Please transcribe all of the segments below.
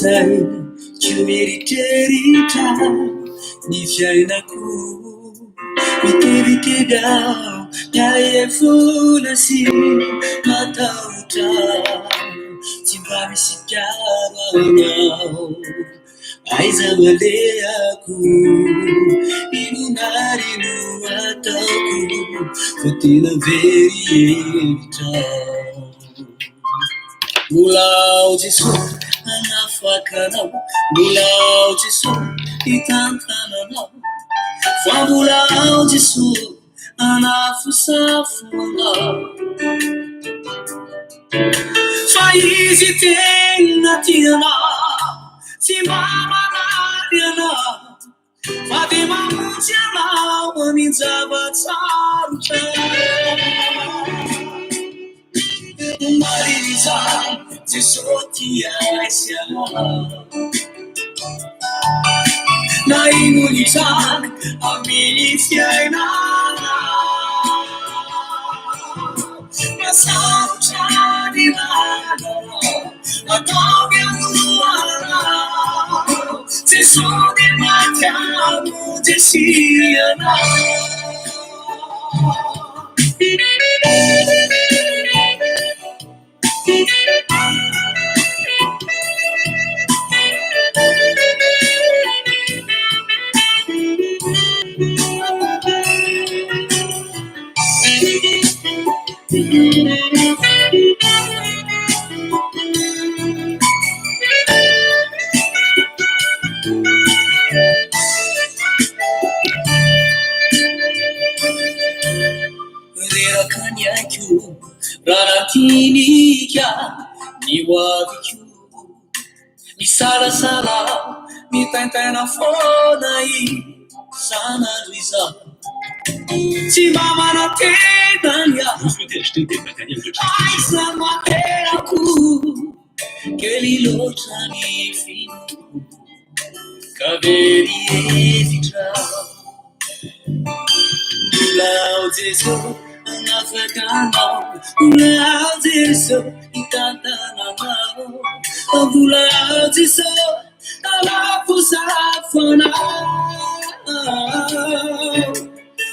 An-tsaiko mieritreritra ny fiainako. Mitebiteby aho, miahiahy foana sy matahotra. Tsy mba misy mpiaro anao. Aiza no alehako? Inona ary no ataoko? Fa tena very hevitra. Mbola ao Jesoa hanafaka anao, mbola ao Jesoa hitantana anao, fa mbola ao Jesoa hanafosafo anao. Fa Izy tena tia anao, tsy mba manary anao. Fa dia mamonjy anao amin-java-tsarotra. Marina izany, Jesoa tia ahy sy anao. Na inona izany amin'ny fiainana. Na sarotra ny lalana, ataovy anohanana. Jesoa dia maty hamonjy sy anao. Reraka ny aiko raha nandinika ny hoaviko. Misalasala mitaintaina foana isan'andro izaho. Tsy mba manantena ny Vous souhaitez acheter des matériels de construction? Aiza no aleako? Kely loatra ny finoako ka very hevitra. Mbola ao Jesoa hanafaka anao, mbola ao Jesoa hitantana anao, mbola ao Jesoa hanafosafo anao.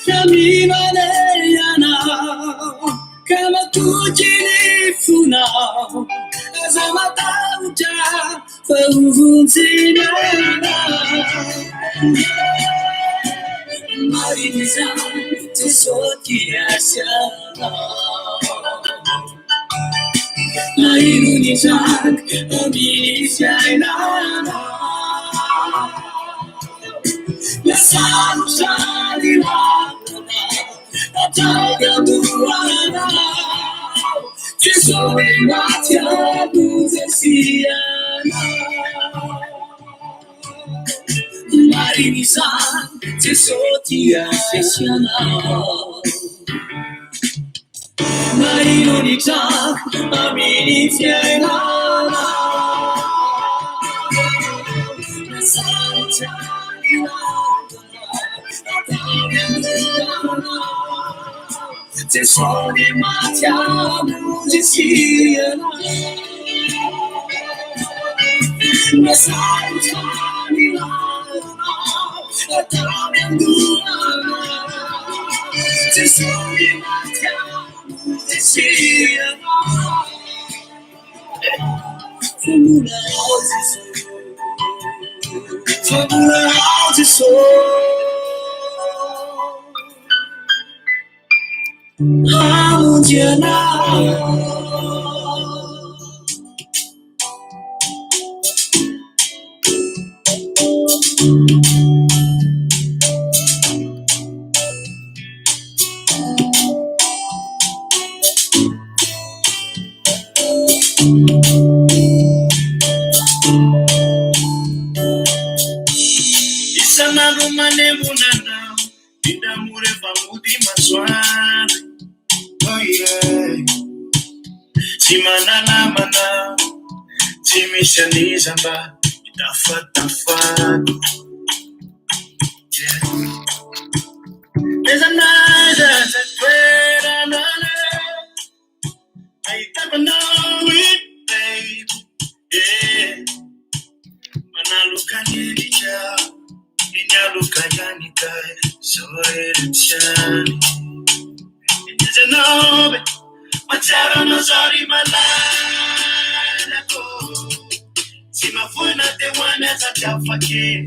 Ka mino anie ianao, ka matoky ny fonao, aza matahotra fa ho vonjena ianao. Marina izany, Jesoa tia sy anao. Na inona izany amin'ny fiainana. Na sarotra ny lalana, ataovy andohana. Jesoa dia maty hamonjy sy anao. Marina izany, Jesoa tia sy anao. Na inona hitranga amin'ny fiainana. Na sarotra ny lalana, ataovy andohana. Jesoa dia maty hamonjy sy anao. Na sarotra ny lalana, ataovy andohana. Jesoa dia maty hamonjy sy anao. Fa mbola ao Jesoa, fa mbola ao Jesoa. Hamonjy anao. Isan'andro manembona anao, indra moa rehefa mody masoandro. Oh yeah. Tsy mananamana, tsy misy an'iza mba hitafatafa. Yeah. N'aiza n'aiza izay toerana aleha, ahitako anao baby. Yeah. kay zao rehetra any. Indrindra anao be, mahatsiaro anao zaho ry malalako. Tsy mahafoy na dia ho any aza tsy afaka e.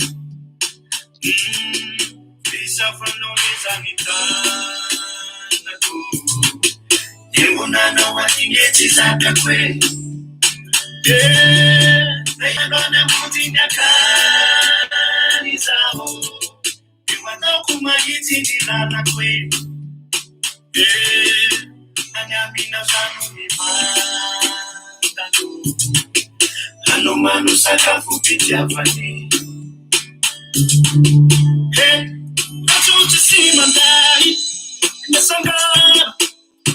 Fisafanao mezany tanako. Embonanao aty nge tsy zakako e. Andro namonjy ny akany izaho. Eo ataoko mahitsy ny lalako e. Any aminao sano mivantano. Hanomano sakafo fitiavany. Atsotra sy manday ny sangana.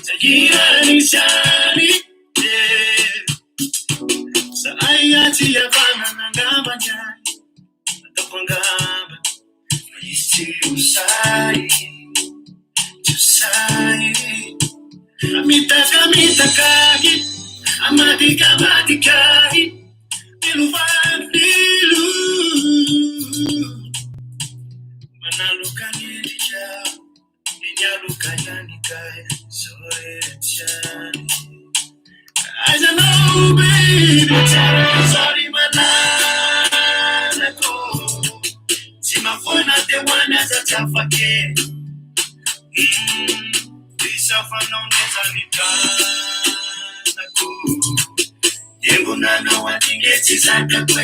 Zahirany izany. Zahay aty havanana angambany any. Ataoko angamba fa izy tsy ho sahy. Tsy ho sahy. Mitaka mitaka ahy, amadika amadika ahy. Milo. Manaloka ny endrika, iny aloka ihany kay zao rehetra any. Aiza anao baby, tsara zary malalako. Tsy mahafoy na dia ho any aza tsy afaka e. Fisafanao nezany tanako. Embonanao aty nge tsy zakako e.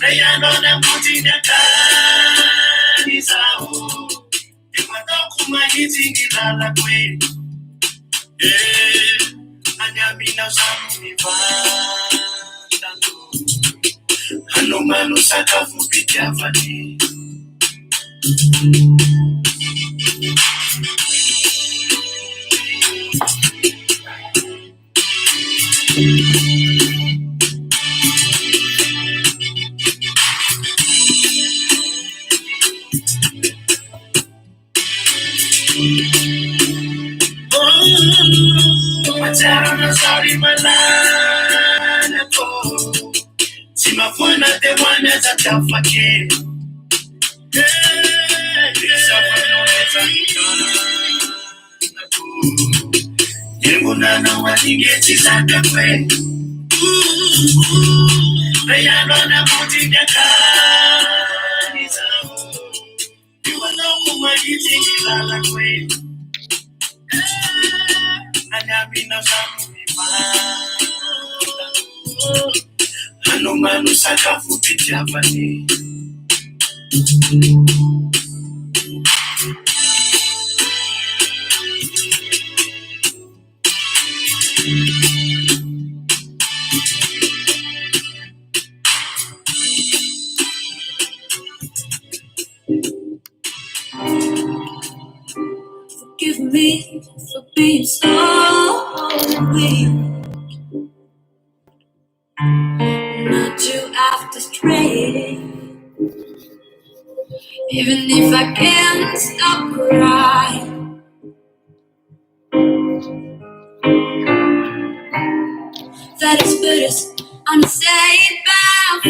Andro namonjy ny akany izaho. Eo ataoko mahitsy ny lalako e. Any aminao samy mivantano. Hanomano sakafo fitiavany. Mahatsiaro anao zary malalako. Tsy mahafoy na dia ho any aza tsy afaka e. Fisafanao nezany tanako. Embonanao aty nge tsy zakako e. Andro namonjy ny akany izaho. Eo anao mahitsy ny lalako e. Any aminao samy mivantano. Hanomano sakafo fitiavany. Forgive me for being so weak. Not to after straight. Even if I can't stop crying. That has put us on the same path.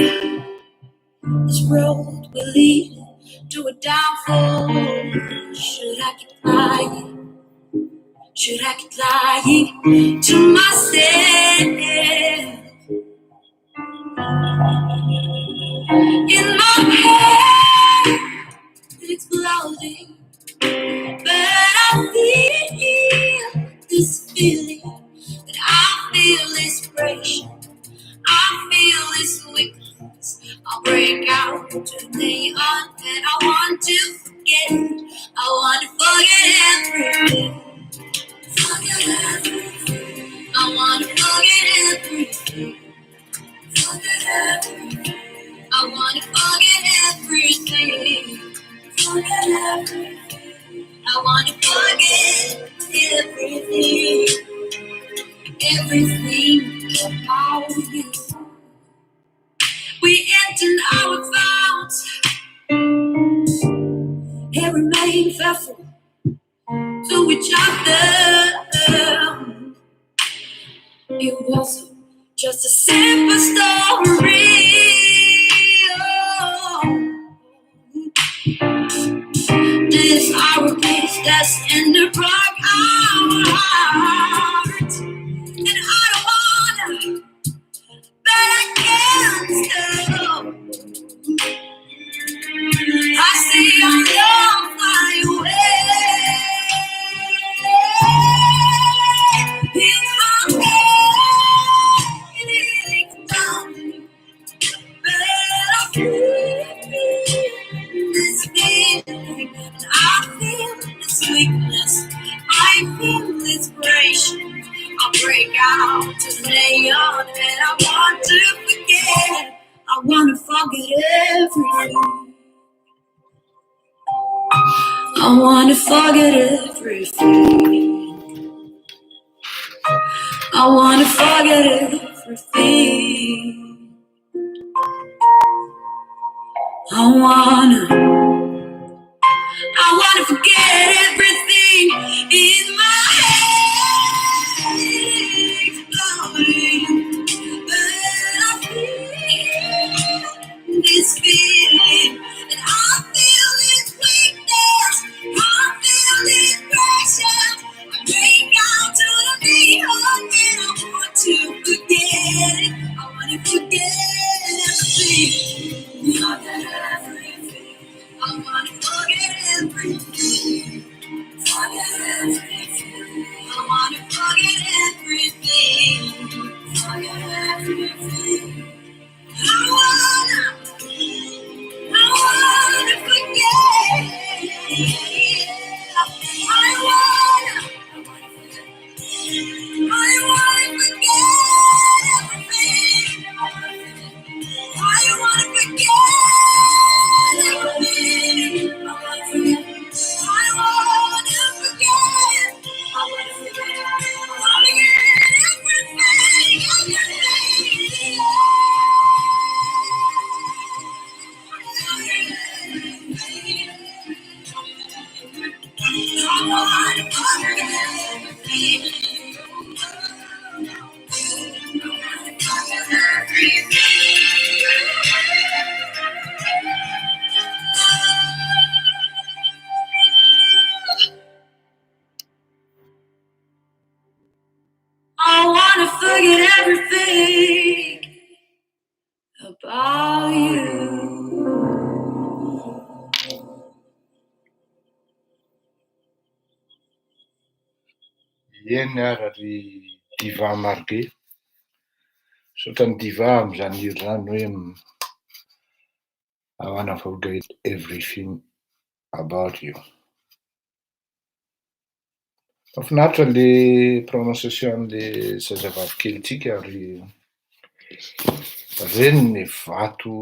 This road will lead to a downfall. Should I keep lying? Should I keep lying to myself? In my head, it's exploding, but I feel this feeling that I feel this pressure. I feel this weakness. I'll break out to neon, and I want to forget. I want to forget everything. Forget everything. I want to forget everything. Forget everything. I want to forget everything. Forget everything. I want to forget everything. Everything about you. We entered our vows and remain faithful to each other. It was just a simple story. Oh, Destined to break our hearts. And I don't wanna, but I can't stop. I see our love fly away. In my head, it's done. But I feel this feeling, and I feel this weakness. I feel this pressure. I break out to neon, and I want to forget. I want to forget everything. I want to forget everything. I want to forget everything. I wanna forget everything in my head. Exploding, but I feel this feeling, and I feel this weakness. I feel this pressure. I break out to the neon, and I want to forget it. I want to forget everything. Forget everything. I want to forget everything. Forget everything. I want to forget everything. Forget everything. I wanna forget. I wanna forget everything. I wanna forget everything. I wanna forget. I wanna forget. I wanna forget. Forget everything. Everything. I wanna forget everything. I wanna forget everything about you. Eny ara ry Diva Marguet. Misaotra an'i Diva amin'izany hira izany hoe I wanna forget everything about you. Mahafinaritra le prononciation an'le zazavavy kelintsika ary reny ny vato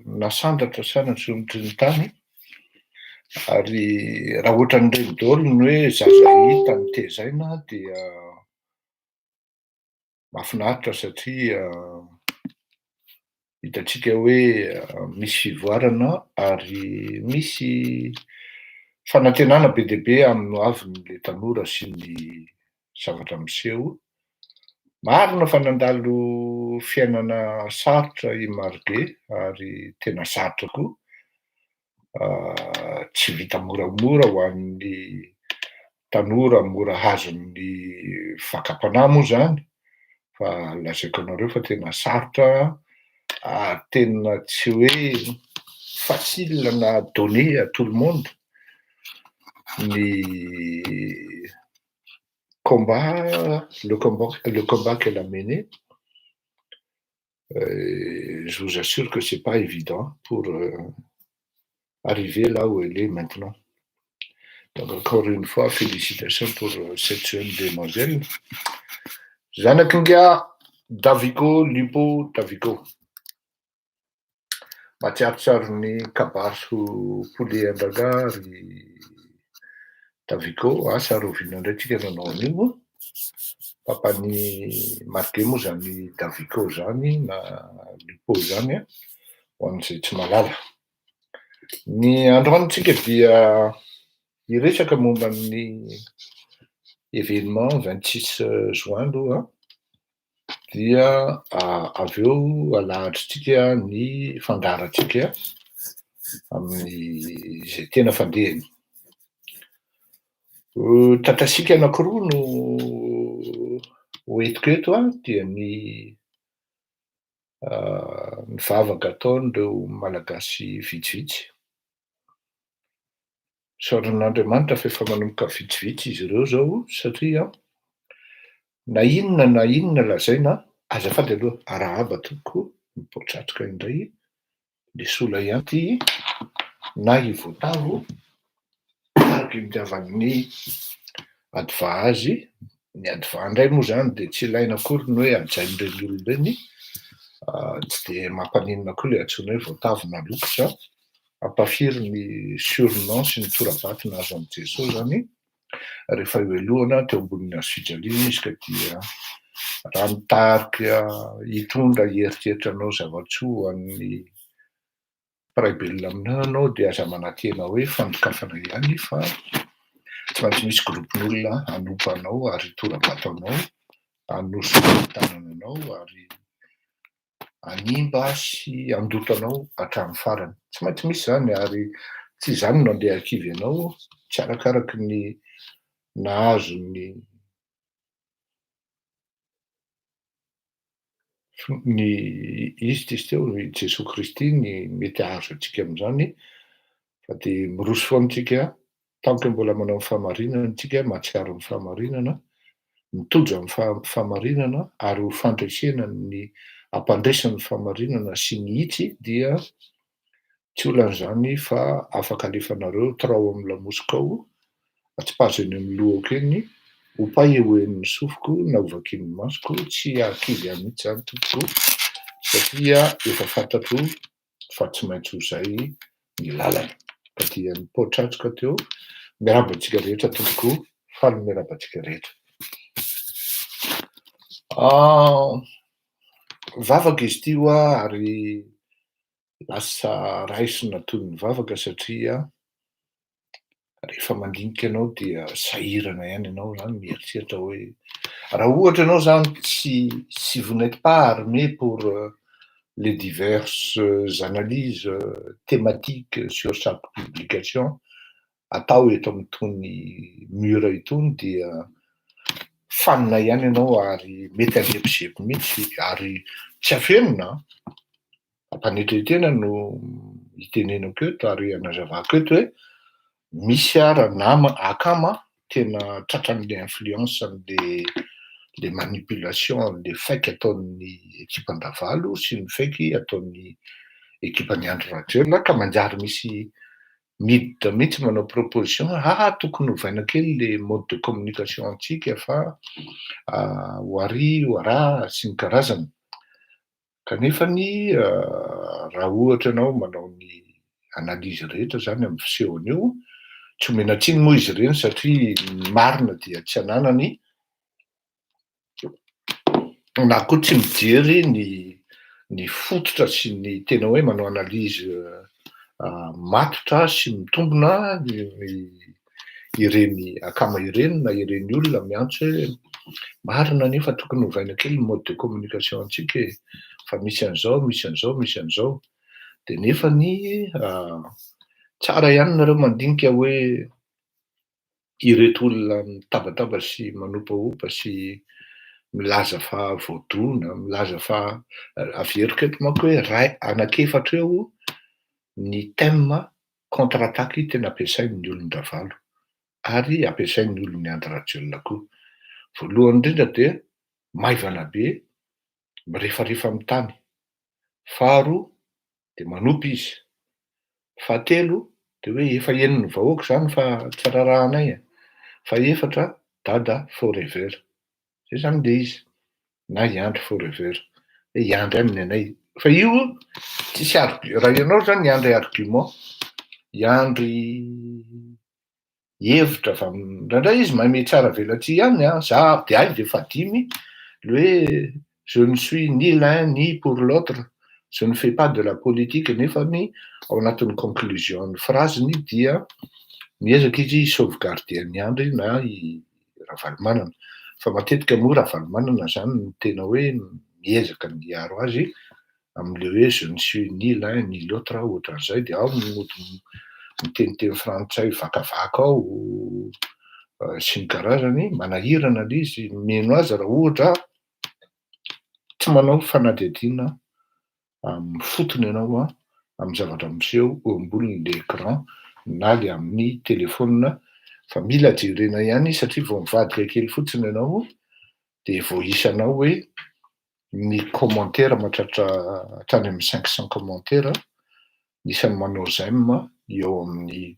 nasandratra sa nasondrotry ny tany ary raha ohatran'ireny daholo ny hoe zaza hita notezaina dia mahafinaritra satria hitantsika hoe misy fivoarana ary misy fanantenana be dia be amin'ny hoavin'ilay tanora sy ny zavatra miseho. Marina fa nandalo fiainana sarotra i Marguet ary tena sarotra koa, tsy vita moramora ho an'ny tanora mora azon'ny fakam-panahy moa izany fa lazaiko anareo fa tena sarotra ary tena tsy hoe facile na donné à tout le monde ny combat, le combat qu'elle a mené. Je vous assure que c'est pas évident pour arriver là où elle est maintenant. Donc encore une fois, félicitations pour cette jeune demoiselle. Zanakinga Davico Lupo Davico. Mahatsiarotsiaro ny kabary poulet an-dragaha ry Davico, asa rahoviana indray tsika nanao an'io. Papan'i Marguet moa zany Davico zany na Lupo zany a, ho an'izay tsy mahalala. Ny androany tsika dia hiresaka momba ny événement 26 juin aloha dia avy eo alahatritsika ny fandaharantsika amin'ny izay tena fandehany. Tatasika anankiroa no ho entiko eto an, dia ny ny vavaka ataon'ireo Malagasy vitsivitsy. Isaoran'Andriamanitra fa efa manomboka vitsivitsy izy ireo izao satria na inona na inona lazaina, azafady aloha, arahaba tompoko, mipoatratroka indray le sola ihany ity na i voatavo araka ny itiavan'ny adva azy. Ny adva indray moa izany dia tsy ilaina akory ny hoe hajain'ireny olona ireny, tsy dia mampaninona koa ilay antsoina hoe voatavo na lokotra. Hampafiry ny surnom sy ny tora-bato nahazo an'i Jesoa izany rehefa nohelohina teo ambonin'ny hazo fijaliana izy ka dia raha mitarika hitondra hieritreritra hanao zava-tsoa ho an'ny mpiray belona aminao ianao dia aza manantena hoe fandokafana ihany fa tsy maintsy misy groupe-n'olona hanompa anao ary hitora-bato anao, hanosotra ny tanana anao ary hanimba sy handoto anao hatramin'ny farany. Tsy maintsy misy izany ary tsy izany no andeha hahakivy anao, tsy arakaraky ny nahazo ny ny izy ity izy teo, i Jesoa Kristy ny mety hahazo antsika amin'izany fa dia miroso foana isika tant que mbola manao ny fahamarinana isika, mahatsiaro ny fahamarinana, mitojo amin'ny fahamarinana ary ho fandresena ny hampandresy ny fahamarinana sy ny hitsy dia tsy olana izany fa afaka alefanareo torao amin'ny lamosiko ao, atsipazo eny amin'ny lohako eny, hopay ho henon'ny sofiko na ho vakian'ny masoko, tsy hahakivy ahy mihitsy izany tompoko satria efa fantatro fa tsy maintsy ho izay ny lalana. Ka dia nipoatratroka teo. Miarahaba antsika rehetra tompoko, faly miarahaba antsika rehetra. Vavaka izy ity hoa ary lasa raisina toy ny vavaka satria rehefa mandinika ianao dia sahirana ihany ianao zany mieritreritra hoe raha ohatra ianao zany tsy si vous n'êtes pas armé pour les diverses analyses thématiques sur chaque publication atao eto amin'itony mur itony dia fanina ihany ianao ary mety hanjepozepy mihitsy ary tsy afenina an! Ampanetren-tena no itenenako eto ary anazavako eto hoe misy ara nama akama tena tratran'le influence an'le le manipulation an'le fake ataon'ny ekipan-dRavalo sy ny fake ataon'ny ekipan'i Andry Rajoelina ka manjary misy miditra mihitsy manao proposition aa tokony ovaina kely le mode de communication antsika fa ho ary ho araha sy ny karazany. Kanefa ny raha ohatra ianao manao ny analyse rehetra zany amin'ny fisehony io, tsy omena tsiny moa izy ireny satria ny marina dia tsy ananany na koa tsy mijery ny ny fototra sy ny tena hoe manao analyse matotra sy mitombina ny ireny akama ireny na ireny olona miantso hoe marina anefa tokony hovaina kely ny mode de communication antsika e, fa misy an'izao, misy an'izao, misy an'izao. Dia nefany tsara ihany nareo mandinika hoe ireto olona mitabataba sy manopaopa sy milaza fa voadona, milaza fa, averiko eto manko hoe ray anankiefatra eo ny thème contre attaque tena ampiasain'ny olon-dRavalo ary ampiasain'ny olon'i Andry Rajoelina koa. Voalohany indrindra dia maivana be, mirefarefa amin'ny tany. Faharoa dia manompa izy. Fahatelo dia hoe efa henon'ny vahoaka izany fa tsy raharahanay e. Fahefatra, Dada forever. Zay zany le izy. Na i Andry forever. Hoe i Andry ihany ny anay. Fa io tsisy argu-, raha ianao zany hiandry argument, hiandry hevitra avy amin'ny, indraindray izy mahay mihatsara velatsihy ihany an, za de hay de fahadimy le hoe je ne suis ni l'un ni pour l'autre, je ne fais pas de la politique nefany ao anatin'ny conclusion ny phrase-ny dia miezaka izy hi-sauvegarder an'i Andry na i Ravalomanana. Fa matetika moa Ravalomanana zany no tena hoe miezaka ny hiaro azy amin'le hoe je ne suis ni l'un ni l'autre ohatran'izay, dia ao no mody miteniteny frantsay vakavaka ao. sy ny karazany, manahirana le izy mino azy raha ohatra tsy manao fanadihadiana amin'ny fotony ianao an, amin'ny zavatra miseho eo ambonin'le écran na le amin'ny telefaonina fa mila jerena ihany satria vao mivadika kely fotsiny ianao de voaisanao hoe ny commentaire mahatratra hatrany amin'ny 500 commentaire, ny isan'ny manao j'aime eo amin'ny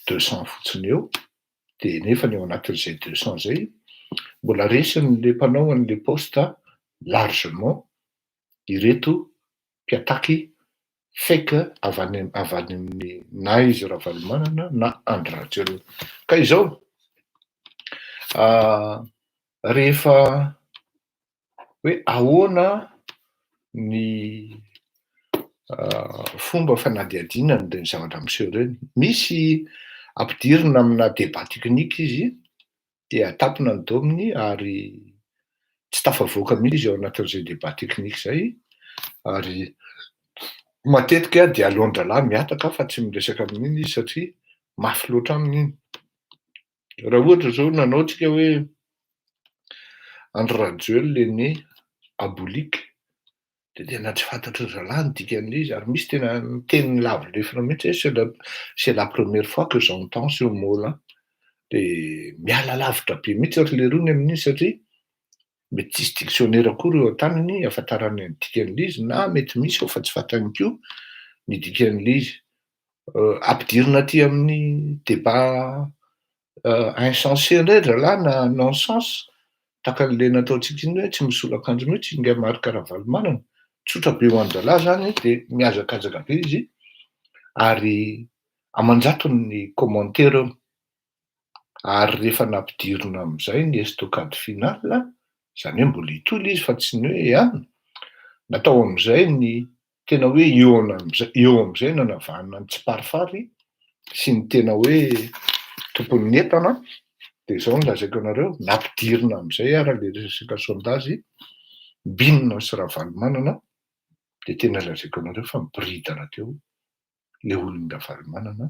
200 fotsiny eo, de nefa ny ao anatin'izay 200 zay mbola resin'le mpanao an'le poste largement ireto mpiataky fake avy any amin'ny na izy Ravalomanana na Andry Rajoelina. Ka izao, rehefa hoe ahoana ny fomba fanadihadiana an'ireny zavatra miseho ireny, misy ampidirina amina débat technique izy de atapina ny dominy ary tsy tafavoaka mihitsy izy ao anatin'izay débat technique zay, ary matetika de aleon-drahalahy mihataka fa tsy miresaka amin'iny izy satria mafy loatra aminy iny. Raha ohatra zao nanao tsika hoe Andry Rajoelina est né à Boulique, de tena tsy fantatry ry zalahy ny dikan'le izy, ary misy tena miteny lavo lefona mihitsy hoe c'est la première fois que j'entends ce mot là, de miala lavitra be mihitsy ry lerony amin'iny satria mety tsisy dictionnaire akory eo an-tanany ahafantarany ny dikan'le izy, na mety misy ao fa tsy fantany koa ny dikan'le izy. Ampidirina aty amin'ny débat insensé indray ry zalahy na non sens tahaka an'le nataontsika iny hoe tsy misolo akanjo mihitsy ingahy Marc Ravalomanana, tsotra be ho an-drahalahy zany de mihazakazaka be izy ary aman-jatony ny commentaire eo, ary rehefa nampidirina am'izay ny estocade finale, zany hoe mbola hitohy le izy fa tsy ny hoe ihany, natao am'izay ny tena hoe eo am'zay eo am'izay nanavahana ny tsiparifary sy ny tena hoe tompon'ny entana, de zao no lazaiko anareo, nampidirina am'izay ara le resaka sondage Mbinina sy Ravalomanana, de tena lazaiko anareo fa miboridana teo le olon-dRavalomanana,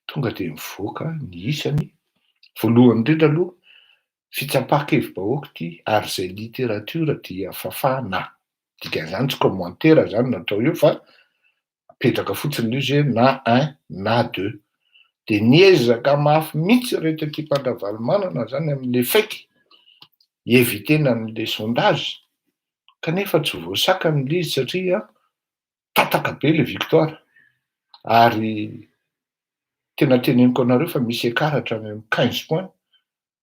tonga de mivoaka ny isany. Voalohany indrindra aloha, fitsapan-kevi-bahoaka ty ary zay littérature dia fafana, dikan'izany tsy commentaire zany natao eo fa apetraka fotsiny le izy hoe na un na deux, de niezaka mafy mihitsy reto ekipan-dRavalomanana zany am'le fake évitena an'le sondage, kanefa tsy voasakany le izy satria tataka be le victoire, ary tena teneniko anareo fa misy écart hatrany amy 15 points,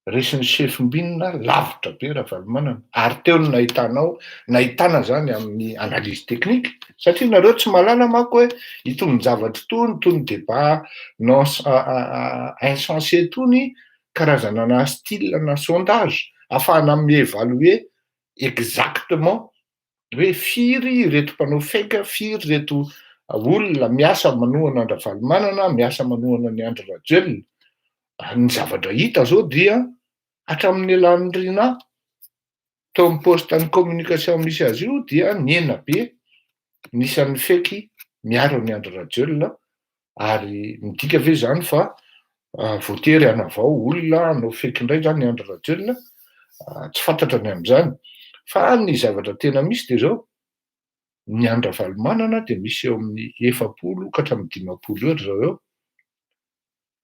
resin'ny chef Mbinina lavitra be Ravalomanana, ary teo no nahitanao nahitana zany amin'ny analyse technique, satria nareo tsy mahalala manko hoe itony zavatry tony toy ny débat non insensé tony karazana na style na sondage ahafahana mi-évaluer exactement hoe firy ireto mpanao fake, firy reto olona miasa manohana an-dRavalomanana, miasa manohana ny Andry Rajoelina. Ny zavatra hita zao dia hatramin'ny elan'ny Rina teo amy poste ny communication misy azy io dia nihena be ny isan'ny fake miaro ny Andry Rajoelina, ary midika ve zany fa voatery hanavao olona hanao fake indray zany ny Andry Rajoelina? Tsy fantatra ny am'izany, fa ny zavatra tena misy de zao, ny Andry Ravalomanana de misy eo amin'ny 40 ka hatramin'ny 50 eo ry zareo,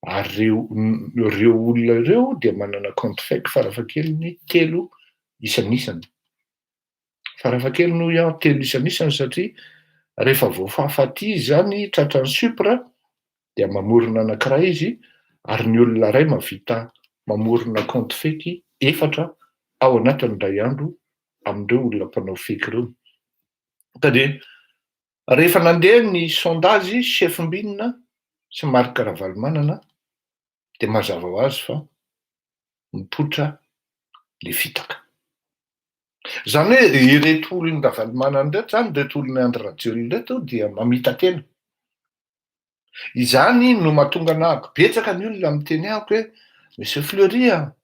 ary reo olona ireo dia manana compte fake farafahakeliny telo isanisany, farafahakeliny hoy aho telo isanisany, satria rehefa voafafa aty izy zany tratran'ny supra dia mamorona anankiray izy, ary ny olona ray mahavita mamorona compte fake efatra ao anatin'ny ray andro amindreo olona mpanao fake ireo. Ka de rehefa nandeha ny sondage chef Mbinina sy Marc Ravalomanana de mazava ho azy fa mipoitra le fitaka. Zany hoe ireto olon-dRavalomanana reto zany, reto olona Andry Rajoelina reto dia mamita-tena. Izany no mahatonga anahako betsaka ny olona miteny ahako hoe: "Monsieur Fleury a,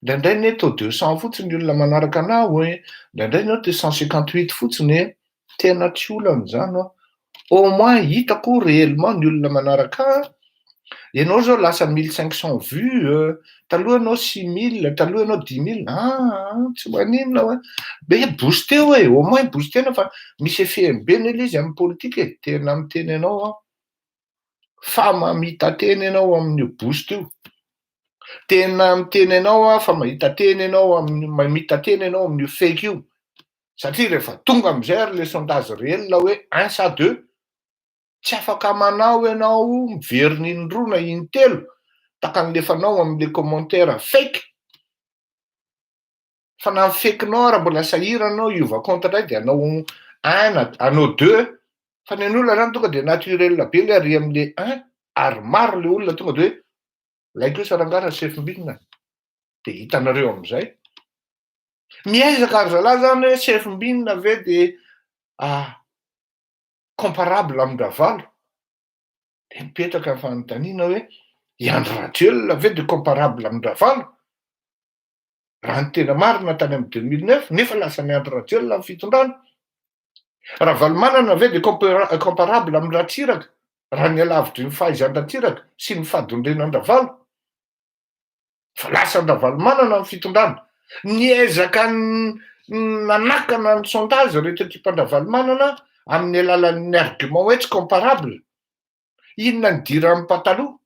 indraindray ne tô 200 fotsiny ny olona manaraka anao e, indraindray neo 258 fotsiny e." Tena tsy olana zany a, au moins hitako réellement ny olona manaraka ahy. Ianao zao lasa 1500 vues, taloha ianao 6000, taloha ianao 10 000, aa tsy maninona hoa, be boosteo e, au moins boostena fa misy effet be anie le izy amy politika e, tena miteny anao aho fa mamita tena ianao amin'io boost io, tena miteny anao aho fa mahita tena ianao amin'ny mamita tena ianao amin'io fake io, satria rehefa tonga amizay ary le sondage réel hoe un sa deux, tsy afaka manao ianao miverina indroa na intelo tahaka an'lefanao am'le commentaire fake, fa na ny fake-nao raha mbola sahirana anao hiova compte indray de anao un na anao deux, fa ny an'olona zany tonga de naturel be le ary am'le un, ary maro le olona tonga de hoe lay kosa rangahy raha sefom-binina, de hitanareo am'izay. Miezaka ry zalahy zany hoe sefom-binina ve de comparable amin-dRavalo, de mipetraka ny fanontaniana hoe i Andry Rajoelina ve de comparable amin-dRavalo? Raha ny tena marina tany amy 2009 nefa lasa ny Andry Rajoelina ny fitondrana. Ravalomanana ve de comparable amy Ratsiraka raha ny alavitry ny fahaizan-dRatsiraka sy ny fahadondrenan-dRavalo? Fa lasa an-dRavalomanana ny fitondrana. Niezaka nanakana ny sondage reto ekipan-dRavalomanana amin'ny alalan'ny argument hoe tsy comparable. Inona ny diran'ny pataloha?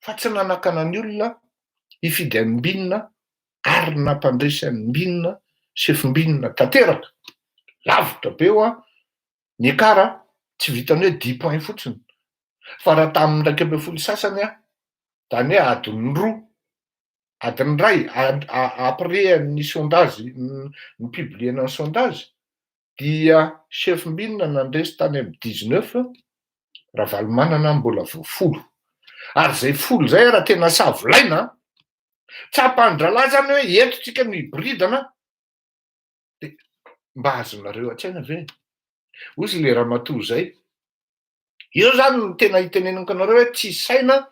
Fa tsy nanakana ny olona hifidy an'i ary nampandresy an'i sefom-binina tanteraka. Lavitra be eo a, ny écart tsy vitany hoe 10 points fotsiny, fa raha tamin'ny 11 sasany a, zany hoe adiny 2, adiny 1 après ny sondage ny publiena ny sondage dia sefom-binina nandresy tany amy 19, Ravalomanana mbola vo 10, ary zay 10 zay raha tena savolaina tsapan-dralahy zany hoe eto tsika no hiboridana, de mba azonareo an-tsaina ve ozy le ramatoa zay eo zany no tena hitenenako anareo hoe tsy saina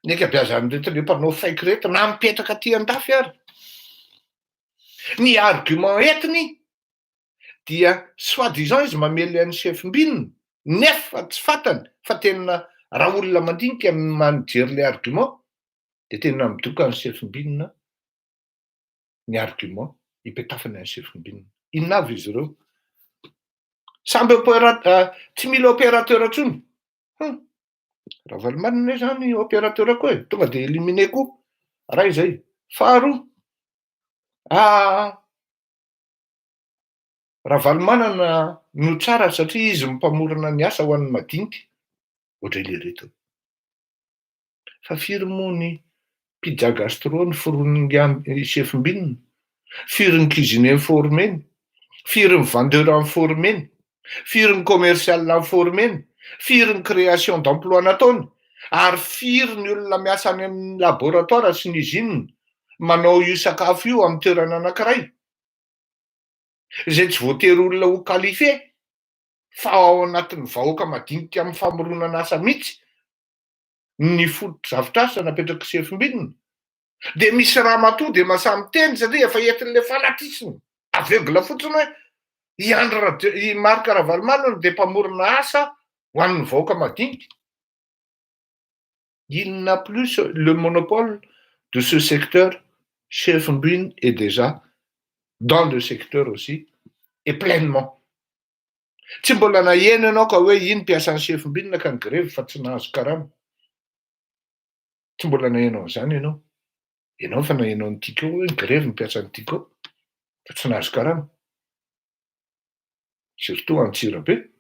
ny ankabeazan'ireto le mpanao fake reto na mipetraka aty an-dafy ary ny argument entiny dia soi-disant izy mamely an'ny sefom-binina, nefa tsy fantany fa tena raha olona mandinika manijery le argument de tena midoka ny sefom-binina ny argument ipetafany any sefom-binina. Inona avy izy ireo? Samby tsy mila opérateur intsony. Ravalomanana zany opérateur koa e, tonga de éliminé koa ray zay. Faharoa, Ravalomanana no tsara satria izy mpamorona ny asa ho an'ny madinika, ohatray le reto. Fa firy moa ny pizza gastro ny foroniny sefom-binina? Firy ny cuisinier formeny? Firy ny vendeur formeny? Firy ny commercial formeny? Firy ny création d'emploi nataony? Ary firy ny olona miasa any amin'ny laboratoire sy ny usine manao io sakafo io amin'ny toerana anankiray? Zay tsy voatery olona ho qualifié fa ao anatin'ny vahoaka madinika amin'ny famoronana asa mihitsy ny fotodrafitrasa napetraky sefom-binina. De misy ramatoa de mahasahy miteny satria efa entin'le fanatisme aveugle fotsiny hoe i Andry Rajo- i Marc Ravalomanana de mpamorona asa ho an'ny vahoaka madinika. Il n'a plus le monopole de ce secteur. Sefom-binina est déjà dans le secteur aussi et pleinement. Tsy mbola naheno ianao ka hoe iny mpiasan'ny sefom-binina ka ny grevy fa tsy nahazo karama. Tsy mbola naheno an'izany ianao. Ianao fa naheno an'ny Tiko hoe grevy ny mpiasan'ny Tiko fa tsy nahazo karama. Surtout Antsirabe.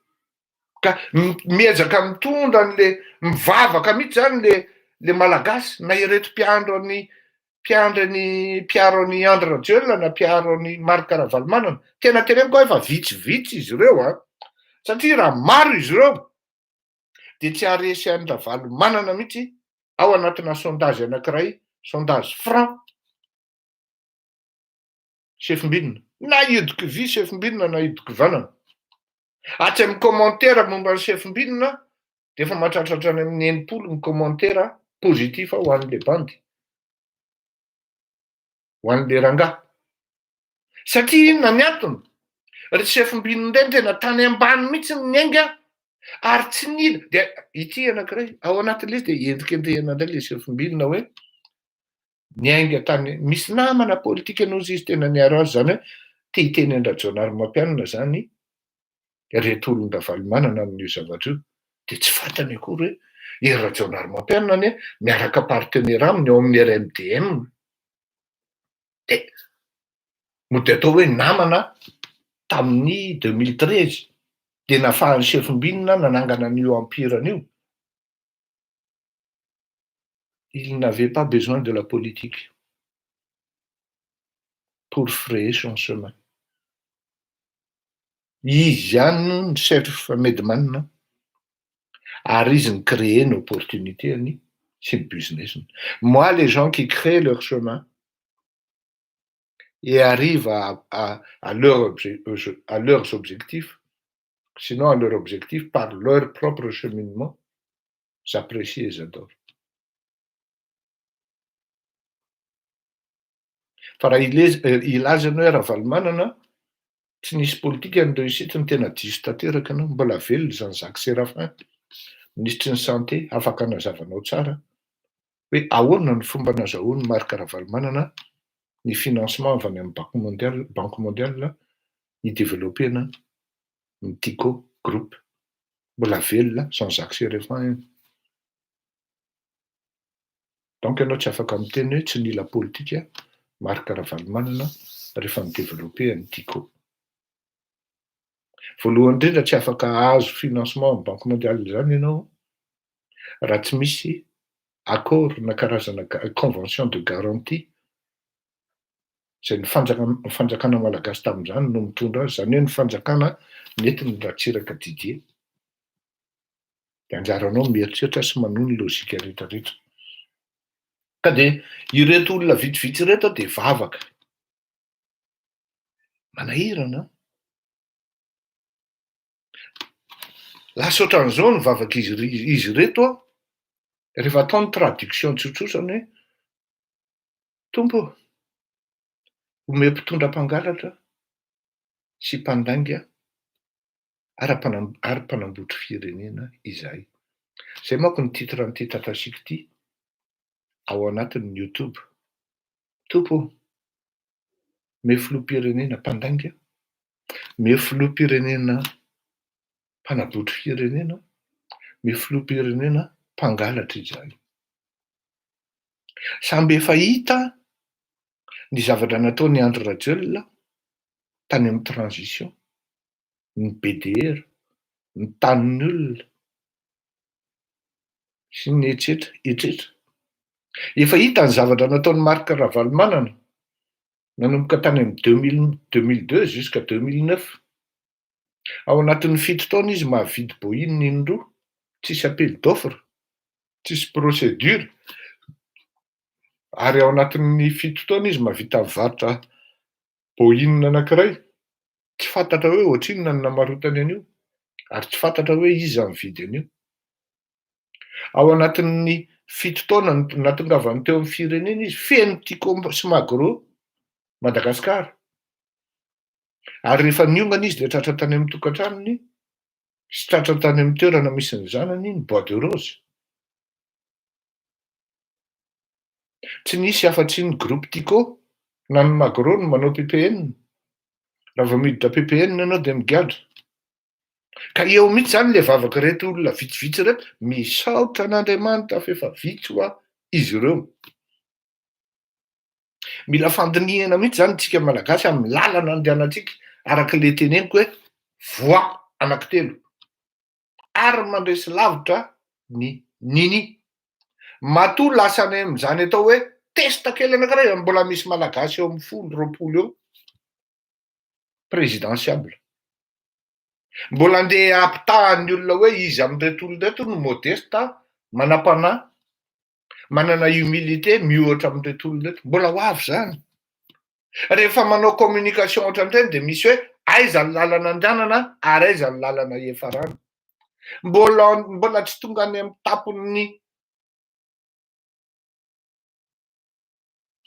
Ka miezaka mitondra an'le mivavaka mihitsy zany le malagasy na ireto mpiandro any mpiandry any mpiaro any Andry Rajoelina na mpiaro any Marc Ravalomanana. Tena teneniko hoe efa vitsivitsy izy ireo a, satria raha maro izy ireo de tsy haharesy any Ravalomanana mihitsy ao anatina sondage anankiray, sondage franc sefom-binina na hiodiky vy sefom-binina na hiodiky vanana. Atsy amin'ny commentaire momba ny sefom-binina de efa mahatratratra any amin'ny 60 ny commentaire positif ho an'le bandy, ho an'le rangahy. Satria inona ny antony? Ry sefom-binina ireny tena tany ambany mihitsy ny niainga. Ary tsy nila, dia ity anankiray, ao anatin'ilay izy dia endrikendrehina indray ilay sefom-bilona hoe niainga tany, misy namana politika hozy izy tena niaro azy, izany hoe te hiteny an-dRajaonarimampianina izany ireto olon-dRavalomanana amin'io zavatra io, dia tsy fantany akory hoe Hery Rajaonarimampianina anie miaraka partenaire aminy ao amin'ny RMDM. Dia mody atao hoe namana tamin'ny 2013, dia nafahan'ny sefom-binina nanangana an'io empire-ny io. Il n'avait pas besoin de la politique pour frayer son chemin. Izy ihany no ny chef Medman ary izy ni-créer ny opportunité-ny sy ny business-ny. Moi les gens qui créent leur chemin et arrivent à, à, à, leur à leurs objectifs, sinon à leur objectif par leur propre cheminement, j'apprécie et j'adore. Fa raha hilaza ianao hoe Ravalomanana tsy nisy politika ny réussite ny tena diso tanteraka ianao, mbola velona izany Jacques Séraphin, minisitry ny santé, afaka hanazava anao tsara hoe ahoana ny fomba nazahoan'i Marc Ravalomanana ny financement avy any amin'ny banque mondiale, banque mondiale hi-developper-na ny Tiko groupe. Mbola velona Jean Jacques Séraphin io. Donc ianao tsy afaka miteny hoe tsy nila politika Marc Ravalomanana rehefa ni-developper an'i Tiko. Voalohany indrindra tsy afaka hahazo financement amin'ny banque mondiale izany ianao raha tsy misy accord na karazana convention de garantie izay ny fanjaka- fanjakana malagasy tamin'izany no mitondra azy, izany hoe ny fanjakana nentin'i Ratsiraka Didier. Dia anjaranao mieritreritra sy manohy ny lojika rehetra rehetra. Ka dia ireto olona vitsivitsy ireto dia vavaka. Manahirana an! Lasa ohatran'izao ny vavak'izy izy ireto an, rehefa atao ny traduction tsotsotra ny hoe, Tompo ô, omeo mpitondra mpangalatra sy mpandainga ary ary mpanambotry firenena izahay. Izay manko ny titre an'ity tatasiko ity ao anatin'ny youtube. Tompo ô, omeo filoham-pirenena mpandainga, omeo filoham-pirenena mpanabotry firenena, omeo filoham-pirenena mpangalatra izahay. Samby efa hita ny zavatra nataon'i Andry Rajoelina tany amin'ny transition, ny BDR, ny tanin'ny olona sy ny etsetra etsetra. Efa hita ny zavatra nataon'i Marc Ravalomanana nanomboka tany amin'ny 2002 jusqu'à 2009. Ao anatin'ny fito taona izy mahavidy Boeing indroa, tsisy appel d'offre, tsisy procédure, ary ao anatin'ny fito taona izy mahavita mivarotra Boeing anankiray, tsy fantatra hoe ohatrinona ny namarotany an'io, ary tsy fantatra hoe iza nividy an'io. Ao anatin'ny fito taona nahatongavany teo amin'ny firenena izy, feno Tiko sy Magro Madagasikara. Ary rehefa niongana izy dia tratra tany amin'ny tokantranony sy tratra tany amin'ny toerana misy ny zanany ny bois de rose. Tsy nisy afa-tsy ny groupe Tiko na ny Magro no manao PPN. Raha vao miditra PPN ianao dia migadra. Ka eo mihitsy izany ilay vavak'ireto olona vitsivitsy ireto, misaotra an'Andriamanitra fa efa vitsy hoa izy ireo. Mila fandinihana mihitsy zany tsika malagasy amin'ny lalana andehanantsika araka le teneniko hoe voie anankitelo ary mandresy lavitra ny nini. Matoa lasa any amin'izany atao hoe test kely anakiray mbola misy malagasy eo amin'ny 10 20 eo présidentiable. Mbola andeha hampitahan'ny olona hoe iza amin'ireto olona ireto no modeste, manam-panahy, manana humilité miohatra amin'ireto olona ireto. Mbola ho avy izany. Rehefa manao communication ohatran'ireny dia misy hoe aiza ny lalana andehanana ary aiza ny lalana hiafarana. Mbola mbola tsy tonga any amin'ny tampon'ny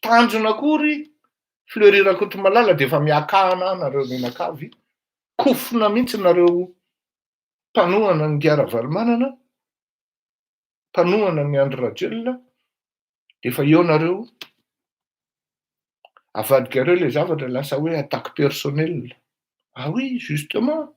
tanjona akory Fleury Rakotomalala dia efa miakahana nareo mianakavy, kofona mihitsy nareo. mpanohana an'i Ravalomanana, mpanohana an'i Andry Rajoelina, de efa eo nareo, avadikareo le zavatra lasa hoe attaque personnelle. Ah oui, justement,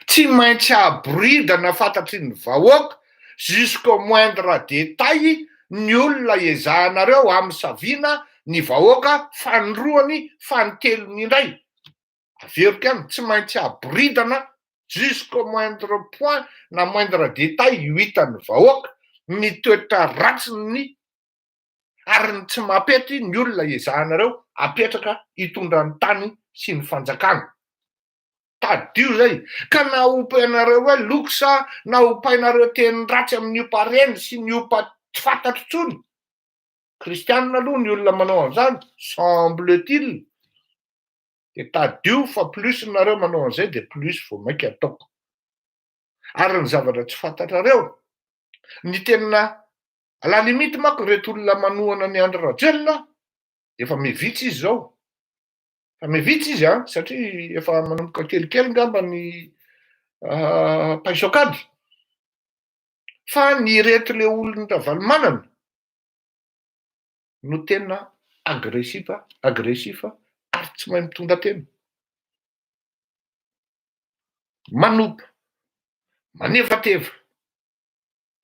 tsy maintsy aboridana fantatry ny vahoaka jusqu'au moindre détail ny olona ezahanareo amisaviana ny vahoaka fanindroany fanintelony indray. Averiko ihany, tsy maintsy aboridana jusqu'au moindre point na moindre détail io hitan'ny vahoaka ny toetra ratsiny ary ny tsy mampety ny olona ezahanareo apetraka hitondra ny tany sy ny fanjakana. Tadidio zay, ka na ompainareo hoe loksa na ompainareo teny ratsy amin'ny ompa reny sy ny ompa tsy fantatro intsony, kristianina aloha ny olona manao an'izany, semble-t-il, de tadidio fa plus nareo manao an'izay de plus vao mainka ataoko. Ary ny zavatra tsy fantatrareo, ny tena à la limite manko ireto olona manohana an'i Andry Rajoelina, efa mivitsy izy zao, fa mivitsy izy an, satria efa manomboka kelikely ngamba ny paiso an-kady, fa ny ireto le olon'i Ravalomanana no tena agressif, agressif ary tsy mahay mitondra tena, manompo, manevateva,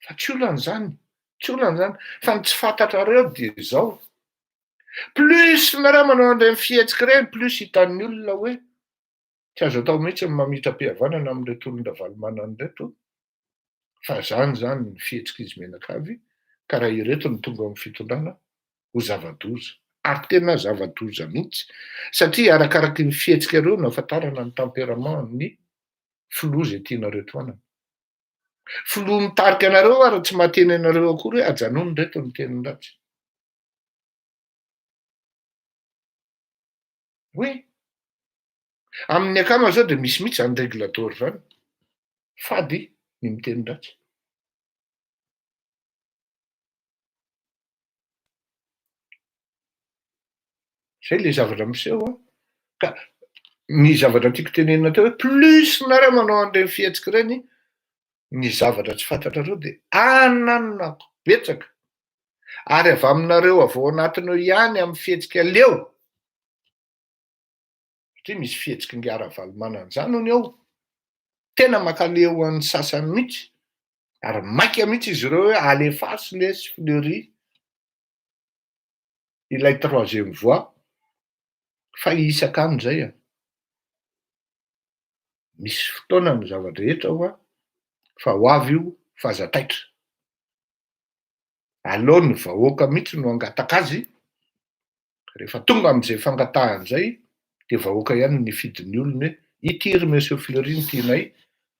fa tsy olana zany, tsy olana zany, fa ny tsy fantatrareo de zao, plus nareo manao an'ireny fihetsika ireny, plus hitan'ny olona hoe tsy azo atao mihitsy ny mamitra-pihavanana amin'ireto olon-dRavalomanana ireto, fa zany zany ny fihetsik'izy mianakavy, ka raha ireto no tonga ao amin'ny fitondrana, ho zava-doza, ary tena zava-doza mihitsy, satria arakaraky ny fihetsikareo no ahafantarana ny tempérament-n'ny filoha izay tianareo tohanana. Filoha mitarika anareo ary tsy mahateny anareo akory hoe ajanony ireto ny teny ratsy. Oui. Amin'ny akama zao dia misy mihitsy zany règle d'or zany. Fady ny miteny ratsy. Zay le zavatra miseho an. Ka ny zavatra tiako tenenina teo hoe plus nareo manao an'ireny fihetsika ireny, ny zavatra tsy fantatrareo de ananako betsaka, ary avy aminareo avy ao anatiny eo ihany amin'ny fihetsika leo, satria misy fihetsiky ingahy Ravalomanana zany hono eo, tena mankaleo an'ny sasany mihitsy, ary maika mihitsy izy ireo hoe alefaso lesy Fleury ilay troisième voie fa isaka any zay an! Misy fotoana ny zava-drehetra hoa fa ho avy io fa aza taitra. Aleo ny vahoaka mihitsy no hangataka azy, rehefa tonga amin'izay fangatahana izay dia vahoaka ihany no nifidy ny olony hoe ity ry Monsieur Fleury no tianay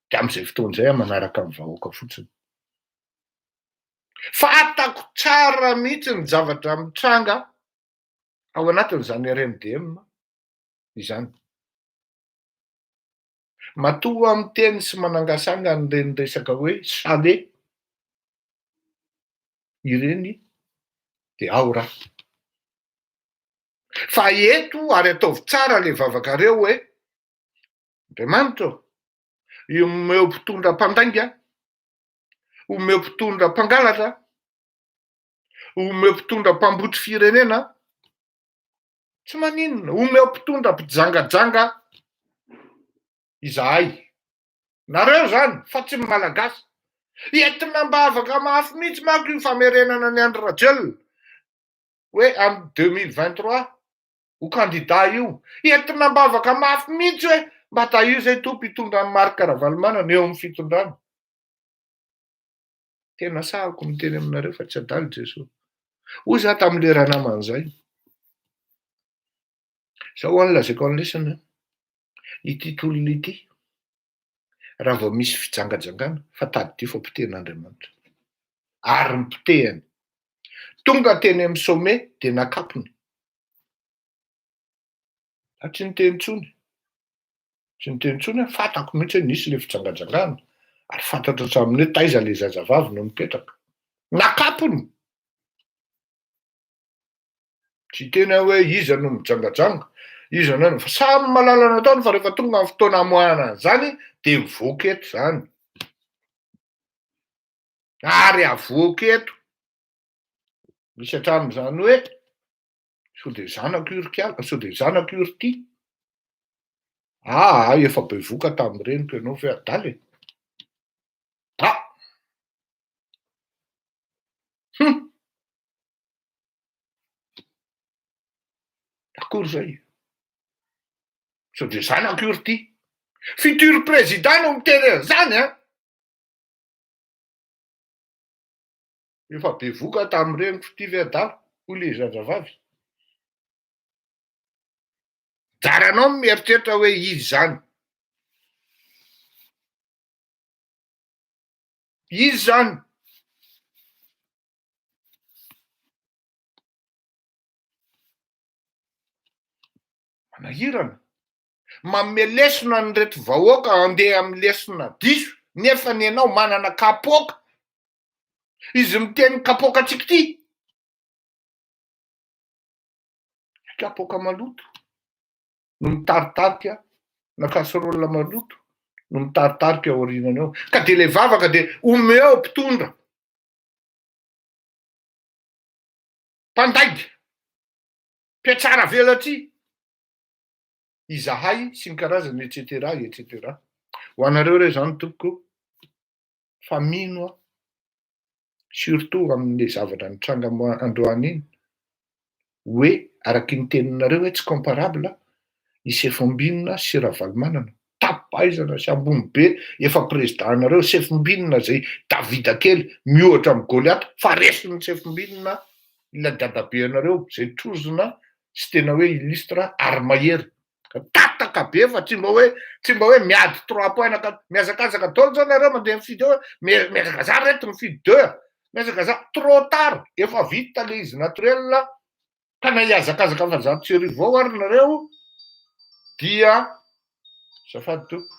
dia amin'izay fotoana izay aho manaraka ny vahoaka fotsiny. Fantako tsara mihitsy ny zavatra mitranga ao anatin'izany RMDM izany. Matoa miteny sy manangasanga an'ireny resaka hoe chalet ireny dia ao raha. Fa eto ary ataovy tsara le vavakareo hoe Andriamanitra ô, omeo mpitondra mpandainga, omeo mpitondra mpangalatra, omeo mpitondra mpambotry firenena, tsy maninona, omeo mpitondra mpijangajanga izahay, nareo zany fa tsy ny malagasy, entina am-bavaka mafy mihitsy manko io famerenana an'i Andry Rajoelina hoe amin'ny 2023 ho candidat io, entina am-bavaka mafy mihitsy hoe mba tahio zay Tompo hitondra an'i Marc Ravalomanana eo amin'ny fitondrana. Tena sahako miteny aminareo fa tsy adala Jesoa. Hoy za tamin'le ranamana zay, zao ho'a no lazaiko an'lesany an, ity tolona ity, raha vao misy fijangajangana fa tadidio fa potehin'Andriamanitra. Ary ny potehiny. Tonga teny amin'ny sommet dia nakapony. Za tsy niteny intsony. Tsy niteny intsony aho, fantako mihitsy hoe nisy le fijangajangana, ary fantatro hatramin'ny hoe taiza le zazavavy no nipetraka. Nakapony! Tsy hiteny aho hoe iza no mijangajanga. Iza no fa samy mahalala ny ataony fa rehefa tonga ny fotoana hamoahana an'izany de mivoaka eto zany. Ary avoaka eto. Misy hatramin'izany hoe sao de zanako io ry kiala, sao de zanako io ry ty. Aa efa bevoka tamin'ny reniko ianao ve adala e? Ah! Hum! Akory zay. Sao de zanako io ry ty. Futur président no miteny an'izany an! Efa bevoka tamin'ny reniko ty ve adala? Hoy le zazavavy. Anjaranao ny mieritreritra hoe iza izany. Iza izany. Manahirana. Manome lesona an'ireto vahoaka handeha amin'ny lesona diso nefa ny anao manana kapoaka. Izy miteny kapoakantsika ity. Kapoaka maloto no mitaritarika na casserole maloto no mitaritarika ao aorianany ao. Ka dia ilay vavaka dia omeo mpitondra. Mpandainga, mpiatsara velatsihy izahay sy ny karazany et cetera et cetera. Ho anareo re zany tompoko fa mino aho surtout amin'le zavatra nitranga androany iny hoe araky ny teninareo hoe tsy comparable i Sefombinina sy Ravalomanana. Tapaizana sy ambony be efa président nareo Sefombinina zay Davida kely miohatra am Goliath fa resin'ny Sefombinina ilay dadabe anareo zay trozona sy tena hoe illustre ary mahery tataka be fa tsy mba hoe tsy mba hoe miady trois points na quatre mihazakazaka daholo zao nareo mandeha mifidy eo mihazakazaha reto mifidy deux mihazakazaha trop tard efa vita le izy naturel Ka na hihazakazaka 14 ao ary nareo dia azafady tompoko.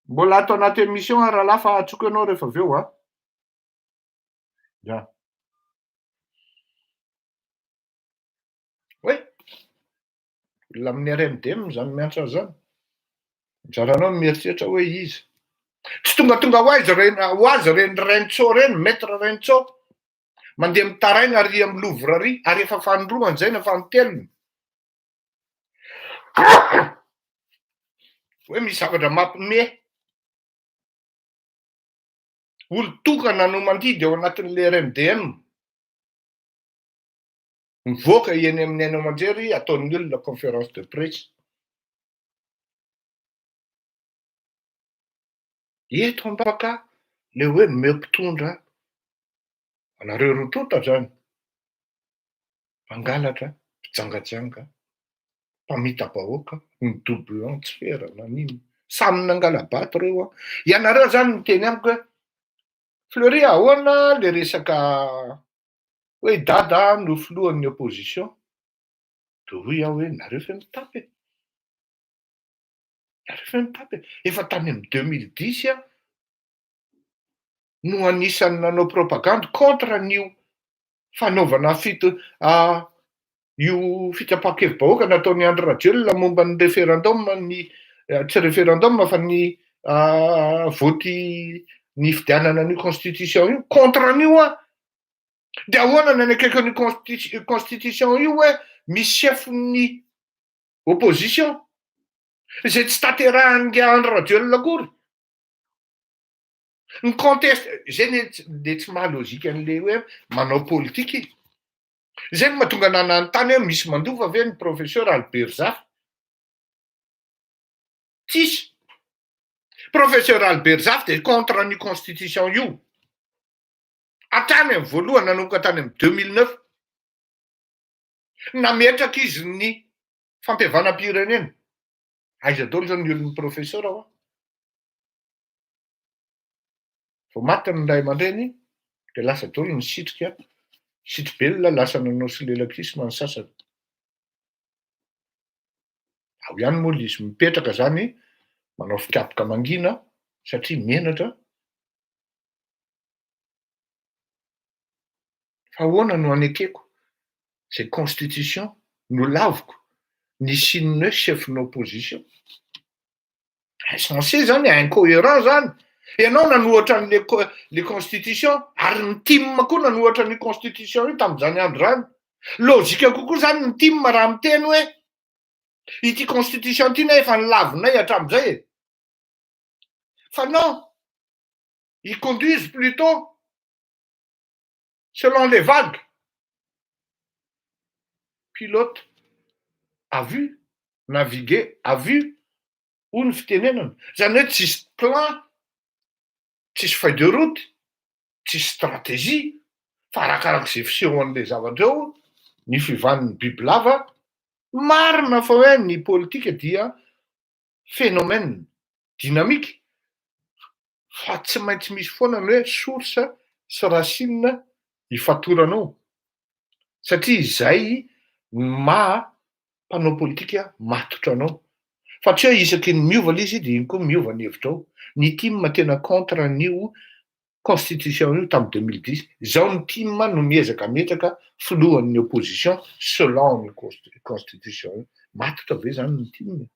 Mbola ato anaty émission aho rahalahy fa antsoiko ianao rehefa avy eo a. Ya. Oay! Olona amin'ny RMDM zany miantso azy zany. Anjaranao ny mieritreritra hoe iza. Tsy tongatonga ho aiza reny ho azy reny Rencho reny, maître Rencho. Mandeha mitaraina ary amin'ny Louvre ary, ary efa fanindroany izay na fanintelony. Hoe misy zavatra mampime. Olon-tokana no mandidy ao anatin'ilay RMDM. Mivoaka eny amin'ny haino aman-jery ataon'ny olona conférence de presse. Eto ambaka le hoe omeo mpitondra anareo roa tonta zany, mpangalatra, mpijangajanga, mpamita-bahoaka, ny doublon tsy ferana n'inona, samy nangala-bato reo an! Ianareo zany miteny amiko hoe Fleury ahoana le resaka hoe i Dada no filohan'ny opposition? De hoy aho hoe nareo ve mitapy e? Nareo ve mitapy e? Efa tany amin'ny 2010 aho no anisan'ny nanao propagande contre an'io fanaovana fito io fitsapan-kevi-bahoaka nataon'i Andry Rajoelina momba ny référendum ny tsy référendum fa ny vote ny fidianana an'io constitution io, contre an'io aho. De ahoana ny anakaiky an'io constitution io hoe misy chef-n'ny opposition izay tsy tanterahan'i Andry Rajoelina akory. Ny conteste, zay ne le tsy maha logique an'le hoe manao politika e. Zay no mahatonga anah nanontany hoe misy mandova ve ny professeur Albert Zafy? Tsisy. Professeur Albert Zafy de contre an'io constitution io. Hatrany amin'ny voalohany nanomboka tany amin'ny 2009. Nametraka izy ny fampihavanam-pirenena. Aiza daholo zao ny olon'ny professeur hoa? Vao maty ny ray aman-dreny dia lasa daholo nisitrika sitri-belona lasa nanao solelakisma ny sasany. Ao ihany moa ilay izy mipetraka zany manao fikapoka mangina satria menatra. Fa ahoana no anekeko izay constitution nolaviko? nisian'ny hoe chef-n'ny opposition? Insensé zany e, incohérent zany. Ianao nanohatra an'le le constitution ary ny tim koa nanohatra an'io constitution io tamin'izany andro izany. Logique kokoa zany ny tim raha miteny hoe ity constitution ity ne efa nolavinay hatramin'izay e. Fa non, ils conduisent plutôt selon les vagues. Pilote à vue, naviguer à vue hoy ny fitenenana. Zany hoe tsisy plan, tsisy feuille de route, tsisy stratégie fa arakarak'izay fisehoan'le zavatra eo ny fivan'ny bibilava. Marina fa hoe ny politika dia phénomène dynamique fa tsy maintsy misy foana ny hoe source sy racine ifatoranao satria izay ny maha mpanao politika matotra anao fa tsy hoe isaky ny miova le izy de iny koa miova ny hevitrao. Ny tim tena contre an'io constitution io tamy 2010, zao ny tim no miezaka ametraka filohan'ny opposition selon ny constitution io. Matotra ve zany ny tim?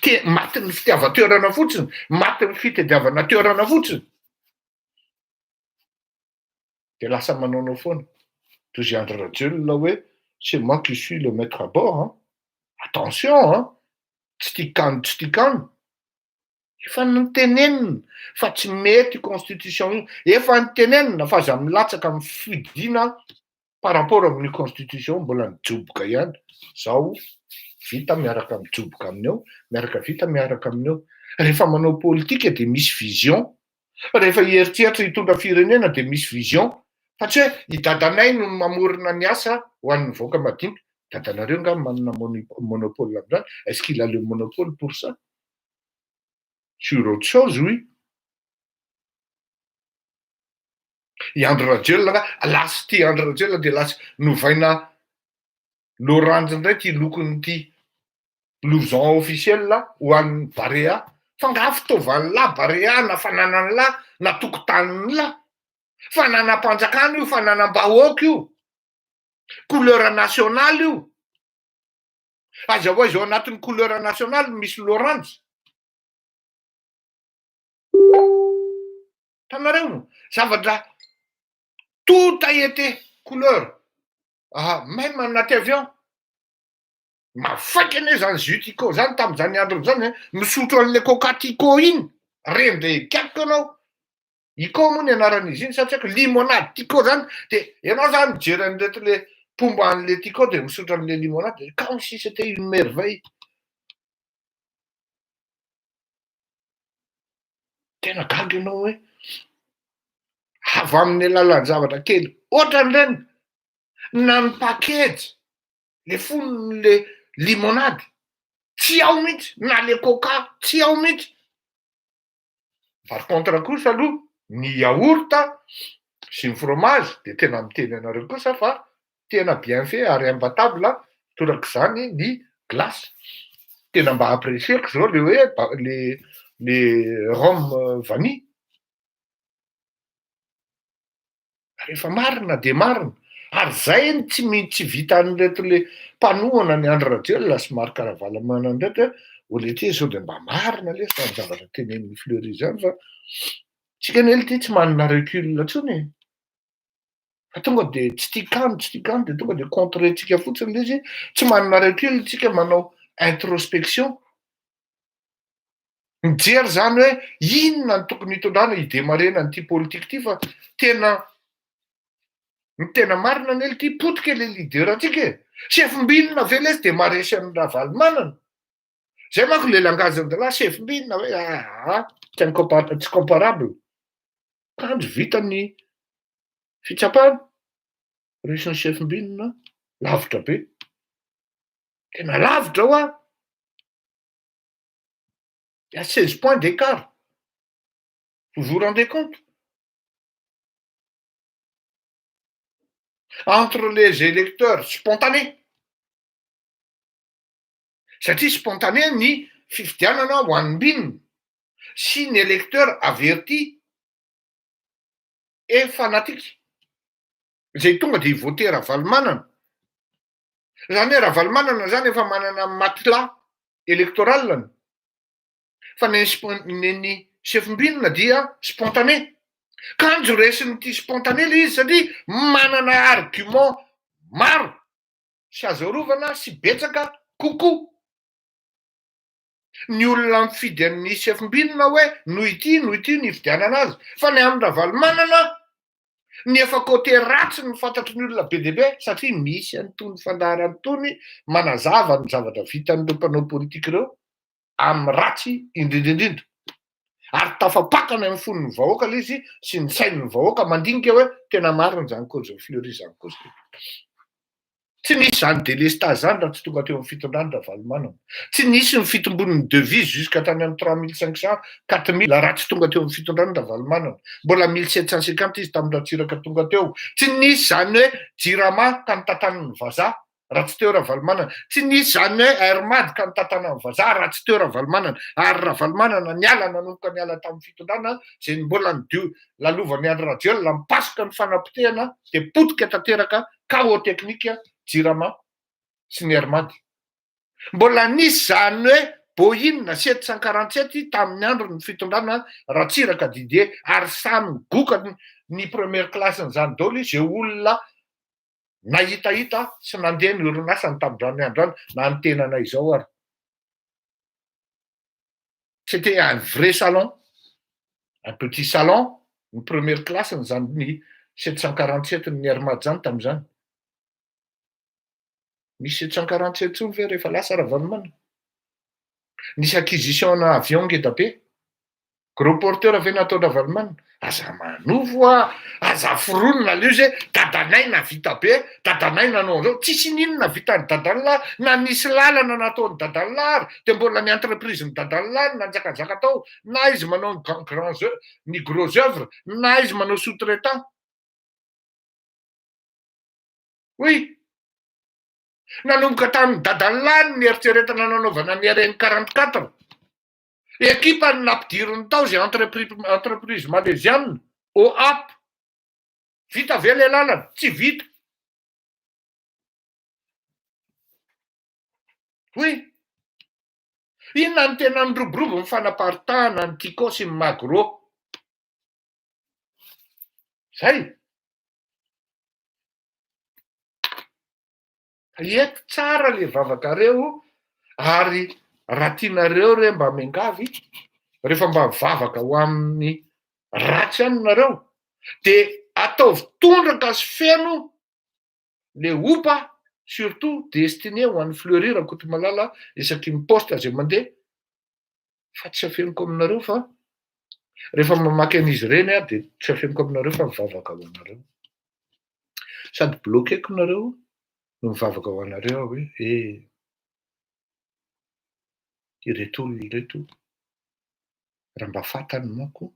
Te matin'ny fitiavan-toerana fotsiny, matin'ny fitadiavana toerana fotsiny. De lasa manaonao foana. Toy izay Andry Rajoelina hoe c'est moi qui suis le maître à bord hein. Attention hein, tsy tia kano tsy tia kano. Efa notenenina fa tsy mety constitution io, efa notenenina fa aza milatsaka amy fidina par rapport amin'ny constitution mbola nijoboka ihany. Zao vita miaraka mijoboka aminy eo, miaraka vita miaraka aminy eo. Rehefa manao politika de misy vision, rehefa hieritreritra hitondra firenena de misy vision, fa tsy hoe i dadanay no mamorona ny asa ho an'ny vahoaka madinika. Dadanareo nga manana monopole am'zany? Est-ce qu'il a le monopole pour ça? Sur autre chose, oui. I Andry Rajoelina nga lasa ty Andry Rajoelina de lasa novaina loranjy indray ty lokon'ity blouson officiel ho an'ny Barea. Fa nga fitaovan'lah Barea na fananan'lah na tokotanin'lah? Fananam-panjakana io, fananam-bahoaka io. Couleur nationale io. Aiza ho aiza ao anatin'ny couleur nationale misy loranjy? Hitanareo, zavatra tout a été couleur, ah même anaty avion. Mafaika anie zany jus Tico zany tam'zany androny zany, misotro an'le coca Tico iny, rendrekaiko anao. Iko moa ny anaran'izy iny sa tsy haiko, limonade Tico zany, de ianao zany mijery an'ireto le mpomba an'le Tico de misotro an'le limonade, comme si c'était une merveille. Tena gaga ianao hoe avy amin'ny alalan'ny zavatra kely ohatran'ireny na ny package le fonon'le limonade tsy ao mihitsy na le coca tsy ao mihitsy. Par contre kosa aloha ny yaourt sy ny fromage de tena miteny anareo kosa fa tena bien fait ary imbattable torak'izany ny glace. Tena mba apprécieko zao le hoe le rhum vanille. Rehefa marina de marina. Ary zay ny tsy tsy vitan'ireto le mpanohana ny Andry Rajoelina sy Marc Ravalomanana ireto hoe ô letia sao de mba marina lesy zany zavatra tenenin'i Fleury zany fa tsika anie ity tsy manana recul intsony e. Fa tonga de tsy tia kano tsy tia kano de tonga de contre-ntsika fotsiny le izy, tsy manana recul tsika manao introspection. Mijery zany hoe inona no tokony hitondrana hidemarena an'ity politika ity fa tena ny tena marina anie ity potika le leader antsika e. Sefom-binona ve lesy de maharesy an'i Ravalomanana? Zay manko le langage an-dalahy sefom-binona hoe aa tsy incompa- tsy comparable. Kanjo vita ny fitsapana, resin'ny sefom-binona lavitra be. Tena lavitra hoa. Il y a 16 points d'écart. Vous vous rendez compte? Entre les électeurs spontanés, satria spontané ny fifidianana ho an'ny mbinina sy ny électeur averti et fanatique, zay tonga de hivoter Ravalomanana. Zany hoe Ravalomanana zany efa manana matelas électoral-ny fa ny ny sefom-binona dia spontané. Kanjo resin'ity spontané le izy satria manana argument maro sy azo arovana sy betsaka kokoa. Ny olona mifidy an'ny sefom-binona hoe noho ity noho ity no ifidianana azy fa ny amin'i Ravalomanana ny efa côté ratsy no fantatry ny olona be dia be satria misy an'itony fandaharana itony manazava ny zavatra vitan'ireo mpanao politika ireo amin'ny ratsy indrindra indrindra ary tafapakana amin'ny fon'ny vahoaka ilay izy sy ny sain'ny vahoaka mandinika hoe tena marina izany cause Fleury izany kosa. Tsy nisy izany délestage izany raha tsy tonga teo amin'ny fitondrana Ravalomanana. Tsy nisy ny fitombon'ny devise jusqu'à tany amin'ny 3500, 4000 raha tsy tonga teo amin'ny fitondrana Ravalomanana. Mbola 1750 izy tamin'ny Ratsiraka tonga teo. Tsy nisy izany hoe Jirama ka notantanin'ny vazaha raha tsy teo Ravalomanana. Tsy nisy izany hoe Air Mad ka notantanan'ny vazaha raha tsy teo Ravalomanana. Ary Ravalomanana niala nanomboka niala tamin'ny fitondrana izay mbola nidio lalovan'i Andry Rajoelina mipasoka ny fanapotehana dia potika tanteraka chaos technique Jirama sy ny Air Mad. Mbola nisy izany hoe Boeing 747 tamin'ny andron'ny fitondrana Ratsiraka Didier ary samy goka ny première classe-n'izany daholo izay olona nahitahita sy nandeha ny orinasany tamin'izany andro izany na ny tenanay izao ary. C'était un vrai salon, un petit salon, ny première classe n'izany ny 747 ny Air Mad zany tamin'izany. Misy 747 intsony ve rehefa lasa Ravalomanana? Nisy acquisition ana avion ngeda be. Gros porteur ve natao Ravalomanana? Aza manovo a, aza foronina aleo izy hoe dadanay navita be, dadanay nanao an'izao. Tsisy n'inona vitan'ny dadan'lahy, na nisy lalana nataon'ny dadan'lahy ary de mbola ny entreprise ny dadan'lahy no nanjakazaka tao, na izy manao ny grands ny gros œuvre, na izy manao sous-traitant. Oui. Nanomboka tamin'ny dadan'lahy ny eritreretina nanaovana ny RN 44. Ekipa ny nampidiriny tao zay entreprise malaisiane OAP. Vita ve le lalana? Tsy vita. Oui. Inona ny tena niroborobo ny fanaparitahana ny Tiko sy ny Magro? Zay. Eto tsara le vavakareo ary raha tianareo re mba miangavy rehefa mba mivavaka ho amin'ny ratsy ihany nareo de ataovy tondraka sy feno le opa surtout destiné ho an'ny Fleury Rakotomalala isaky ny poste zay mandeha fa tsy afeniko aminareo fa rehefa mamaky an'izy ireny aho de tsy afeniko aminareo fa mivavaka ho anareo. Sady bloqueko nareo no mivavaka ho anareo aho hoe eh ireto olona ireto raha mba fantany manko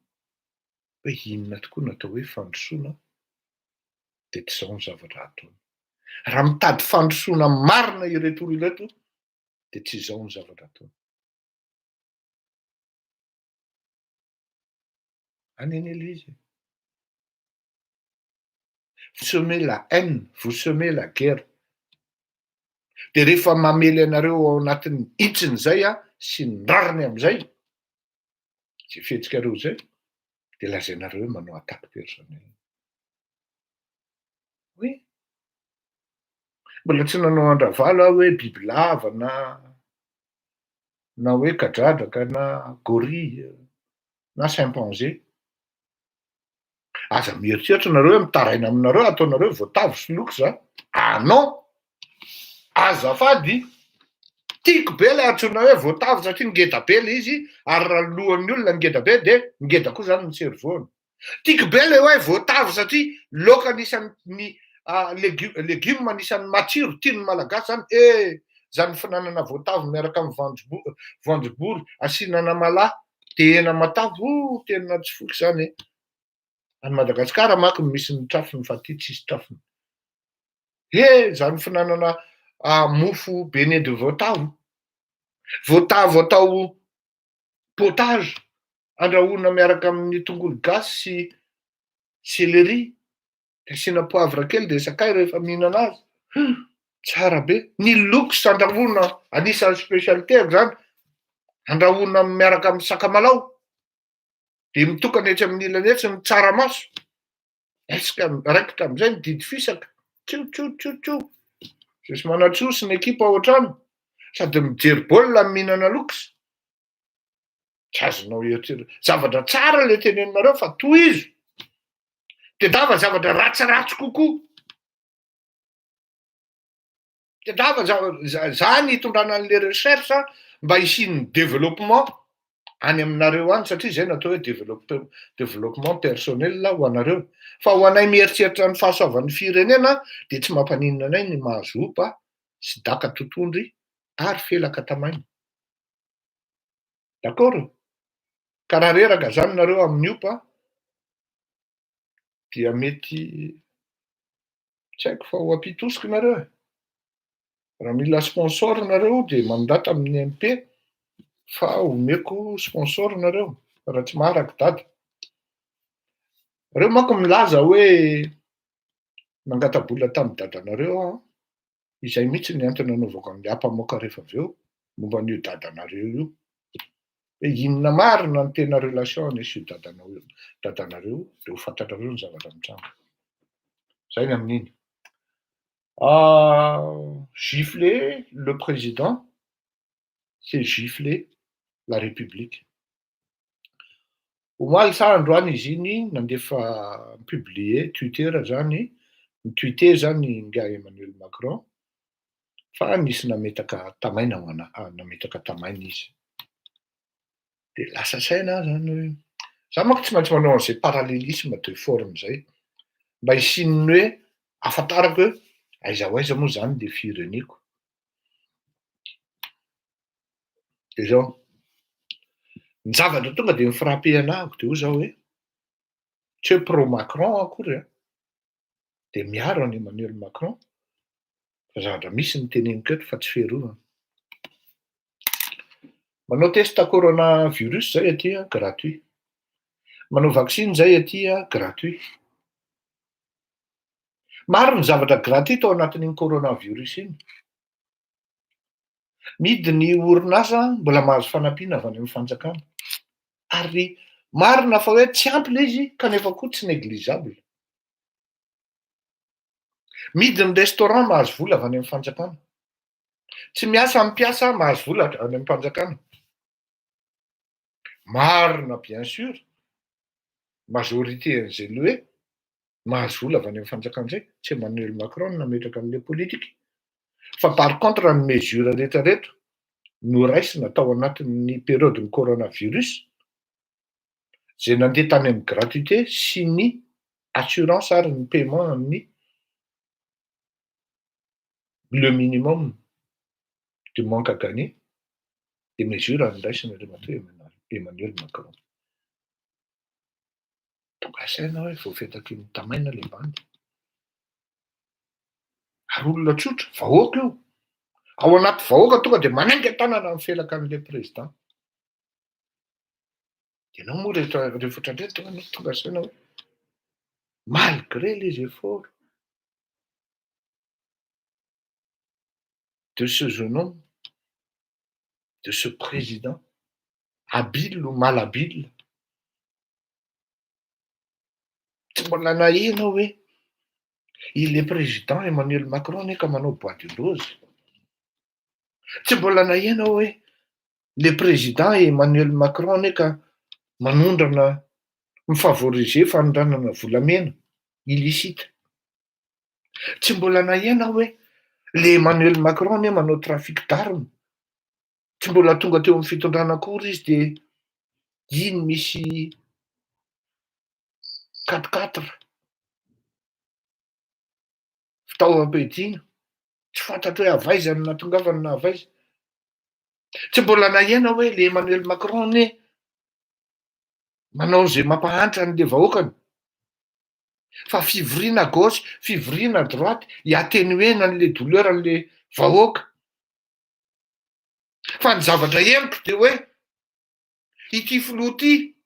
hoe inona tokoa no atao hoe fandrosoana de tsy izao ny zavatra ataony. Raha mitady fandrosoana marina ireto olona ireto de tsy izao ny zavatra ataony. Any anie le izy e. Vous semez la haine, vous semez la guerre. De rehefa mamely anareo ao anatin'ny hitsiny zay a sy ny rariny am'izay, zay fihetsikareo zay, de lazainareo hoe manao attaque personnelle. Oui. Mbola tsy nanao an-dRavalo aho hoe bibilava na hoe kadradraka na gorille na chimpanzé. Aza mieritreritra nareo hoe mitaraina aminareo ataonareo voatavo sy loky za. Ah non! Azafady, tiako be le antsoina hoe voatavo satria ngeda be le izy ary raha lohan'ny olona ngeda be de ngeda koa zany ny cerveau-ny. Tiako be le hoe voatavo satria laoka anisan'ny légume anisan'ny matsiro tian'ny malagasy zany eh zany fihinanana voatavo miaraka amin'ny voanjobory asiana anamalahy de hena matavy oh tena tsy foiko zany e. Any Madagasikara manko no misy ny trafony fa aty tsisy trafony. He zany fihinanana mofo beignet de voatavo, voatavo atao potage andrahoina miaraka amin'ny tongolo gasy sy céleri de asiana poivre kely de sakay rehefa mihinana azy. Tsara be. Ny looks andrahoina, anisan'ny spécialité-ko zany, andrahoina miaraka amy sakamalao, de mitokana etsy amin'ny ilany etsy ny tsaramaso. Est-ce que raikitra amizay ny didy fisaka? Tsio tsio tsio tsio. Jesosy manatsoa sy ny ekipa ao an-trano, sady mijery baolina mihinana looks. Tsy azonao eritreretina. Zavatra tsara le teneninareo fa tohizo. Tedava zavatra ratsiratsy kokoa. Tedava zany hitondrana an'le recherche mba hisian'ny développement any aminareo any, satria zay natao hoe développement personnel ho anareo. Fa ho anay mieritreritra ny fahasoavan'ny firenena de tsy mampaninona anay ny mahazo opa sy daka totondry ary felaka tamaina. D'accord? Ka raha reraka zany nareo amin'ny opa dia mety tsy haiko fa ho ampitosiky nareo e. Raha mila sponsor nareo de mandata amin'ny MP fa omeko sponsor nareo raha tsy maharaky dada. Reo manko milaza hoe nangata-bola tamin'ny dadanareo aho, izay mihitsy ny antony anaovako an'le ampamoaka rehefa avy eo momba an'io dadanareo io. Hoe inona marina ny tena relation ny sy io dadanao io, dadanareo, de ho fantatrareo ny zavatra mitranga. Zay ny amin'iny. Gifler le président, c'est gifler la République. Omaly sa androany izy iny nandefa publier Twitter zany, ny-tweeter zany nga Emmanuel Macron fa nisy nametaka tamaina ho ana, nametaka tamaina izy. De lasa saina aho zany hoe za manko tsy maintsy manao an'izay parallélisme de forme zay mba hisian'ny hoe ahafantarako hoe aiza ho aiza moa zany le fireneko. De zao, ny zavatra tonga de mi-frappe anahako de hoy zaho hoe tsy hoe pro Macron akory a, de miaro an'i Emmanuel Macron fa zavatra misy ny teneniko eto fa tsy fiarovana. Manao test coronavirus zay aty a, gratuit. Manao vaccin zay aty a, gratuit. Maro ny zavatra gratuit tao anatin'iny coronavirus iny. Midy ny orinasa mbola mahazo fanampiana avy any amin'ny fanjakana. Ary marina fa hoe tsy ampy le izy kanefa koa tsy négligeable. Midy ny restaurant mahazo vola avy any amin'ny fanjakana. Tsy miasa amin'ny mpiasa mahazo vola avy any amin'ny fanjakana. Marina bien sûr, majorité an'izay le hoe mahazo vola avy any amin'ny fanjakana zay, tsy Emmanuel Macron no nametraka an'le politique. Fa par contre ny mesure rehetrarehetra no raisina tao anatin'ny période ny coronavirus zay nandeha tany amin'ny gratuité sy ny assurance ary ny paiement amin'ny le minimum du manque à gagner de mesure noraisina Andriamatoa Emmanuel Macron. Tonga saina hoe voafetaky ny tamaina le bandy. Ary olona tsotra, vahoaka io. Ao anaty vahoaka tonga de manainga tanana mifelaka an'le président. De anao moa rehetra rehefa ohatran'ireny tonga anao tonga saina hoe malgré les efforts de ce jeune homme, de ce président, habile ou malhabile, tsy mbola naheno hoe il est président Emmanuel Macron anie ka manao bois de rose. Tsy mbola naheno hoe le président Emmanuel Macron anie ka manondrana mi-favoriser fanondranana volamena illicite. Tsy mbola naheno hoe le Emmanuel Macron anie manao trafic d'armes. Tsy mbola tonga teo amin'ny fitondrana akory izy de iny misy 4x4 fitaovam-piadiana tsy fantatro hoe avaiza no nahatongavany na avaiza. Tsy mbola naheno hoe le Emmanuel Macron anie manao zay mampahantra an'le vahoakany. Fa fivoriana gauche, fivoriana droite, hi-atténuer an'le douleur an'le vahoaka. Fa ny zavatra henoko de hoe ity filoha ity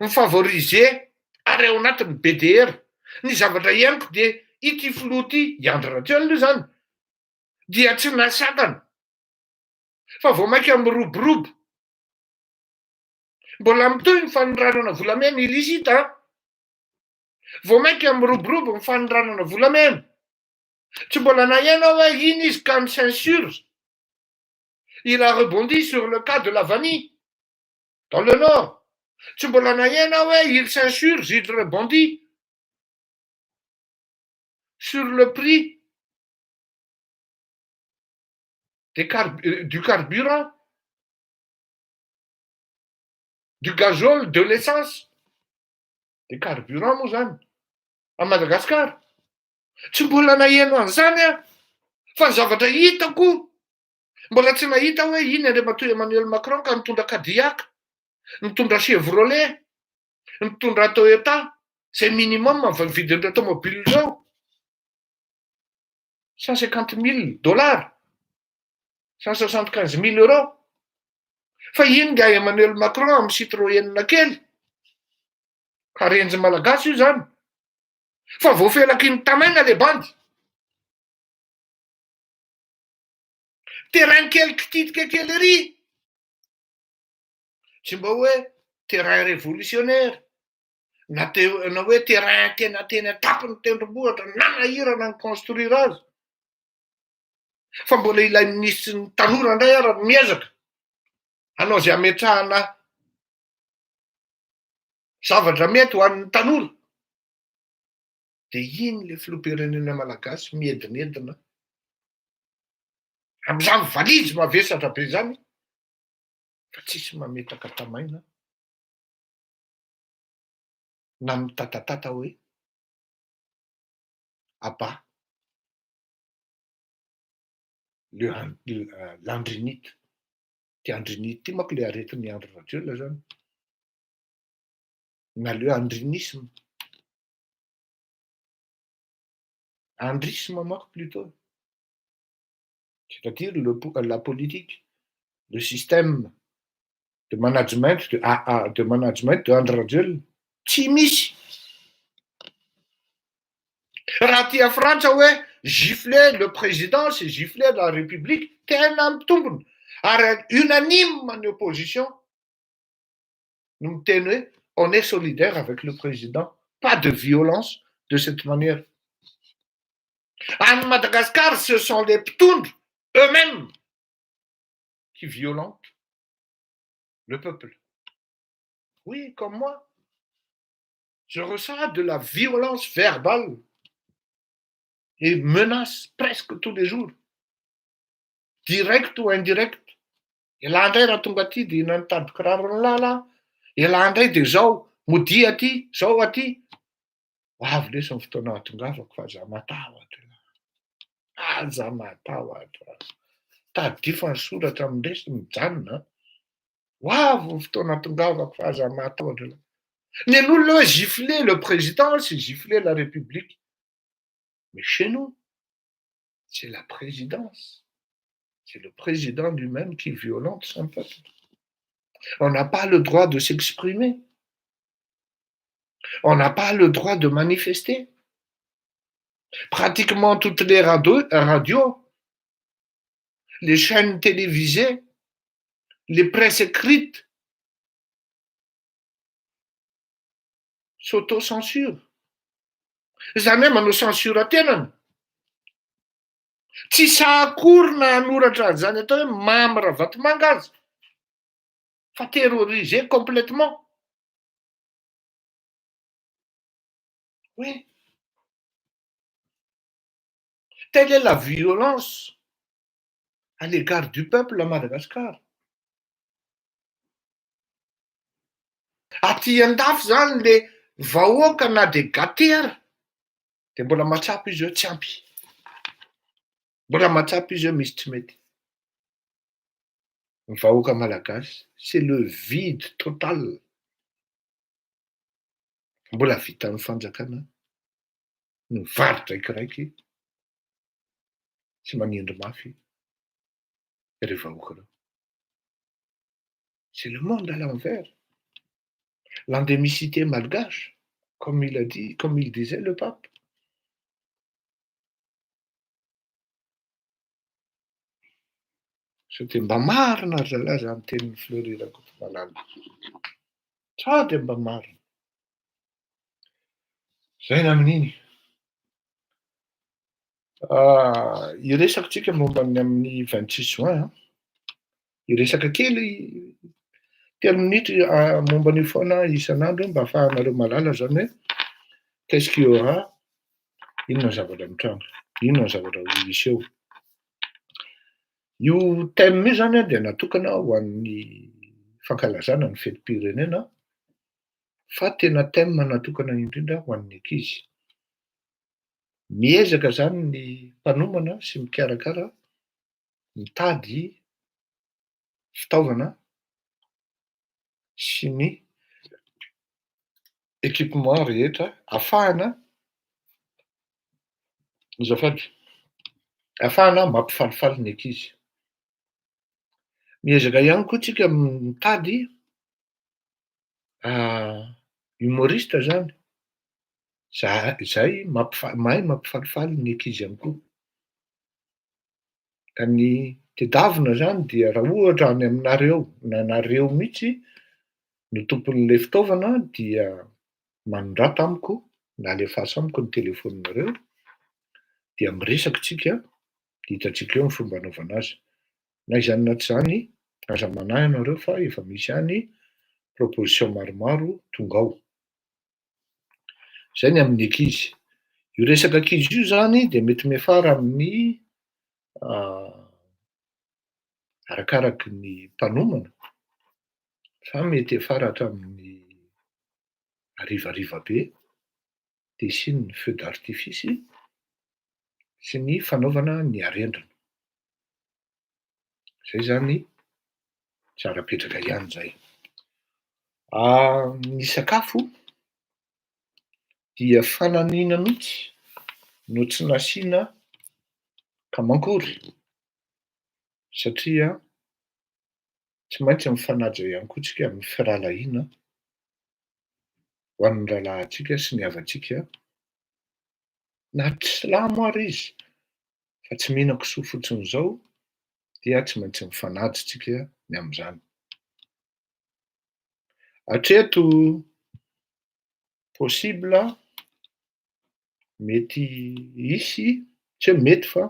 mi-favoriser ary ao anatin'ny BDR. Ny zavatra henoko de ity filoha ity, i Andry Rajoelina io zany. Dia tsy nasakana fa vao mainka miroborobo. Mbola mitohy ny fanondranana volamena illicite an! Vao mainka miroborobo ny fanondranana volamena. Tsy mbola naheno aho hoe iny izy ka ni-censure. Il a rebondi sur le cas de la vanille dans le nord. Tsy mbola naheno aho hoe il censure, il rebondit sur le prix des du carburant, du gazole, de l'essence, des carburants moa zany à Madagascar. Tsy mbola naheno an'izany aho fa ny zavatra hitako mbola tsy nahita hoe iny Andriamatoa Emmanuel Macron ka nitondra Cadillac, nitondra Chevrolet, nitondra Toyota, zay minimum ny vidin'ireo tomobile ireo. 150 000 dollars, 175 000 euros. Fa iny nga Emmanuel Macron amy Citroën kely, karenjy malagasy io zany. Fa voafelaky ny tamaina le bandy. Terrain kely kititika kely ery. Tsy mba hoe terrain révolutionnaire, na te na hoe terrain tena teny an-tampony tendrombohitra nanahirana ny construire azy. Fa mbola ilay minisitry ny tanora indray ara miezaka hanao zay ametrahana zavatra mety ho an'ny tanora. De iny le filoham-pirenena malagasy miedinedina am'izany valizy mavesatra be zany fa tsisy mametaka tamaina na mitatatata hoe aba le l'andrinite. Ty andrinite ty manko le aretin'ny Andry Rajoelina zany. Na le andrinisme. Andrisme manko plutôt. C'est-à-dire le la politique, le système de management de AA de management de Andry Rajoelina. Tsy misy. Raha tia Frantsa hoe gifler le président, c'est gifler la République, tena mitombona. Ary unanime ny opposition no miteny hoe on est solidaire avec le président. Pas de violence de cette manière. Any Madagascar, ce sont les mpitondra eux-mêmes qui violentent le peuple. Oui, comme moi. Je reçois de la violence verbale et menace presque tous les jours. Direct ou indirect. Elahy indray raha tonga aty de ina nitady kiraro ny lala, elahy indray de zao, modia aty, zao aty. Ho avy lesy ny fotoana ahatongavako fa aza matahotra. Aza matahotra. Tadidio fa ny soratra amindresy mijanona. Ho avy ny fotoana ahatongavako fa aza matahotra. Ny an'olona hoe gifler le président, c'est gifler la République. Mais chez nous, c'est la présidence. C'est le président lui-même qui violente son peuple. On n'a pas le droit de s'exprimer. On n'a pas le droit de manifester. Pratiquement toutes les radios, les chaînes télévisées, les presses écrites s'autocensurent. Zany hoe manao censure tenany. Tsy sahakory na hanoratra an'izany atao hoe Mamy Ravatomanga azy fa terrorisé complètement. Oui. Telle est la violence à l'égard du peuple à Madagascar. Aty andafy zany le vahoaka na de gâté ara de mbola mahatsapa izy hoe tsy ampy. Mbola mahatsapa izy hoe misy tsy mety. Ny vahoaka malagasy, c'est le vide total. Mbola vitan'ny fanjakana ny mivarotra sy manindry mafy ireo vahoaka ireo. C'est le monde à l'envers. L'endémicité malgache, comme il a dit, comme il disait le pape. Sao dia mba marina ry zalahy izany tenin'i Fleury Rakotomalala. Sao dia mba marina. Zay ny amin'iny. Hiresaka tsika momba ny amin'ny 26 juin an. Hiresaka kely telo minitra momba an'io foana isan'andro mba ahafahanareo mahalala zany hoe qu'est-ce qu'il y aura, inona ny zavatra mitranga, inona ny zavatra ho hiseho. Io thème io zany an dia natokana ho an'ny fankalazana ny fetim-pirenena fa tena thème natokana indrindra ho an'ny ankizy. Miezaka zany ny mpanomana sy mikarakara mitady fitaovana sy ny équipement rehetra ahafahana, azafady, ahafahana mampifalifaly ny ankizy. Miezaka ihany koa tsika mitady humoriste zany, za- zay mampifa- mahay mampifalifaly ny ankizy ihany koa. Ka ny tedavina zany dia raha ohatra any aminareo na nareo mihitsy no tompon'le fitaovana dia manorata amiko na alefaso amiko ny telefoninareo dia miresaka tsika, hitantsika eo ny fomba anaovana azy. Na izany na tsy izany, aza manahy ianareo fa efa misy ihany proposition maromaro tonga ao. Zay ny amin'ny ankizy. Io resaka ankizy io zany de mety miafara amin'ny arakaraky ny mpanomana fa mety hiafara hatramin'ny harivariva be de hisian'ny feu d'artifice sy ny fanaovana ny arendrina. Zay zany tsara petraka ihany zay. Ny sakafo dia fananina mihitsy no tsy nasiana kamankory satria tsy maintsy mifanaja ihany koa tsika amin'ny firahalahiana ho an'ny rahalahintsika sy ny havantsika na tsy silamo ary izy fa tsy mihinan-kisoa fotsiny izao dia tsy maintsy mifanaja tsika ny amin'izany. Hatreto possible mety hisy, tsy hoe mety fa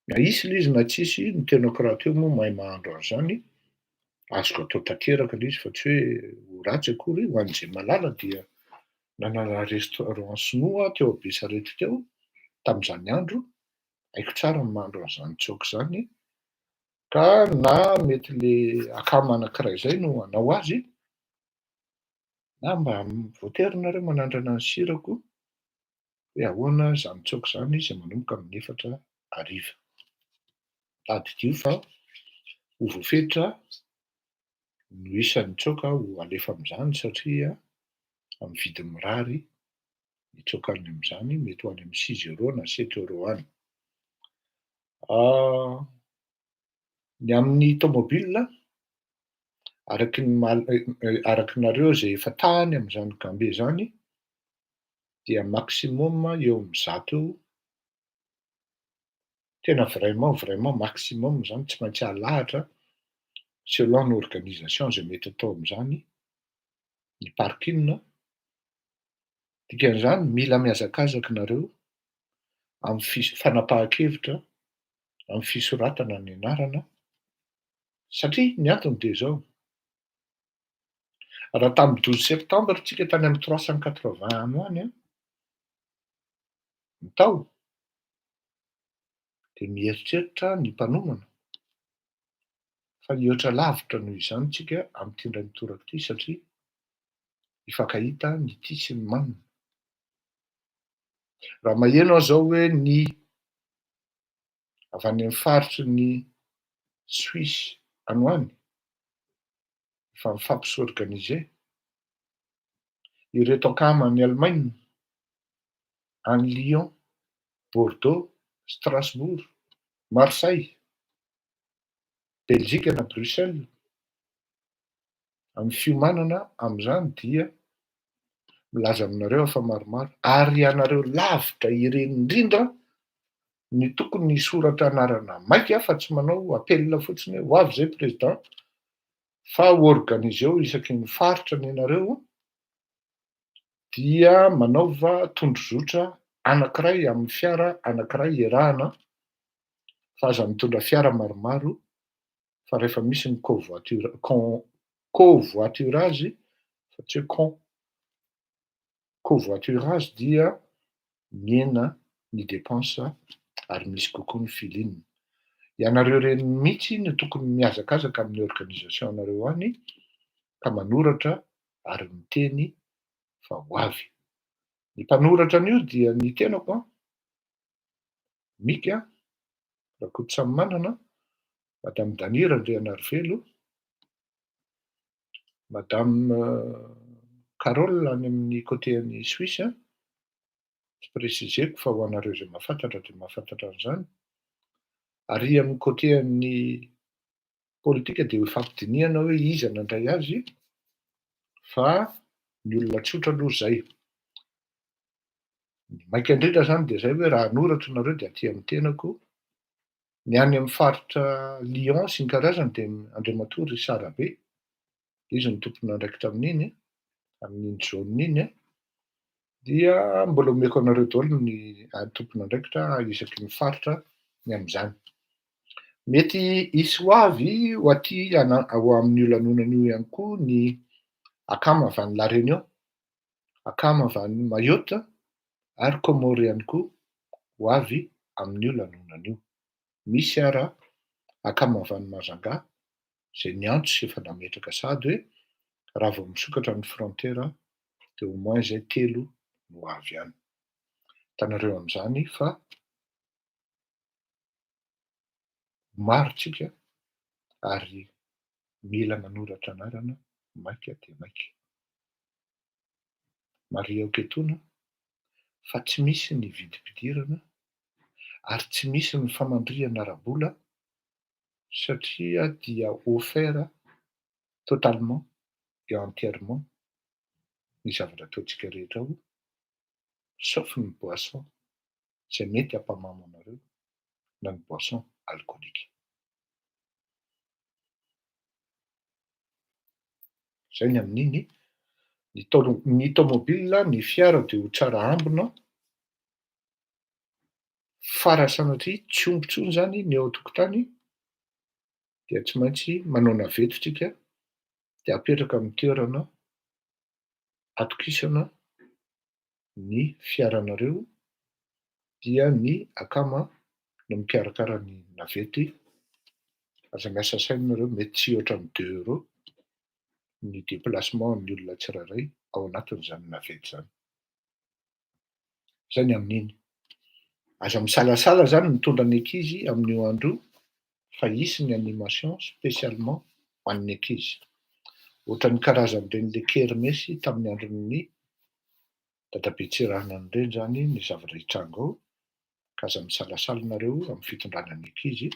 na hisy ilay izy na tsy hisy, ny tenako rahateo moa mahay mahandro an'izany, azoko atao tanteraka ilay izy fa tsy hoe ho ratsy akory, ho an'izay mahalala dia nanana restaurant sinoa aho teo Besarety teo tamin'izany andro, haiko tsara ny mahandro an'izany tsaoka izany, ka na mety le akama anankiray izay no hanao azy, na mba voatery nareo manandrana ny sirako hoe ahoana izany tsaoka izany izay manomboka amin'ny 4 hariva. Tadidio fa ho voafetra no isan'ny tsaoka ho alefa amin'izany satria amin'ny vidiny mirary ny tsaoka any amin'izany, mety ho any amin'ny six euros na sept euros any. Ny amin'ny tomobile, araky ny maha- araky nareo izay efa tany amin'izany Gambie izany dia maximum eo amin'ny 100 eo, tena vraiment vraiment maximum zany tsy maintsy alahatra selon ny organisation izay mety atao amin'izany ny parking. Dikan'izany mila mihazakazaka nareo amin'ny fis- fanapahan-kevitra amin'ny fisoratana ny anarana satria ny antony dia izao, raha tamin'ny 12 septembre tsika tany amin'ny 380 any ho any an, ny tao, dia mieritreritra ny mpanomana fa hihoatra lavitra noho izany tsika amin'ity indray mitoraka ity satria hifankahita ny tia sy ny manina. Raha maheno aho izao hoe ny avy any amin'ny faritry ny Suisse any ho any, efa mifampi-s'organiser, ireto akama any Allemagne, any Lyon, Bordeaux, Strasbourg, Marseille, Belgique na Bruxelles, amin'ny fiomanana amin'izany dia milaza aminareo aho fa maromaro, ary ianareo lavitra ireny indrindra. Ny tokony hisoratra anarana maika fa tsy manao appel fotsiny hoe ho avy zay président fa organiseo isaky ny faritra ny anareo dia manaova tondrozotra anankiray amin'ny fiara anankiray iarahana fa aza mitondra fiara maromaro fa rehefa misy ny covoiture con covoiturage fa tsy hoe con covoiturage dia mihena ny dépense ary misy kokoa ny feeling. Ianareo ireny mihitsy no tokony mihazakazaka amin'ny organisation anareo any ka manoratra ary miteny fa ho avy. Ny mpanoratra an'io dia ny tenako an, Mika Rakotosamimanana, Madame Dany Randrianarivelo, Madame Carole any amin'ny côté an'i Suisse, tsy préciser-ko fa ho anareo izay mahafantatra dia mahafantatra an'izany. Ary amin'ny côté an'ny politika dia hifampidinihana hoe iza nandray azy fa ny olona tsotra aloha izay. Ny maika indrindra izany dia izay hoe raha hanoratra nareo dia aty amin'ny tenako. Ny any amin'ny faritra Lyon sy ny karazany dia Andriamatoa Richard Rabe, izy no tompon'andraikitra amin'iny, amin'iny zone iny. Dia mbola omeko anareo daholo ny tompon'andraikitra isaky ny faritra ny amin'izany. Mety hisy ho avy ho aty ho amin'io lanonana io ihany koa ny akama avy any La Réunion, akama avy any Mayotte ary Comores ihany koa ho avy amin'io lanonana io. Misy ara akama avy any Majunga izay niantso sy efa nametraka sahady hoe raha vao misokatra ny frontière dia au moins izay telo no avy any. Hitanareo amin'izany fa maro tsika ary mila manoratra anarana maika dia maika. Marihako etoana fa tsy misy ny vidim-pidirana ary tsy misy ny famandrihana ara-bola satria dia offert totalement et entièrement ny zavatra ataontsika rehetra ao sauf ny boisson izay mety hampamamo anareo na ny boisson alcoolique. Izay ny amin'iny. Ny ny tomobile, ny fiara dia ho tsara ambina fa raha sanatria tsy omby intsony izany ny eo an-tokotany dia tsy maintsy manao navette tsika dia apetraka amin'ny toerana atokisana ny fiaranareo dia ny akama no mikarakara ny navette, aza miasa saina nareo mety tsy hihoatra ny deux euros ny déplacement ny olona tsirairay ao anatin'izany navette izany. Zay ny amin'iny. Aza misalasala zany mitondra ny ankizy amin'io andro io fa hisy ny animation spécialement ho an'ny ankizy. Ohatran'ny karazan'ireny le kermesy tamin'ny andron'ny dadabe Tsiranana ireny zany ny zavatra hitranga ao ka aza misalasala nareo amin'ny fitondrana ny ankizy.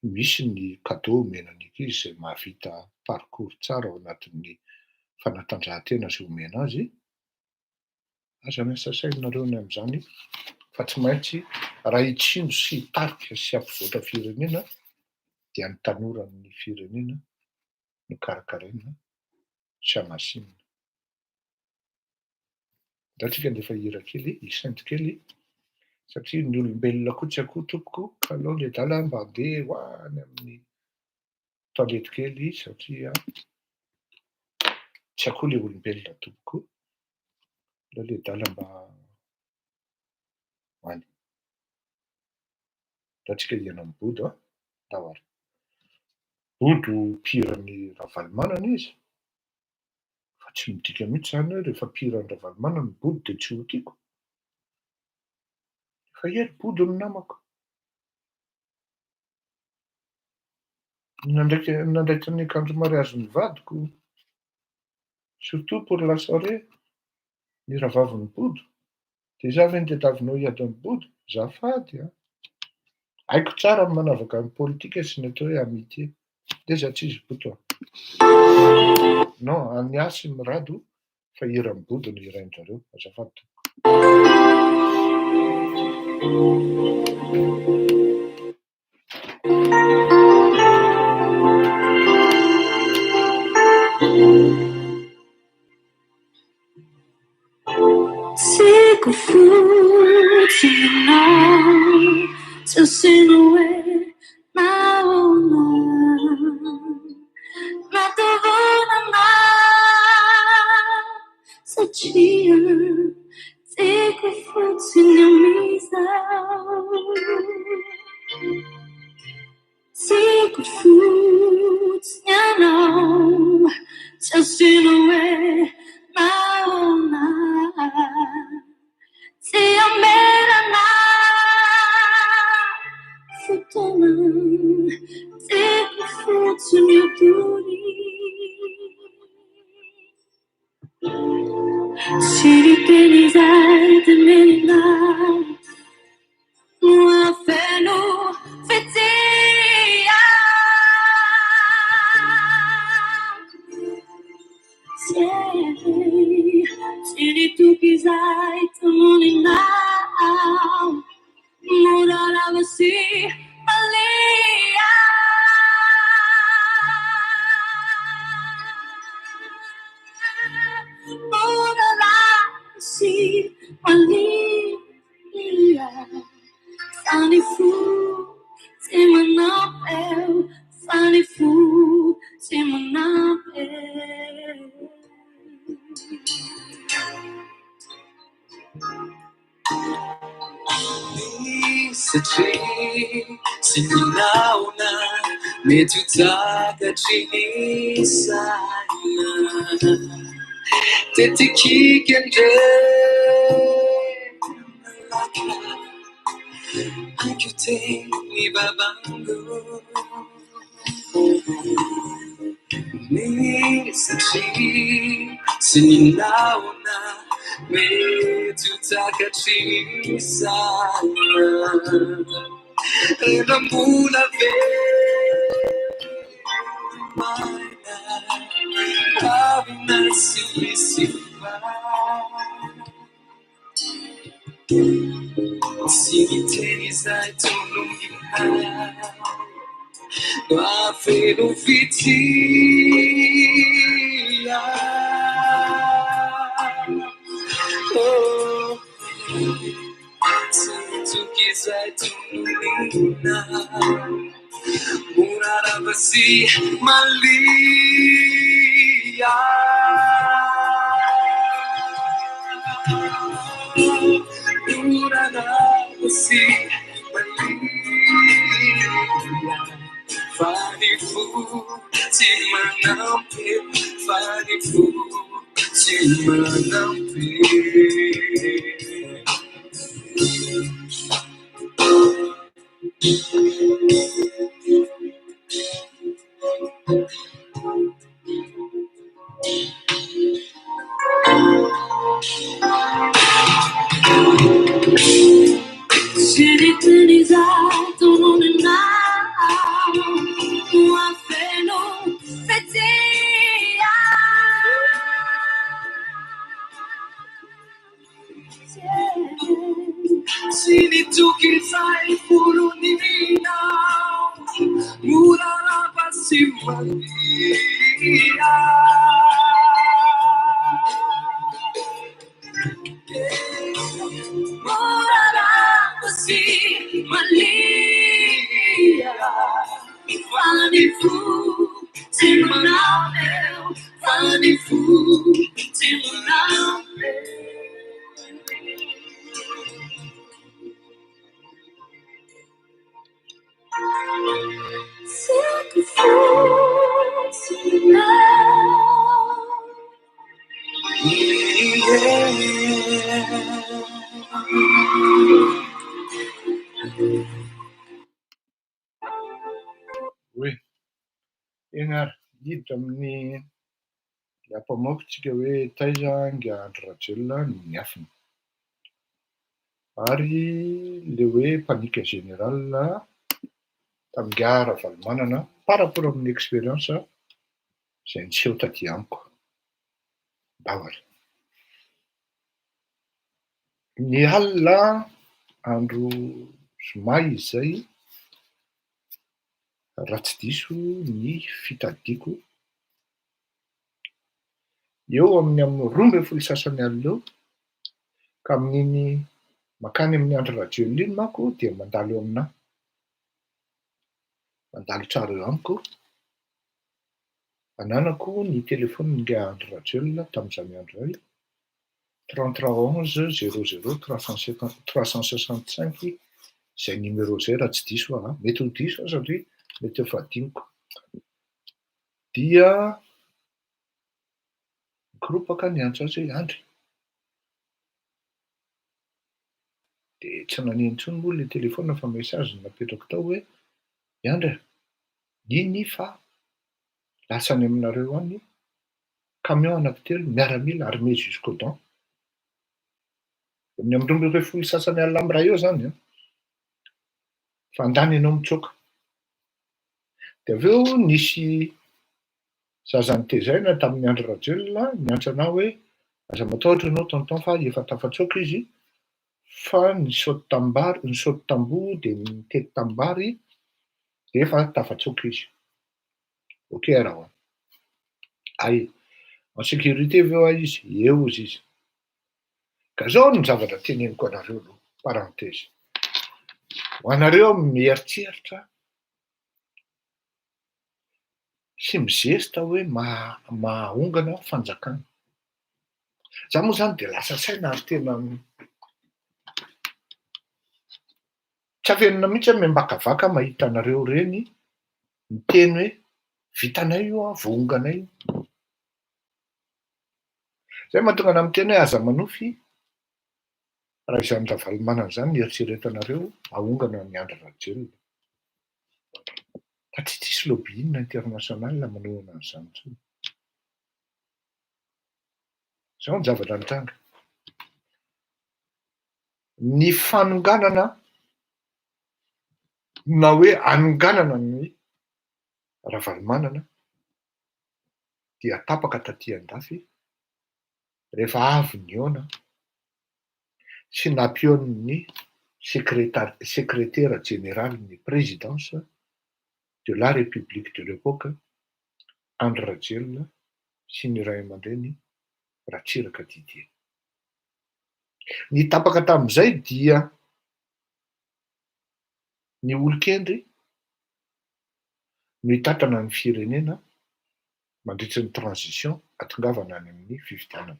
Misy ny cadeau omena ny ankizy izay mahavita parcours tsara ao anatin'ny fanatanjahantena izay omena azy. Aza miasa saina nareo ny amin'izany fa tsy maintsy raha hitsinjo sy hitarika sy hampivoatra firenena dia ny tanoran'ny firenena no karakaraina sy hamasinina. Ndao tsika andefa hira kely, hisento kely satria ny olombelona koa tsy akoho tompoko ka aleo ny adala mba handeha ho any amin'ny toilette kely satria tsy akoho le olombelona tompoko. Aleo le adala mba ho any. Ndao tsika hihaino amin'i Bodo a! Ndao ary. Bodo mpihiran'i Ravalomanana izy. Fa tsy midika mihitsy izany hoe rehefa mpihiran'i Ravalomanana ny Bodo dia tsy ho tiako. Efa ela Bodo no namako. Nandraitra ny akanjo mariazin'ny vadiko, surtout pour la soirée, ny rahavavin'i Bodo. Dia izaho ve no tadiavinao hiady amin'i Bodo? Azafady an! Haiko tsara ny manavaka ny politika sy ny atao hoe amitié. Ndeza tsy izy Bodo a! Non, an'i ahy sy Mirado fa hiran'i Bodo no hirain-dry zareo. Azafady tompoko. Tiako fotsiny ianao, tsy asiana hoe nahoana. Natahorana satria tiako fotsiny amin'izao. Tiako fotsiny ianao, tsy asiana hoe nahoana. Tsy hamerana fotoana, tiako fotsiny ho doria. Tsy ny teny izay teneninao no hahafeno fitia. Tsy ny toky izay tononinao mora lava sy malia. Mora lava sy malia. Fa ny fo tsy manampy, fa ny fo tsy manampy. Satria tsy naona mety ho takatry ny saina. Tetikika indray malaka ankoteny babango. Ny satria tsy naona mety ho takatry ny saina. Raha mbola velona avina sy misy Tsy ny teny izay tononinao no hahafeno fitia. Oh, tsy ny toky izay tononinao mora rava sy malia. Mora rava sy malia. Fa ny fo tsy manampy, fa ny fo tsy manampy. Tsy ny teny izay tononinao no hahafeno fitia. Tsy ny toky izay foroninao mora rava sy malia. Mora rava sy malia. Fa ny fo tsy manampy, fa ny fo tsy manampy. Tiako fotsiny ianao. Oy, eny ary, hiditra amin'ny ilay ampamoaka tsika hoe taiza ingahy Andry Rajoelina no niafina. Ary ilay hoe panique générale tamin'ingahy Ravalomanana par rapport amin'ny expérience izay niseho taty amiko. Ndao ary. Ny alina andro zoma izy izay, raha tsy diso ny fitadidiako, eo amin'ny amin'ny 12 sy sasany alina eo, ka amin'iny mankany amin'ny Andry Rajoelina iny manko dia mandalo eo aminahy, mandalo tsara eo amiko, ananako ny telefaonin'ingahy Andry Rajoelina tamin'izany andro izany, 33 11 00 365 izay numéro izay raha tsy diso aho an, mety ho diso aho satria mety efa adinoko. Dia nikoropaka niantso azy hoe Andry. Dia tsy naneno intsony moa ilay telefaonina fa message no napetrako tao hoe i Andry a, iny fa lasa any aminareo any camion anankitelo miaramila armé jusqu'aux dents. Eo amin'ny 12 sy sasany alina amin'ny iray eo izany an, fa andany ianao mitsoaka. Dia avy eo nisy zaza nitezaina tamin'i Andry Rajoelina niantso anah hoe aza matahotra ianao tonton fa efa tafatsoaka izy fa nisaoty tanimbary, nisaoty tamboho dia nitety tanimbary dia efa tafatsoaka izy. Ok raha. Ay, en sécurité ve hoa izy? Eo hozy izy. Ka zao ny zavatra teneniko anareo aloha, parenthèse. Ho anareo mieritreritra sy mizesta hoe mahaongana fanjakana. Za moa zany de lasa saina ary tena tsy afenina mihitsy aho miambakavaka mahita anareo ireny miteny hoe vitanay io an, voaonganay io. Zay mahatonga anah miteny hoe aza manofy raha izany Ravalomanana izany no eritreretanareo ahongana an'i Andry Rajoelina. Fa tsy tsisy lobbying international manohana an'izany intsony. Izao ny zavatra nitranga. Ny fanonganana na hoe anonganana ny Ravalomanana dia tapaka taty an-dafy rehefa avy nihaona sy nampihaonin'ny sekretera jeneralin'ny présidence de la République de l'époque, Andry Rajoelina sy ny ray aman-dreny Ratsiraka Didier. Ny tapaka tamin'izay dia ny olon-kendry no hitantana ny firenena mandritry ny transition hatongavana any amin'ny fifidianana.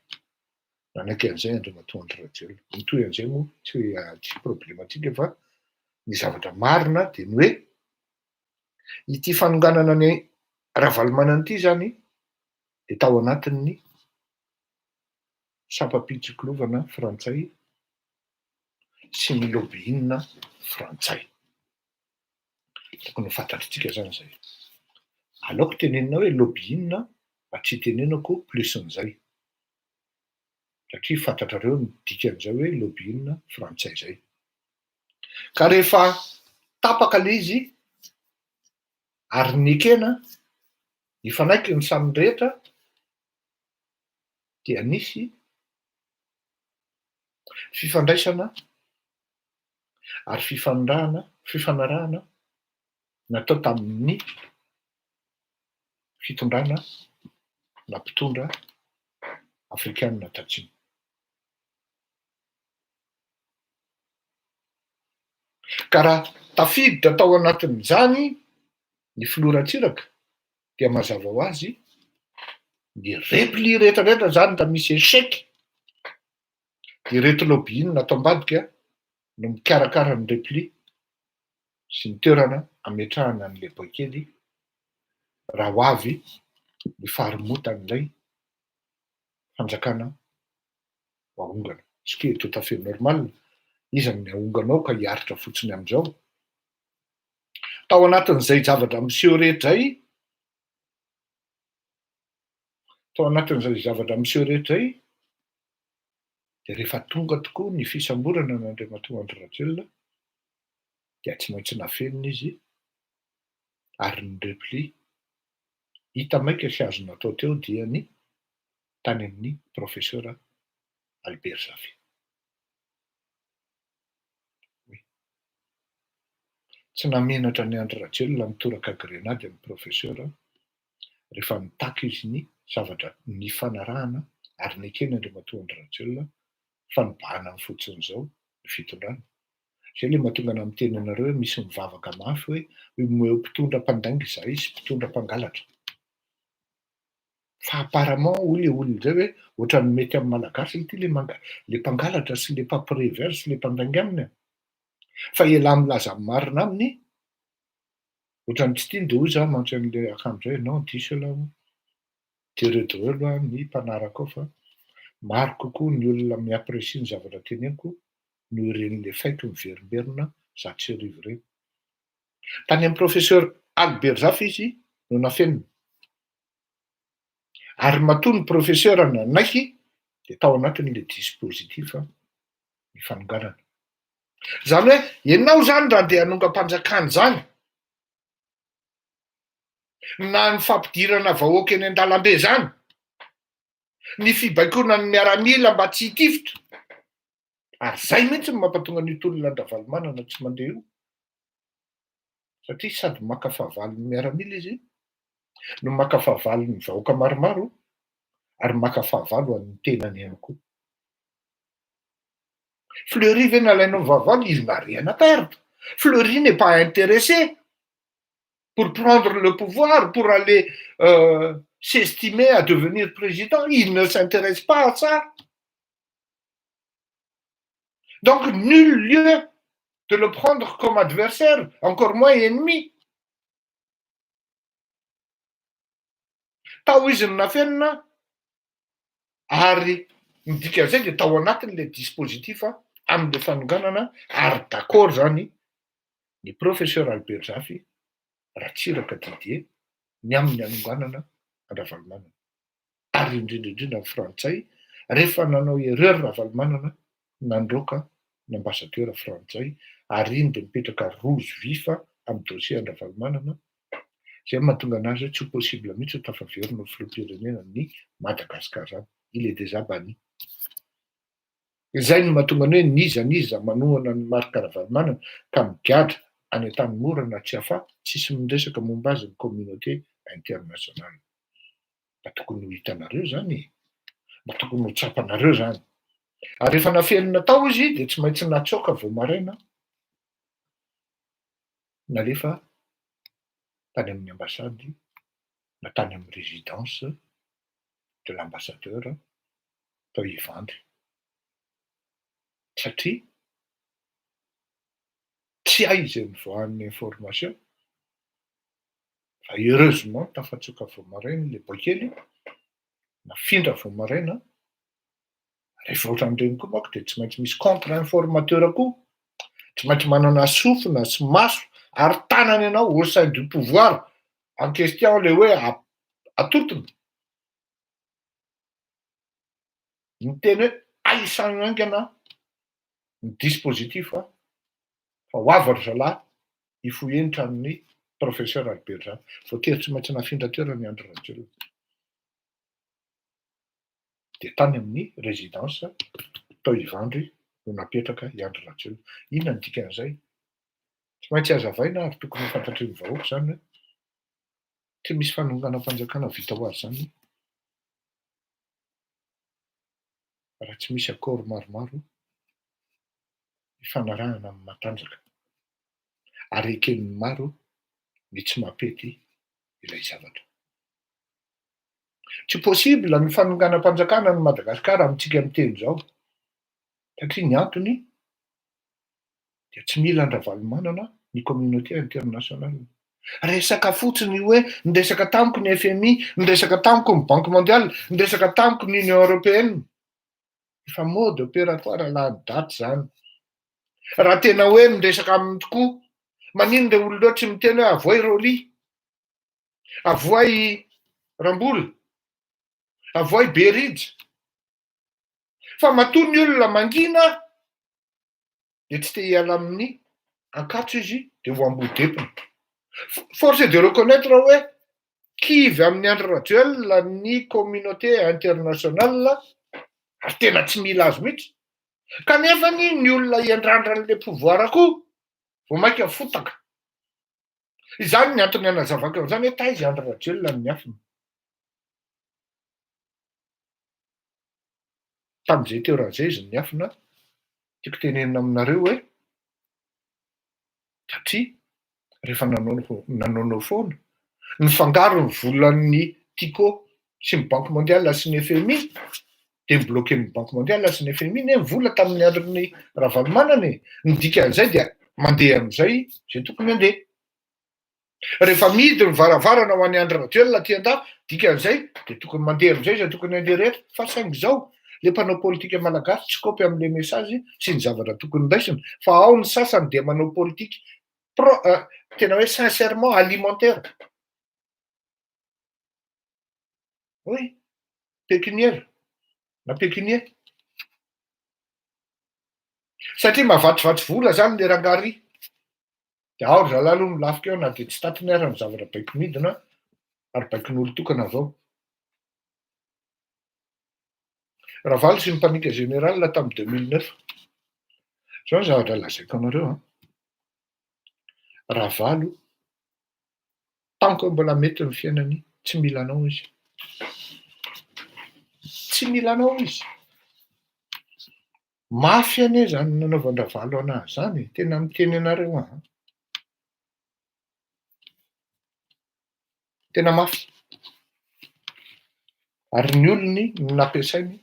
Nanaiky an'izay Andriamatoa Andry Rajoelina. Mitohy an'izay moa tsy tsy problematique fa ny zavatra marina dia ny hoe ity fanonganana an'i Ravalomanana ity izany dia tao anatin'ny sampam-pitsikilovana frantsay sy ny lobbying frantsay. Tokony ho fantatritsika zany zay. Aleoko tenenina hoe lobbying mba tsy hitenenako plus-n'izay. Satria fantatrareo ny dikan'izay hoe lobbying frantsay zay. Ka rehefa tapaka le izy ary nekena, nifanaiky ny samy rehetra dia nisy fifandraisana ary fifandrahana fifanarahana natao tamin'ny fitondrana na mpitondra afrikana tatsimo. Ka raha tafiditra tao anatin'izany ny filoha Ratsiraka dia mazava ho azy ny repli rehetra rehetra zany raha misy échec ireto lobbying ato ambadika no mikarakara ny repli sy ny toerana ametrahana an'ilay boay kely raha ho avy ny faharomotan'ilay fanjakana ho ahongana. Ce qui est tout à fait normal, iza no ahonganao ka hiaritra fotsiny amin'izao? Tao anatin'izay zavatra miseho rehetra izay, tao anatin'izay zavatra miseho rehetra izay, dia rehefa tonga tokoa ny fisamborana an'Andriamatoa Andry Rajoelina dia tsy maintsy nafenina izy ary ny repli hita maika sy azo natao teo dia ny tany amin'ny Professeur Albert Zafy. Tsy nahamenatra an'i Andry Rajoelina nitoraka grenady ny professeur rehefa nitaky izy ny zavatra nifanarahana ary nekeny Andriamatoa Andry Rajoelina fa nibahana fotsiny izao ny fitondrana. Zay le mahatonga anah miteny anareo hoe misy mivavaka mafy hoe omeo mpitondra mpandainga izahay sy mpitondra mpangalatra. Fa apparemment hoy le olona zay hoe ohatran'ny mety amin'ny Malagasy ity le manga- le mpangalatra sy le mpampirevy azy sy le mpandainga aminy e. Fa ialahy milaza ny marina aminy, ohatran'ny tsy tiany de hoy za mantsy an'le akanjo zay, non diso ialahy hono, jereo daholo hoa ny mpanaraka ao fa maro kokoa ny olona mi-apprécier ny zavatra teneniko noho ireny le fake miverimberina 1100 ireny. Tany amin'ny professeur Albert Zafy izy no nafenina. Ary matoa ny professeur nanaiky de tao anatin'le dispositif ny fanonganana. Zany hoe ianao zany raha andeha hanongam-panjakana zany, na ny fampidirana vahoaka eny an-dalambe zany, ny fibaikoana ny miaramila mba tsy hitifitra, ary zay mihitsy no mampatonga an'io tolona an-dRavalomanana tsy mandeha io, satria sady maka fahavalon'ny miaramila izy no maka fahavalon'ny vahoaka maromaro ary maka fahavalo an'ny tenany ihany koa. Fleury ve nalainao fahavalo? Il n'a rien à perdre. Fleury n'est pas intéressé pour prendre le pouvoir, pour aller s'estimer à devenir président. Il ne s'intéresse pas à ça. Donc, nul lieu de le prendre comme adversaire, encore moins ennemi. Tao izy no nafenina ary ny dikan'izay dia tao anatin'ilay dispositif amin'ilay fanonganana ary d'accord zany ny professeur Albert Zafy, Ratsiraka Didier ny amin'ny hanonganana an-dRavalomanana. Ary indrindra indrindra ny frantsay rehefa nanao erreur Ravalomanana nandroaka ny ambassadeur frantsay ary iny dia mipetraka rouge vif amin'ny dossier an-dRavalomanana, zay no mahatonga anazy hoe tsy ho possible mihitsy ho tafaverina ho filoham-pirenena ny Madagascar zany, il est déjà banni. Izay no mahatonga ny hoe n'iza n'iza manohana an'i Marc Ravalomanana ka migadra any Antanimora na Tsiafahy, tsisy miresaka momba azy ny communauté internationale. Mba tokony ho hitanareo zany e! Mba tokony ho tsapanareo zany. Ary rehefa nafenina tao izy dia tsy maintsy natsoaka vao maraina, nalefa tany amin'ny ambassade na tany amin'ny résidence de l'ambassadeur tao Ivandry. Satria tsy hay izay nivoahan'ny information fa heureusement tafatsoaka vao maraina ilay boay kely, nafindra vao maraina, rehefa ohatran'ireny koa manko dia tsy maintsy misy contre informateur koa, tsy maintsy manana sofina sy maso ary tanana ianao au sein du pouvoir en question le hoe atotona. Ny teny hoe ahisano haingana ny dispositif fa ho avy ry zalahy hifoha eny tranon'ny professeur Albert zany. Voatery tsy maintsy nafindra toerana i Andry Rajoelina. Dia tany amin'ny résidence tao Ivandry no napetraka i Andry Rajoelina. Inona no dikan'izay? Tsy maintsy hazavaina ary tokony ho fantatry ny vahoaka izany hoe tsy misy fanonganam-panjakana vita ho azy izany raha tsy misy accord maromaro ifanarahana amin'ny matanjaka ary eken'ny maro ny tsy mampety ilay zavatra. Tsy possible ny fanonganam-panjakana any Madagasikara amintsika miteny izao satria ny antony dia tsy mila an-dRavalomanana ny communauté internationale. Resaka fotsiny io hoe niresaka tamiko ny FMI, niresaka tamiko ny Banque mondiale, niresaka tamiko ny Union européenne. Efa mode opératoire lany daty zany. Raha tena hoe miresaka aminy tokoa, maninona ireo olona ireo tsy miteny hoe avoay Rolly, avoay Rambola, avoay Berija. Fa matoa ny olona mangina dia tsy te hiala amin'ny Ankatso izy dia ho ambodepina. Force est de reconnaître hoe kivy amin'i Andry Rajoelina ny communauté internationale ary tena tsy mila azy mihitsy. Kanefa ny olona hiandrandra an'ilay pouvoir koa vao mainka fotaka. Izany ny antony anazavako an'izany hoe taiza i Andry Rajoelina no niafina. Tamin'izay toerana izay izy no niafina, tiako tenenina aminareo hoe satria rehefa nanao nanaonao foana, nifangaro ny volan'ny Tiko sy ny Banque mondiale sy ny FMI, dia ni-bloquer-n'ny Banque mondiale sy ny FMI anie ny vola tamin'ny andron'i Ravalomanana e! Ny dikan'izay dia mandeha amin'izay izay tokony handeha. Rehefa mihidy ny varavarana ho an'i Andry Rajoelina aty an-dafy, dikan'izay dia tokony mandeha amin'izay izay tokony handeha rehetra, fa saingy izao, le mpanao politika malagasy tsy kaopy amin'le message sy ny zavatra tokony raisina, fa ao ny sasany dia manao politika pro, tena hoe sincèrement alimentaire. Oui, pécuniaire na pécunier. Satria mahavatsivatsy vola zany le rangahy ry. De ao ry zalahy aloha milafika eo na de tsy tatiny ara ny zavatra baiko midina ary baikon'olon-tokana avao. Ravalo sy ny mpanika général tamin'ny 2009. Zao ny zavatra lazaiko anareo an. Ravalo, tant que mbola mety ny fiainany, tsy mila anao izy. Tsy mila anao izy. Mafy anie zany nanaovan-dRavalo anazy zany e, tena miteny anareo aho an. Tena mafy. Ary ny olony no nampiasainy,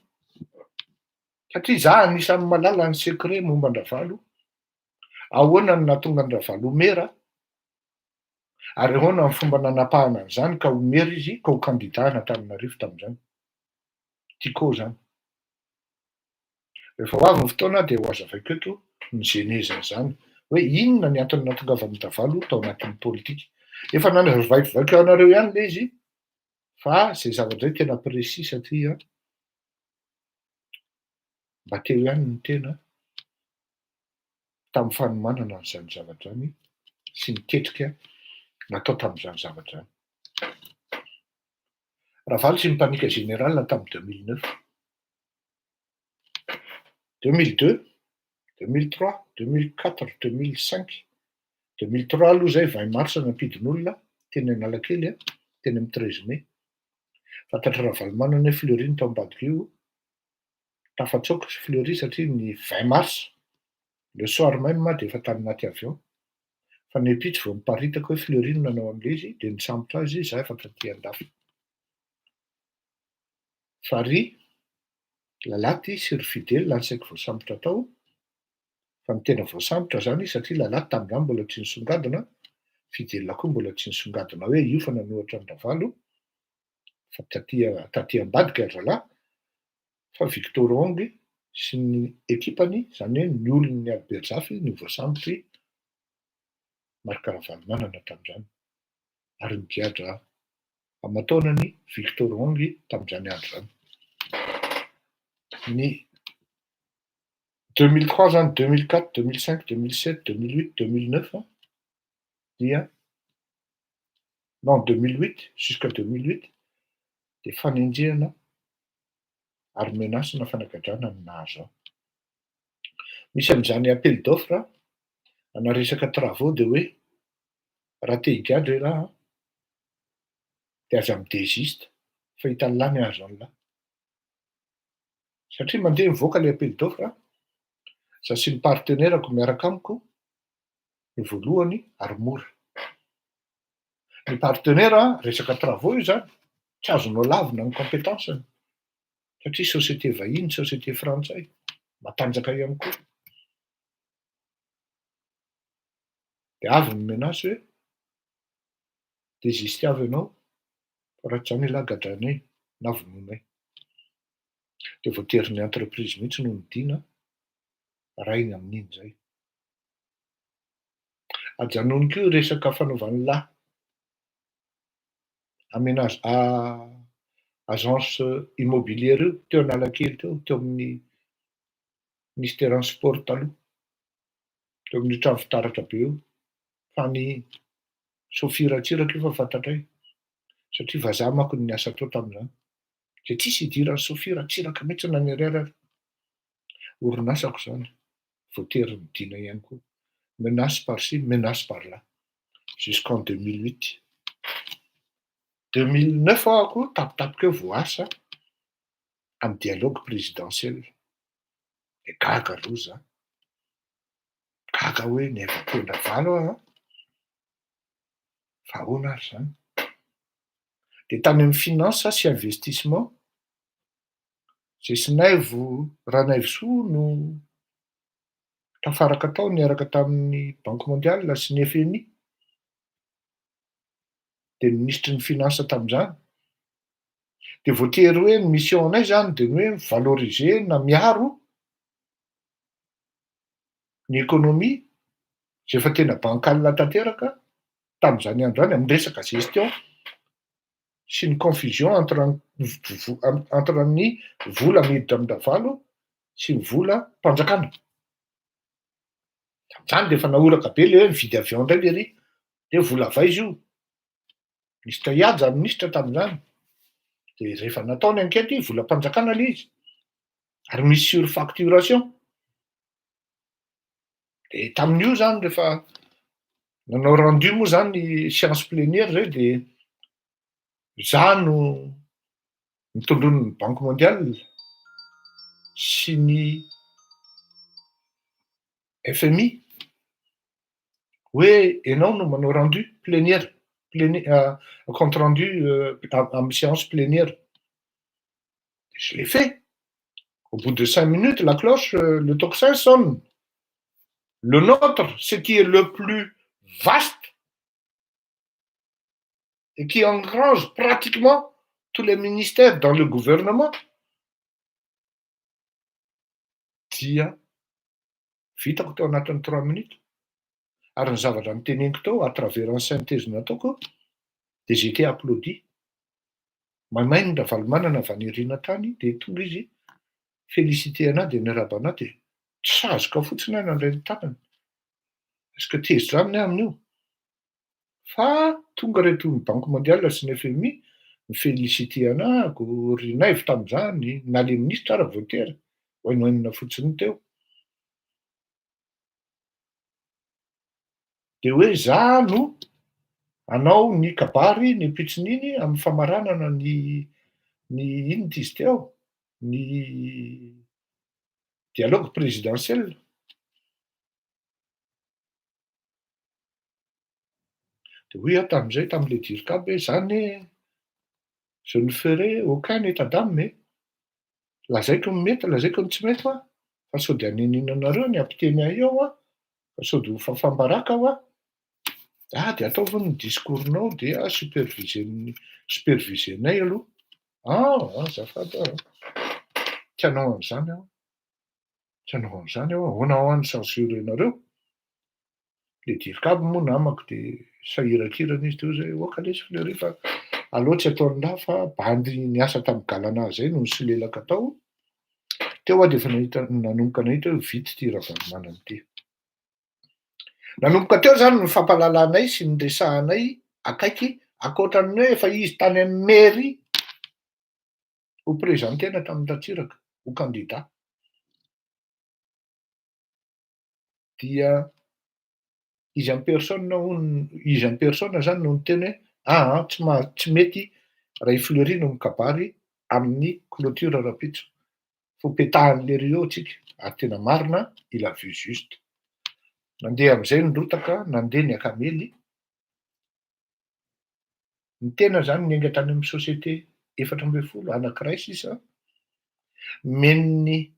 satria za anisan'ny mahalala ny secret momba an-dRavalo, ahoana no nahatonga an-dRavalo ho mera, ary ahoana ny fomba nanapahana an'izany ka ho mera izy ka ho kandida an'Antananarivo tamin'izany. Tiko zany. Rehefa ho avy ny fotoana dia ho hazavaiko eto ny genezin'izany, hoe inona ny antony nahatongavan'i Ravalo tao anatin'ny politika. Efa nanazavaiko anareo ihany ilay izy fa izay zavatra izay tena précis satria mba teo ihany ny tena tamin'ny fanomanana an'izany zavatra izany sy ny tetika natao tamin'izany zavatra izany. Ravalo tsy ni-panique général tamin'ny 2009. 2002, 2003, 2004, 2005, 2003 aloha izay 20 mars nampidin'olona teny Analakely, teny amin'ny 13 mai. Fantatr'i Ravalomanana hoe Fleury no tao ambadika io. Tafatsoaka i Fleury satria ny 20 mars, le soir même dia efa tany anaty avion. Fa ny ampitso vao niparitaka hoe Fleury no nanao an'ilay izy dia nisambotra azy izaho efa taty andafy. Fa ry Lalaty sy ry Fidèle any saiky voasambotra tao, fa ny tena voasambotra zany satria Lalaty tamin'izany mbola tsy nisongadina, Fidèle koa mbola tsy nisongadina hoe io fa nanohatra an-dRavalo, fa taty taty ambadika ry zalahy, fa Victor Ong sy ny ekipany, zany hoe ny olon'ny Albert Zafy no voasambotr'i Marc Ravalomanana tamin'izany, ary nigadra aman-taonany Victor Ong tamin'izany andro izany. Ny 2003 zany, 2004, 2005, 2007, 2008, 2009 dia non 2008 jusqu'à 2008 dia fanenjehana ary menace na fanagadrana no nahazo ahy. Misy an'izany appel d'offre ana resaka travaux dia hoe raha te higadra ialahy an, dia aza mi-desiste fa hitan'lah ny hahazo an'lah. Satria mandeha mivoaka ilay appel d'offre, za sy ny partenaire-ko miaraka amiko no voalohany ary mora. Ny partenaire resaka travaux io zany, tsy azonao lavina ny compétence-ny satria société vahiny, société frantsay, matanjaka ihany koa. Dia avy ny menace hoe desiste avy ianao fa raha tsy izany ialahy gadrainay na vonoinay. Dia voatery ny entreprise mihitsy no nidina rainy amin'iny izay. Ajanony koa io resaka fanaovan'lah amenage agence immobilière io teo Analakely teo, teo amin'ny ministeran'ny sport taloha, teo amin'io trano fitaratra be io, fa ny Sophie Ratsiraka io fa fantatray satria vazaha manko no niasa tao tamin'izany, dia tsisy idiran'i Sophie Ratsiraka mihitsy na ny iray ary. Orinasako izany, voatery nidina ihany koa. Menace par ci, menace par là. jusqu'en 2008. 2009 aho ko tampotampoka eo voasa amy dialogue présidentiel. De gaga aloha za, gaga hoe niavako aho a, fa ahoana ary zany? De tany amy finance sy investissement zay Sinaivo Ranaivosoa no tafaraka tao niaraka tamin'ny Banque mondiale sy ny FMI, de ministry ny finance tam'izany. De voatery hoe ny mission anay zany de ny hoe mivaloriser na miaro ny économie zay efa tena bancal tanteraka tam'izany andro any amy resaka gestion sy ny confusion entre ny vola miditra amin-dRavalo sy ny vola mpanjakana. Tam'izany de efa nahoraka be le hoe mividy avion ndray le ry, de vola avy aiza io? Nisy tahiaja ministra tam'izany, de rehefa natao ny enquête, volam-panjakana le izy ary misy surfacturation. De tamin'io zany, rehefa nanao rendu moa zany séance plénière zay, de za no nitondron'ny Banque mondiale sy ny FMI hoe ianao no manao rendu plénière, compte rendu amy séance plénière. Je l'ai fait. Au bout de 5 minutes, la cloche, le tocsin sonne. Le nôtre, ce qui est le plus vaste et qui engrange pratiquement tous les ministères dans le gouvernement, dia vitako tao anatin'ny 3 minutes. Ary ny zavatra nyteneniko tao à travers ny synthèse nataoko, de j'étais applaudi. Maimainy Ravalomanana avy any aoriana tany, de tonga izy félicité anahy, de niarahaba anahy, de tsy sazoka fotsiny aho nandray ny tanany. Est-ce que tezitra aminy aho amin'io? Fa tonga reto ny Banque mondiale sy ny FMI mi-félicité anahy ko rinaivo tam'izany, na le ministra ara voatery ohainohainina fotsiny teo. De hoe za no anao ny kabary ny ampitson'iny amy famaranana ny inona ty izy teo, ny dialogue présidentiel. De hoy aho tam'izay tam'le dircab hoe zany je ne ferai aucun état d'âme e, lazaiko ny mety, lazaiko ny tsy mety fa sao de haneninanareo ny ampiteny ahy eo a, fa sao de ho fafam-baraka aho a. Ah, de ataovy ny discours-nao, dia superviser-ny superviser-nay aloha. Ah, azafady aho, tsy hanao an'izany aho, tsy hanao an'izany aho, ahoana aho ny censurenareo? Le dircab moa namako, de sahirakirana izy teo zay, oka lesy Fleury fa aleo tsy ataony lahy fa bandy niasa tamy galana zay no nisolelaka tao. Teo aho de efa nahita, nanomboka nahita hoe vita ty Ravalomanana ity. Nanomboka teo zany ny fampahalalanay sy ny resahanay akaiky, ankoatran'ny hoe efa izy tany amy mairie ho présentena tamin'ny Ratsiraka ho candidat. Dia izy en personne hono, izy en personne zany no niteny hoe aa tsy tsy mety raha i Fleury no mikabary amin'ny clôture rahampitso, fa ho petahan'le ry eo tsika. Ary tena marina, il a vu juste. Nandeha am'izay ny rotaka, nandeha ny akamely. Ny tena zany niainga tany amy société 14, anankiray sisa men'ny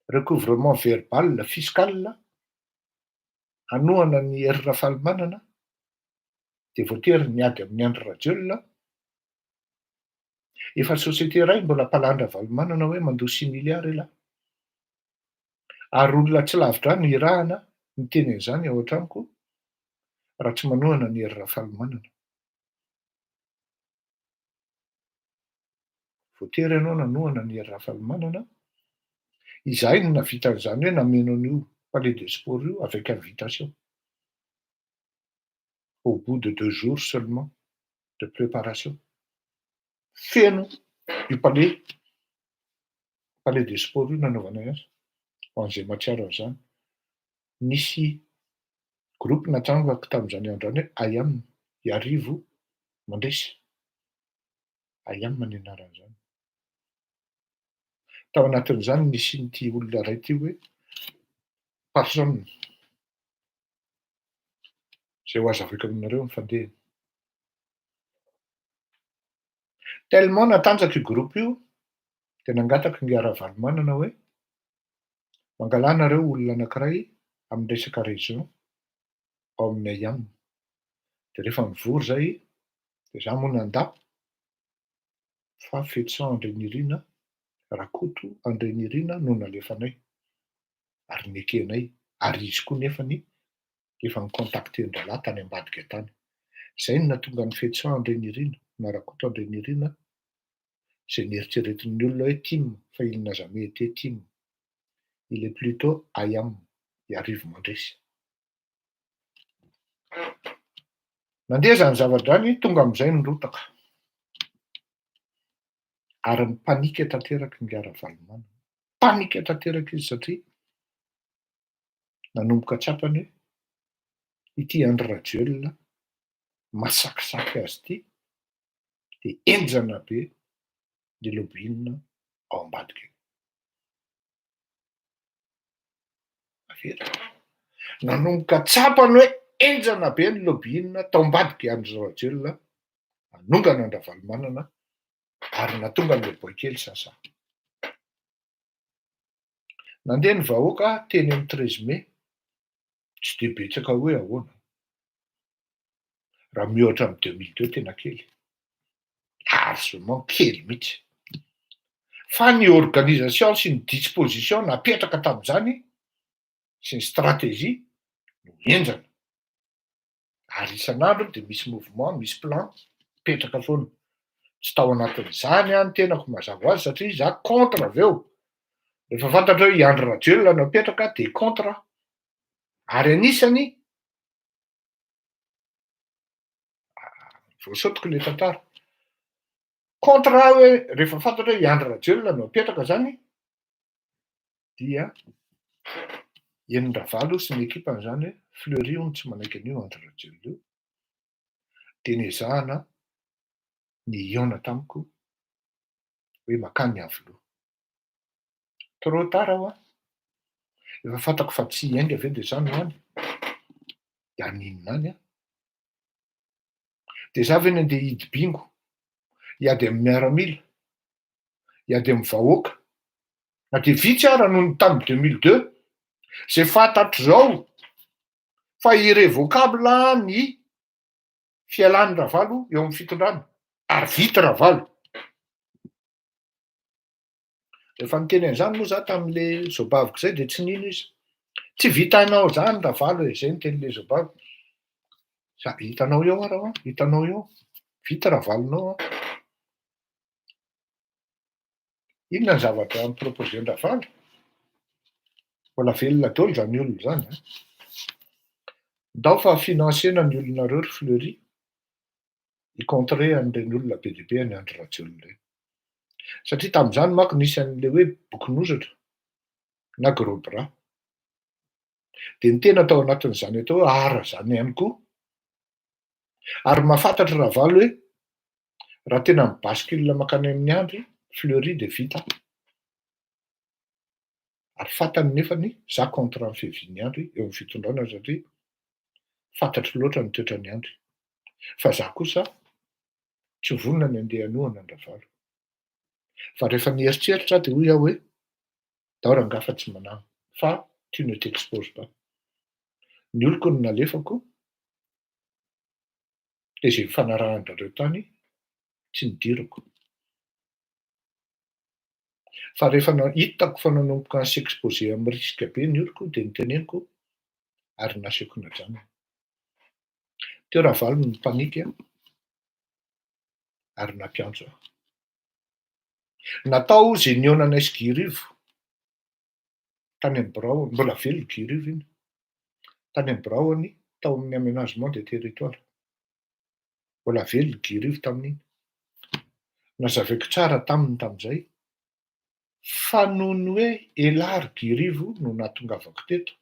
recouvrement verbal fiscal hanohana ny Hery Rafalimanana, de voatery niady amin'ny Andry Rajoelina. Efa société ray mbola mpalan-dRavalomanana hoe mandoa 6 milliards elahy, ary olona tsy lavitra any irahana miteny an'izany ao an-tranoko raha tsy manohana ny Hery Rafalimanana. Voatery ianao nanohana ny Hery Rafalimanana. Izahay no navita an'izany hoe nameno an'io palais de sport io avec invitation au bout de 2 jours seulement de préparation. Feno io palais de sport io nanaovanay azy. Ho an'izay mahatsiaro an'izany, nisy Groupe natsangako tamin'izany andro izany hoe IAM, Iarivo Mandresy. IAM ny anaran'izany. Tao anatin'izany nisian'ity olona iray ity hoe Parson, izay ho hazavaiko aminareo ny fandehany. Tellement natanjaka io groupe io dia nangataka ingahy Ravalomanana hoe mangalà nareo olona anankiray amin'ny resaka région ao amin'ny IAM. Dia rehefa nivory izay dia za moa nandà fa Fetison Andrianirina, Rakoto Andrianirina no nalefanay ary nekenay ary izy koa nefany efa ni-contacter-ndralahy tany ambadika tany. Izay no nahatonga an'i Fetison Andrianirina na Rakoto Andrianirina izay neritreretin'ny olona hoe tim fa il n'a jamais été tim. Il est plutôt IAM, Iarivo Mandresy. Nandeha izany zavatra izany, tonga amin'izay ny rotaka. Ary ni-panique tanteraka ingahy Ravalomanana. Panique tanteraka izy satria nanomboka tsapany hoe ity Andry Rajoelina masakisaky azy ity dia henjana be ny lobbying ao ambadikany. Averiko. Nanomboka tsapany hoe henjana be ny lobbying tao ambadik'i Andry Rajoelina hanongana an-dRavalomanana ary nahatonga an'ilay boay kely sasa. Nandeha ny vahoaka teny amin'ny treize mai, tsy dia betsaka hoe ahoana, raha miohatra amin'ny 2002 tena kely, largement kely mihitsy. Fa ny organisation sy ny disposition napetraka tamin'izany sy ny stratégie no henjana. Ary isan'andro dia misy mouvement, misy plan mipetraka foana. Tsy tao anatin'izany aho ny tenako mazava ho azy satria za contre avy eo. Rehefa fantatra hoe i Andry Rajoelina no apetraka dia contre aho. Ary anisany voasotoko le tantara. Contre aho hoe rehefa fantatra hoe i Andry Rajoelina no apetraka zany dia henon'i Ravalo sy ny ekipany zany hoe Fleury hono tsy manaiky an'io Andry Rajoelina io, dia nezahana ny hihaona tamiko hoe makany Iavoloha. Trop tard aho an! Efa fantako fa tsy hiainga ve dia za no any? Dia haninona any aho? Dia za ve no andeha hidy bingo, hiady amin'ny miaramila, hiady amin'ny vahoaka, na dia vitsy ara noho ny tamin'ny 2002, izay fantatr'izao fa irrévocable ny fialan'i Ravalo eo amin'ny fitondrana, ary vita Ravalo. Rehefa niteny an'izany moa za tamin'le zobaviko zay de tsy nino izy. Tsy vitanao zany Ravalo e, zay ny tenin'le zobaviko. Za hitanao eo ara hoa, hitanao eo, vita Ravalonao an. Inona ny zavatra ni-proposer-n-dRavalo? Mbola velona daholo zany olona zany an. Ndao fa financer-na ny olonareo ry Fleury. hi-contrer an'ireny olona be dia be an'i Andry Rajoelina ireny. Satria tamin'izany manko nisy an'ilay hoe bokin'ozatra na gros bras. Dia ny tena tao anatin'izany atao hoe art izany ihany koa. Ary mahafantatra Ravalo hoe raha tena mi-bascule mankany amin'i Andry, Fleury dia vita. Ary fantany nefany za contre ny fiavian'i Andry eo amin'ny fitondrana satria fantatro loatra ny toetran'i Andry. Fa za kosa tsy vonona ny handeha hanohana an-dRavalo. Fa rehefa nieritreritra aho dia hoy aho hoe ndao rangahy fa tsy manahy fa tu ne t'exposes pas. Ny oloko no nalefako dia izay nifanarahan-dRareo tany tsy nidirako. Fa rehefa hitako fa nanomboka ni-s'exposer amin'ny risque be ny oloko dia noteneniko ary nasehoko najanona. Teo Ravalo no ni-panique ary nampiantso ahy. Natao izay nihaonanay sy Guy Rivo tany amin'ny birao, mbola velona Guy Rivo iny, tany amin'ny biraony tao amin'ny aménagement des territoires. Mbola velona Guy Rivo tamin'iny. Nazavaiko tsara taminy tamin'izay fa noho ny hoe elah ry Guy Rivo no nahatongavako teto.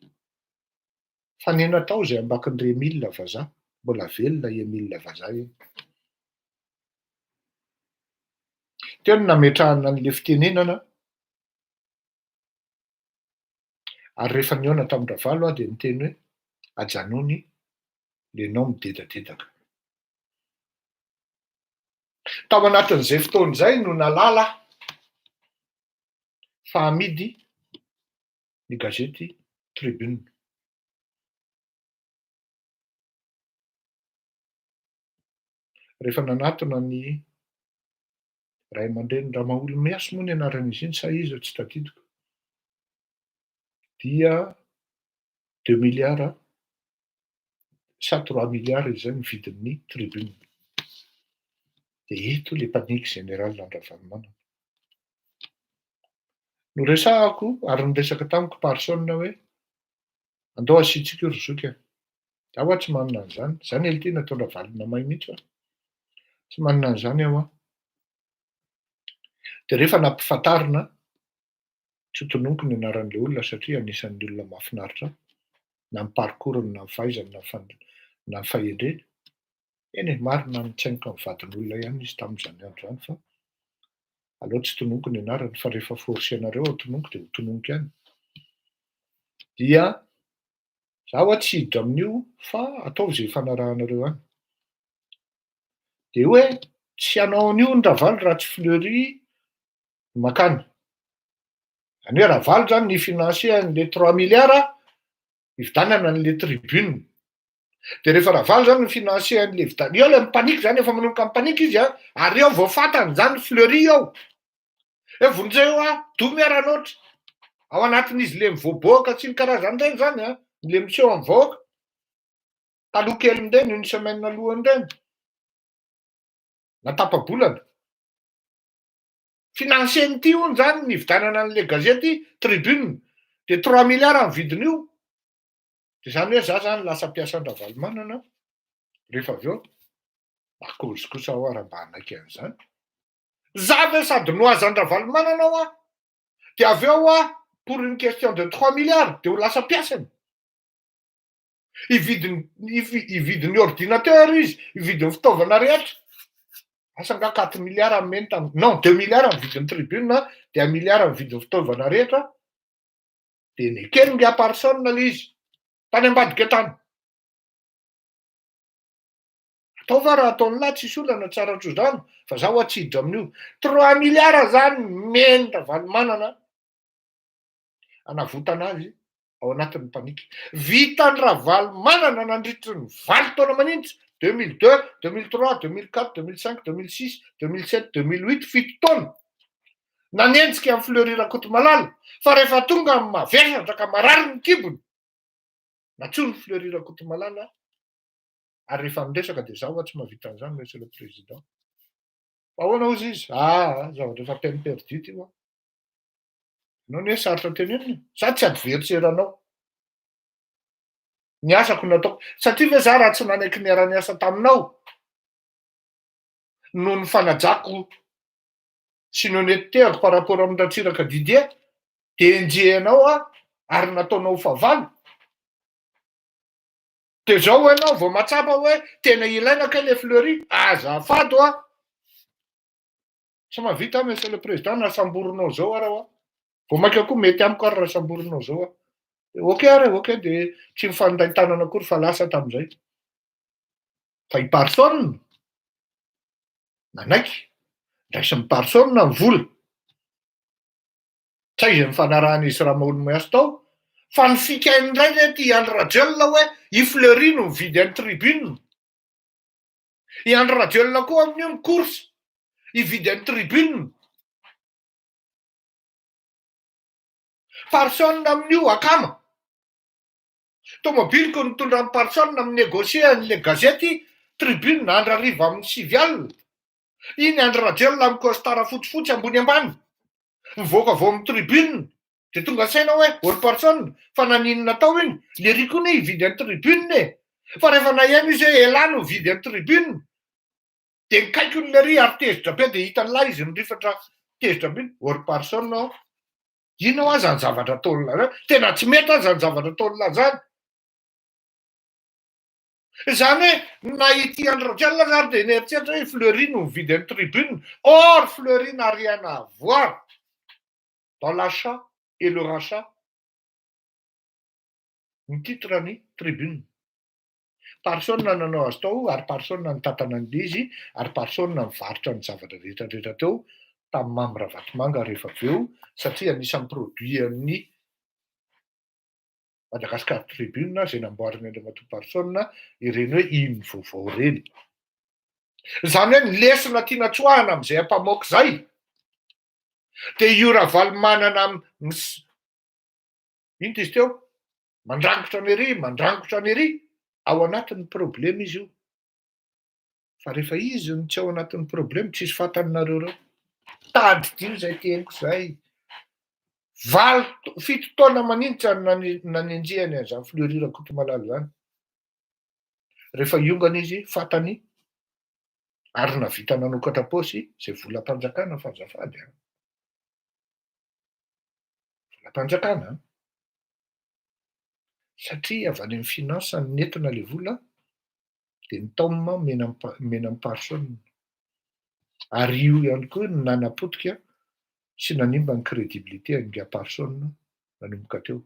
Fa ny natao izay ambakin'i Emile vazaha, mbola velona i Emile vazaha iny. Teo no nametrahana an'ilay fitenenana, ary rehefa nihaona tamin-dRavalo aho dia niteny hoe ajanony lenao midedadedaka. Tao anatin'izay fotoana izay no nalala aho fa amidy ny gazety Tribune. Rehefa nanatona ny ray aman-dreny Ramaholimihaso moa ny anaran'izy iny sa iza tsy tadidiko dia deux milliards sa trois milliards izay ny vidin'ny Tribune. Dia eto le panique générale an-dRavalomanana. Noresahako ary niresaka tamiko Parson hoe andao asiantsika io ry zoky a. Za hoa tsy manana an'izany. Zany aloha ity nataon-dRavalona may mihitsy hoa. Tsy manana an'izany aho an. Dia rehefa nampifantarina, tsy hotononiko ny anaran'ilay olona satria anisan'ny olona mahafinaritra ahy, na ny parcours-ny, na ny fahaizany, na ny na ny fahendreny. Eny e, marina nitsaingoka ny vadin'olona ihany izy tamin'izany andro izany fa aleo tsy tononiko ny anarany fa rehefa forcer-nareo aho tononiko dia ho tononiko ihany. Dia za hoa tsy hiditra amin'io fa ataovy izay ifanarahanareo any. Dia hoe tsy hanao an'io ny Ravalo raha tsy Fleury no mankany. Izany hoe Ravalo izany ni-financer an'ilay trois milliards hividianana an'ilay tribune. De rehefa Ravalo zany mi-financer an'le vidana, eo le mi-panique zany, efa manomboka mi-panique izy an, ary eo vao fantany zany Fleury eo, hoe vonjeo aho, domy aho Ranaotra, ao anatin'izy le mivoaboaka sy ny karazany reny zany an, le miseho amin'ny vahoaka, taloha kelin'ireny, une semaine alohan'ireny, na tapa-bolana. Financer-n'ity hono zany ny hividianana an'le gazety Tribune, de trois milliards ny vidin'io. De zany hoe za zany lasa mpiasan-dRavalomanana rehefa avy eo, à cause kosa aho raha mba hanaiky an'izany. Za ve sady nohazan-dRavalomanana hoa, de avy eo hoa pour une question de trois milliards de ho lasa mpiasany. Hividy ny hividy ny ordinateur izy, hividy ny fitaovana rehetra. Asa angaha quatre milliards nomeny tam- non deux milliards ny vidin'ny tribune de un milliard ny vidin'ny fitaovana rehetra. Dia nekeny ingahy Parson ilay izy, tany ambadika tany. Atao va raha ataon'lah tsisy olana tsara tso-drano fa za hoa tsy hiditra amin'io. Trois milliards zany nomeny Ravalomanana hanavotana azy ao anatin'ny panique. Vitan'i Ravalomanana nandritry ny valo taona manintsy, 2002, 2003, 2004, 2005, 2006, 2007, 2008, fito taona. Nanenjika an'i Fleury Rakotomalala fa rehefa tonga amin'ny mavesatra ka marary ny kibony, nantsoin'i Fleury Rakotomalala ary rehefa niresaka dia izaho tsy mahavita an'izany Monsieur le Président. Fa ahoana hozy izy? Ah, zavatra efa peine perdue ity hoa. Ianao anie sarotra tenenina e. Za tsy adversaire-nao. Ny asako no ataoko. Satria ve za raha tsy nanaiky niara-niasa taminao noho ny fanajako sy ny honnêteté-ako par rapport amin'i Ratsiraka Didier de enjehinao aho ary nataonao ho fahavalo? De zao ianao vao mahatsapa hoe tena ilaina kay le Fleury, azafady hoa, tsy mahavita aho monsieur le président na samborinao zao ara hoa, vao maika koa mety amiko ary raha samborinao zao aho. De ok ary e, ok de tsy mifanindray tanana akory fa lasa tamin'izay. Fa i Parson nanaiky, ndraisin'i Parson ny vola, tsy aiza ny fanarahan'izy Ramaholimihaso tao, fa ny fikainy indray ve ty Andry Rajoelina hoe i Fleury no mividy an'i Tribune, i Andry Rajoelina koa amin'io mi-course hividy an'i Tribune, Parson amin'io akama. Tomobiliko nitondra an'i Parson mi-negocier an'ilay gazety Tribune andro hariva amin'ny 9 alina. Iny Andry Rajoelina amin'ny costard fotsifotsy ambony ambany mivoaka avy ao amin'ny Tribune dia tonga saina hoe ry Parson fa naninona tao iny? Lery koa anie hividy an'i Tribune e! Fa rehefa naheno izy hoe elah no mividy an'i Tribune dia nikaikony lery ary tezitra be dia hitan'lah izy nirifatra tezitra be iny ry Parson ô! Inona hoa zany zavatra ataon'lah zany? Tena tsy mety hoa zany zavatra ataon'lah zany. Izany hoe na ity Andry Rajoelina aza ary dia nieritreritra hoe Fleury no mividy an'i Tribune, or Fleury n'a rien à voir dans l'achat et le rachat ny titre ny Tribune. Parson nanao azy tao ary Parson nitantana an'ilay izy ary Parson nivarotra ny zavatra rehetra rehetra teo tamin'i Mamy Ravatomanga rehefa avy eo satria anisan'ny produit an'ny Madagascar Tribune izay namboarin'i Andriamatoa Parson ireny hoe iny vaovao ireny. Izany hoe ny lesona tiana tsoahana amin'izay ampamoaka izay dia io Ravalomanana mis- inona izy teo? Mandrangotra ny ery, mandrangotra ny ery, ao anatin'ny problema izy io. Fa rehefa izy no tsy ao anatin'ny problema, tsisy fantany nareo reo. Tadidio izay teniko izay. Valo, fito taona maninitra no nanenjehany an'izany Fleury Rakotomalala izany. Rehefa hiongana izy, fantany ary nahavita nanokatra paosy izay volam-panjakana fa azafady an. Volam-panjakana an. Satria avy any amin'ny finance no nentina ilay vola dia ny Tom mena amin'i Parson. Ary io ihany koa no nanapotika sy nanimba ny crédibilité an'ingahy Parson nanomboka teo.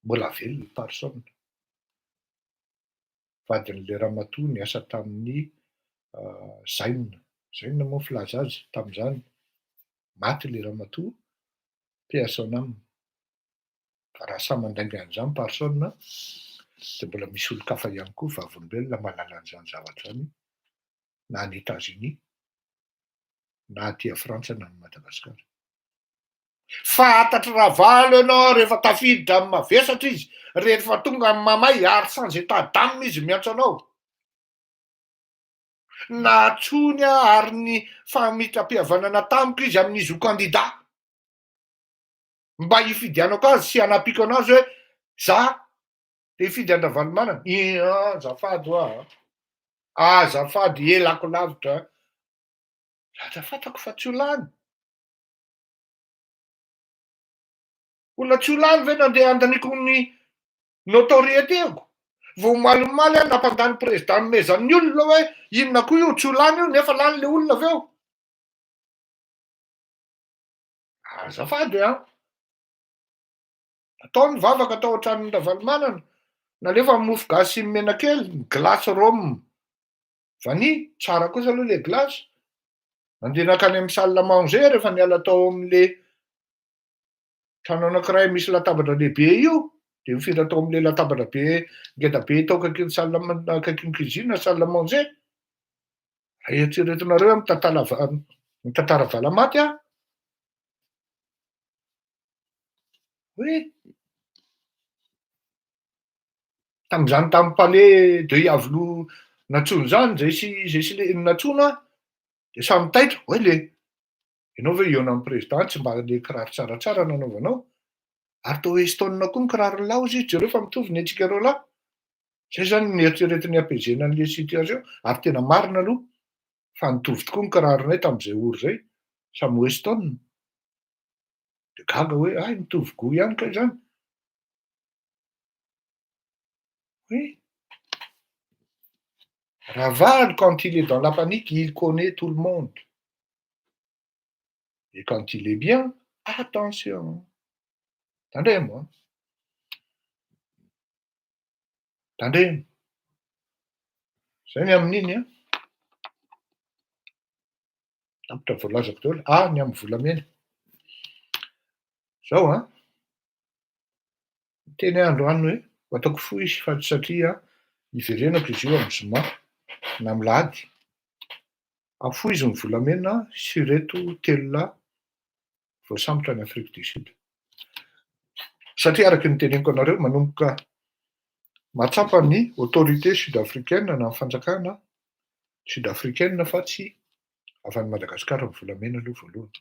Mbola velona i Parson. Vadin'ilay ramatoa niasa tamin'ny Zaina. Zaina moa ny filaza azy tamin'izany. Maty ilay ramatoa, paix à son âme. Fa raha samy mandainga an'izany Parson dia mbola misy olon-kafa ihany koa vavolombelona mahalala an'izany zavatra izany na any Etats-Unis na aty Frantsa na any Madagasikara. Fantatr'i Ravalo ianao rehefa tafiditra amin'ny mavesatra izy, rehefa tonga amin'ny mamay ary sans état d'âme izy miantso anao. Nantsoiny aho ary ny famitram-pihavanana tamiko izy amin'izy ho kandida. Mba hifidianako azy sy hanampiako anazy hoe za te hifidy an-dRavalomanana. Ian, azafady hoa a. Azafady elako lavitra. Lasa fantako fa tsy ho lany. Olona tsy ho lany ve no andeha handaniako ny notoriété-ko? Vao omaly omaly aho nampandany président nomezan'ny olona hoe inona koa io tsy ho lany io nefa lany le olona avy eo. Azafady an! Atao ny vavaka tao an-tranon'i Ravalomanana, nalefa ny mofo gasy sy ny menakely, ny glace rhum vanille, tsara kosa aloha le glace. Nandeha nankany amin'ny salle à manger rehefa niala tao amin'le trano anankiray misy latabatra lehibe io, de nifindra tao amin'le latabatra be ngeda be tao akaikin'ny salle akaikin'ny cuisine, salle à manger. Raha eritreretinareo hoe mitantara mitantara valamaty aho. Hoe tamin'izany tamin'ny palais de Iavoloha nantsoina izany zay sy zay sy le nantsoina de samy taitra hoe le ianao ve hihaona amin'ny président tsy mba le kiraro tsaratsara nanaovanao ary toa Weston koa ny kiraro lahy hozy izy jereo fa mitovy ny antsika roa lahy. Zay zany ny eritreretin'ny apaiser-na an'le situation ary tena marina aloha fa nitovy tokoa ny kiraronay tamin'izay ora izay, samy Weston. De gaga hoe hay mitovy goût ihany kay zany. Oui. Ravalo quand il est dans la panique, il connaît tout le monde. Et quand il est bien, attention. Tandremo an. Tandremo. Zay ny amin'iny an. Tapitra voalazako daholo. Ah, ny amin'ny volamena. Zao an. Miteny aho androany hoe ho ataoko fohy izy fa satria hiverenako izy io amin'ny zoma na amin'ny lahady. Afoizo ny volamena sy ireto telo lahy voasambotra any Afrique du Sud. Satria araka ny teneniko anareo, manomboka mahatsapa ny autorité sud africaine na ny fanjakana sud africaine fa tsy avy any Madagasikara ny volamena aloha voalohany.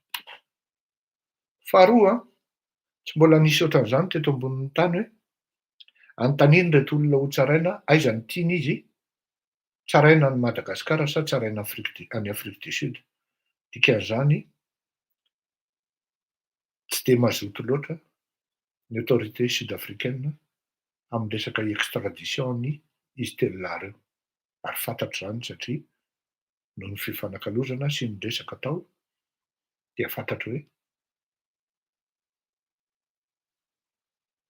Faharoa, tsy mbola nisy ohatran'izany teto ambonin'ny tany hoe anontaniana ireto olona hotsaraina aiza no tiany izy tsaraina any Madagasikara sa tsaraina Afrique du any Afrique du Sud. Dikan'izany tsy dia mazoto loatra ny autorité sud africaine amin'ny resaka extradition ny. izy telo lahy ireo. Ary fantatro izany satria noho ny fifanakalozana sy ny resaka tao dia fantatro hoe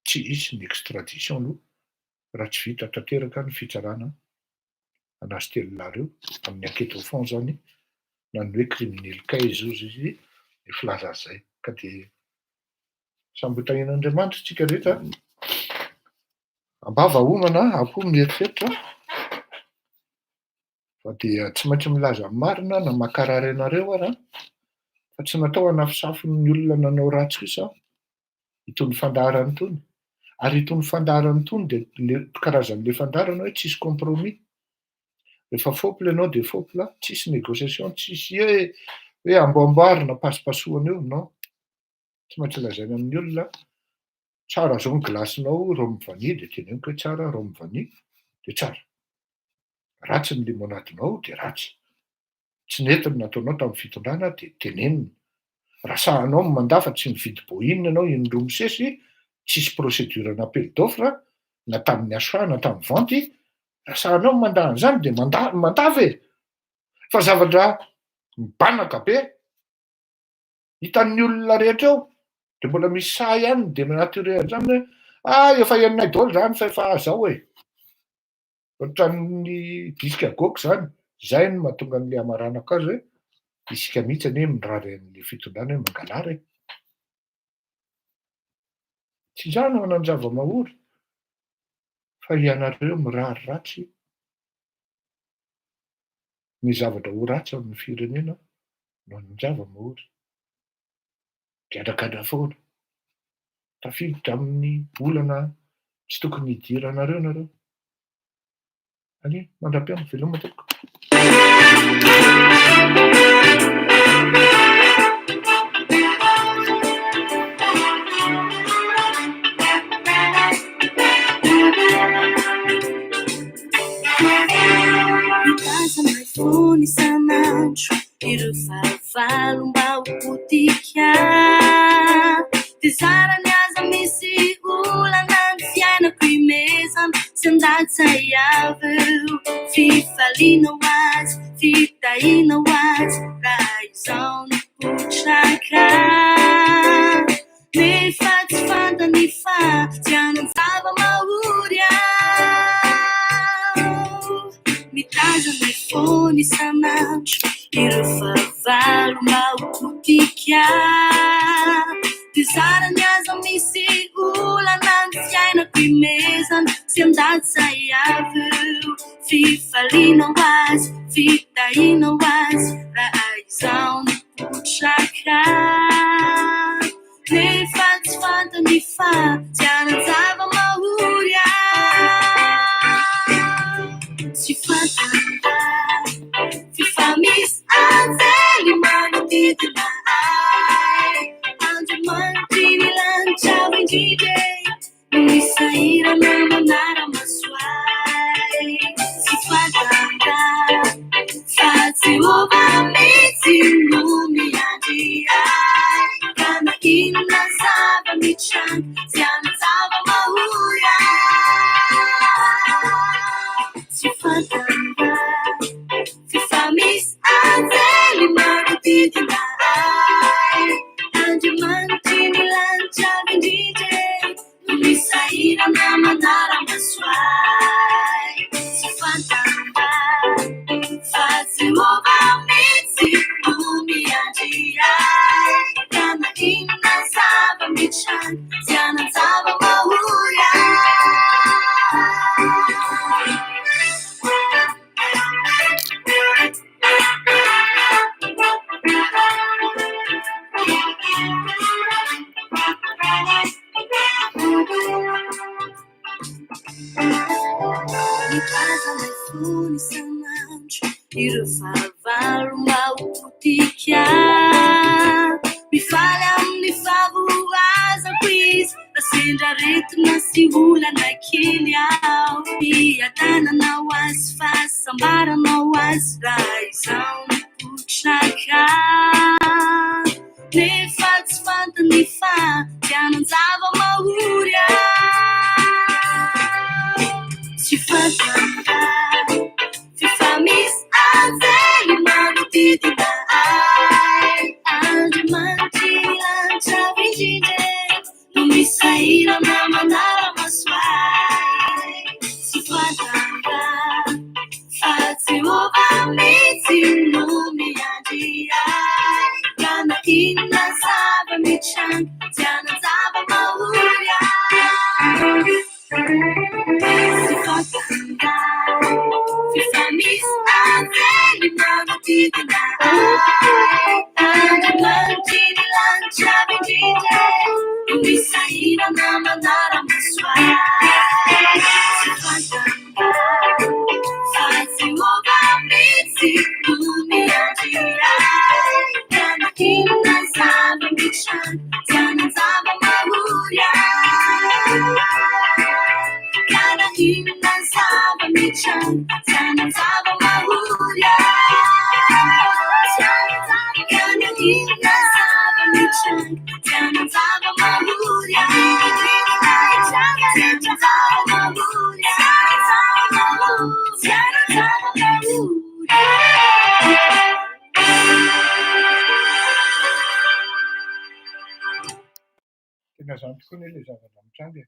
tsy hisy ny extradition aloha raha tsy vita tanteraka ny fitsarana an'azy telo lahy ireo amin'ny enquête au fond izany na ny hoe criminel case hozy izy ny filaza azy izay. Ka dia samby ho tahian'Andriamanitra isika rehetra. Ambava homana, akoho mieritreritra fa dia tsy maintsy milaza ny marina na mankarary anareo ara fa tsy natao hanafisafin'ny olona nanao ratsy kosa aho itony fandaharana itony. Ary itony fandaharana itony dia le karazan'le fandaharana hoe tsisy compromis. Rehefa fôpla ianao dia fôpla, tsisy négociation, tsisy hoe hoe amboamboarina, pasopasohana eo, non. Tsy maintsy lazaina amin'ny olona, tsara zao ny glace-nao rhum vanille dia teneniko hoe tsara rhum vanille dia tsara. Ratsy ny limonade-nao dia ratsy. Tsy nety ny nataonao tamin'ny fitondrana dia tenenina. Raha sahanao ny mandà fa tsy mividy Boeing ianao indroa misesy, tsisy procédure n'appel d'offre na tamin'ny achat na tamin'ny vente, raha sahanao ny mandà an'izany dia mandà mandà ve? Fa zavatra mibanaka be hitan'ny olona rehetra eo dia mbola misy sahy ihany ny dénaturer an'izany hoe ah efa henonay daholo izany fa efa zao e. Ohatran'ny disque goaka izany, izay no mahatonga an'ilay hamaranako azy hoe isika mihitsy anie mirary an'ilay fitondrana hoe mangalara e. Tsy izaho no hanan-java-mahory fa ianareo mirary ratsy ny zavatra ho ratsy amin'ny firenena no hanan-java-mahory. Gadragadra foana. Tafiditra amin'ny olana tsy tokony hidiranareo nareo. Allez, mandra-pihaona, veloma tompoko. Mitazana fony isan'andro ireo fahavalo mba ho potika. Dia zarany aza misy olana ny fiainako imezana sy andatsay avy eo. Fifaliana ho azy, fitahiana ho azy raha izao no potraka. Nefa tsy fantany fa tsy hanan-java-mahory aho. Mitazana foana isan'andro ireo fahavalo mba ho potika. Dia zarany aza misy olana ny fiainako imezana sy andatsay avy eo. Fifaliana ho azy, fitahiana ho azy raha izaho no potraka. Nefa tsy fantany fa tsy hanan-java-mahory aho. Tsy fantany fa misy anjely manodidina ahy. Andriamanitry ny lanitra avo indrindra e, no misahirana manara-maso ahy. Tsy fantany fa Jehovah mihitsy no miandry ahy. Ka na inona zava-mitranga, tsy hanan-java-mahory ahy. Tsy fantany fa misy anjely manodidina ahy. Andriamanitry ny lanitra avo indrindra e, no misahirana manara-maso ahy. Tsy fantany fa Jehovah mihitsy no miandry ahy. Ka na inona zava-mitranga, tsy hanan-java-mahory ahy. Mitazana fony isan'andro ireo fahavalo mba ho potika. Mifaly amin'ny fahavoazako izy raha sendra aretina sy olana kely aho. Fiadanana ho azy, fahasambarana ho azy raha izaho no potraka. Nefa tsy fantany fa tsy hanan-java-mahory aho. Tsy fantany. Misahirana manara-maso ahy. Tsy fantatra fa Jehovah mihitsy no miandry ahy. Ka na inona zava-mitranga, tsy hanan-java-mahory ahy. Tsy fantatra f'efa misy anjely manodidina ahy. Andriamanitry ny lanitra avo indrindra no misahirana manara-maso ahy. Tsy fantatra fa Jehovah mihitsy no miandry ahy. Ka na inona zava-mitranga, tsy hanan-java-mahory ahy. Ka na inona zava-mitranga, tsy hanan-java-mahory ahy. Ka na inona zava-mitranga, tsy hanan-java-mahory ahy. Tsy hanan-java-mahory ahy. Tsy hanan-java-mahory ahy. Tena zany tokoa anie ilay zavatra mitranga e.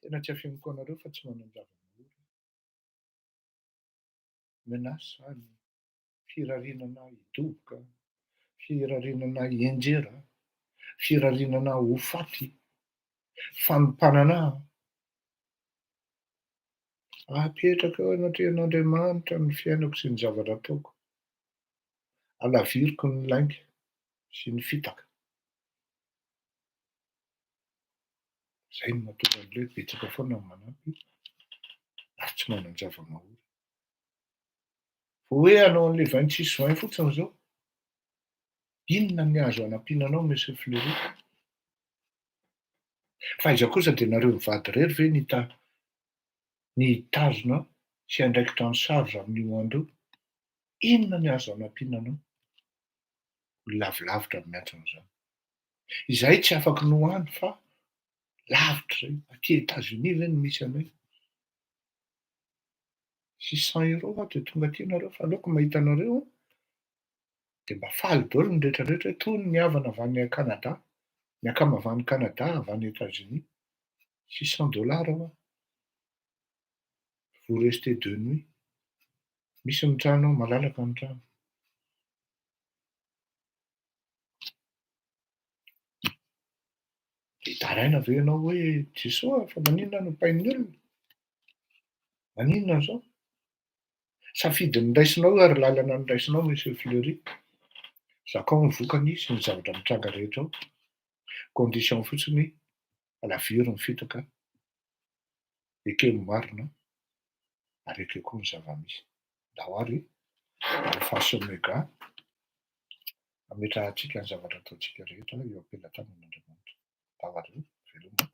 Tena tsy afeniko anareo fa tsy manan-java-mahory aho. Menace zany, firariana hidoboka, firariana hianjera, firariana ho faty, fanompanana. Apetrako eo anatrehan'Andriamanitra ny fiainako sy ny zavatra ataoko. Alaviriko ny lainga sy ny fitaka. Zay no mahatonga an'ilay hoe betsaka foana ny manampy ary tsy manan-java-mahory. Vao hoe hanao an'ilay 26 juin fotsiny izao, inona ny azo hanampiana anao Monsieur Fleury? Fa aiza kosa dia nareo mivady irery ve ny hita ny hitazona sy handraikitra ny charge amin'io andro io? Inona ny azo hanampiana anao? Olona avy lavitra no miantso an'izany. Izahay tsy afaky ny ho any fa lavitra izay. Aty Etats-Unis ve no misy anay? 600 euros aho dia tonga aty nareo fa aleoko mahita anareo an. Dia mba faly daholo ny rehetra rehetra hoe tony ny havana avy any Canada, ny akama avy any Canada, avy any Etats-Unis. 600 dollars hoa. Vous restez deux nuits. Misy ny trano ao, malalaka ny trano. Dia hitaraina ve ianao hoe Jesoa fa maninona no ampain'ny olona? Maninona izao? Safidy noraisinao io ary lalana noraisinao Monsieur Fleury. Zakao ny vokany sy ny zavatra mitranga rehetra ao. Condition fotsiny alaviro ny fitaka, ekeo ny marina ary ekeo koa ny zava-misy. Ndao ary Alpha sy Omega hametrahantsika ny zavatra ataontsika rehetra eo am-pelatanan'Andriamanitra. Ndao ary veloma.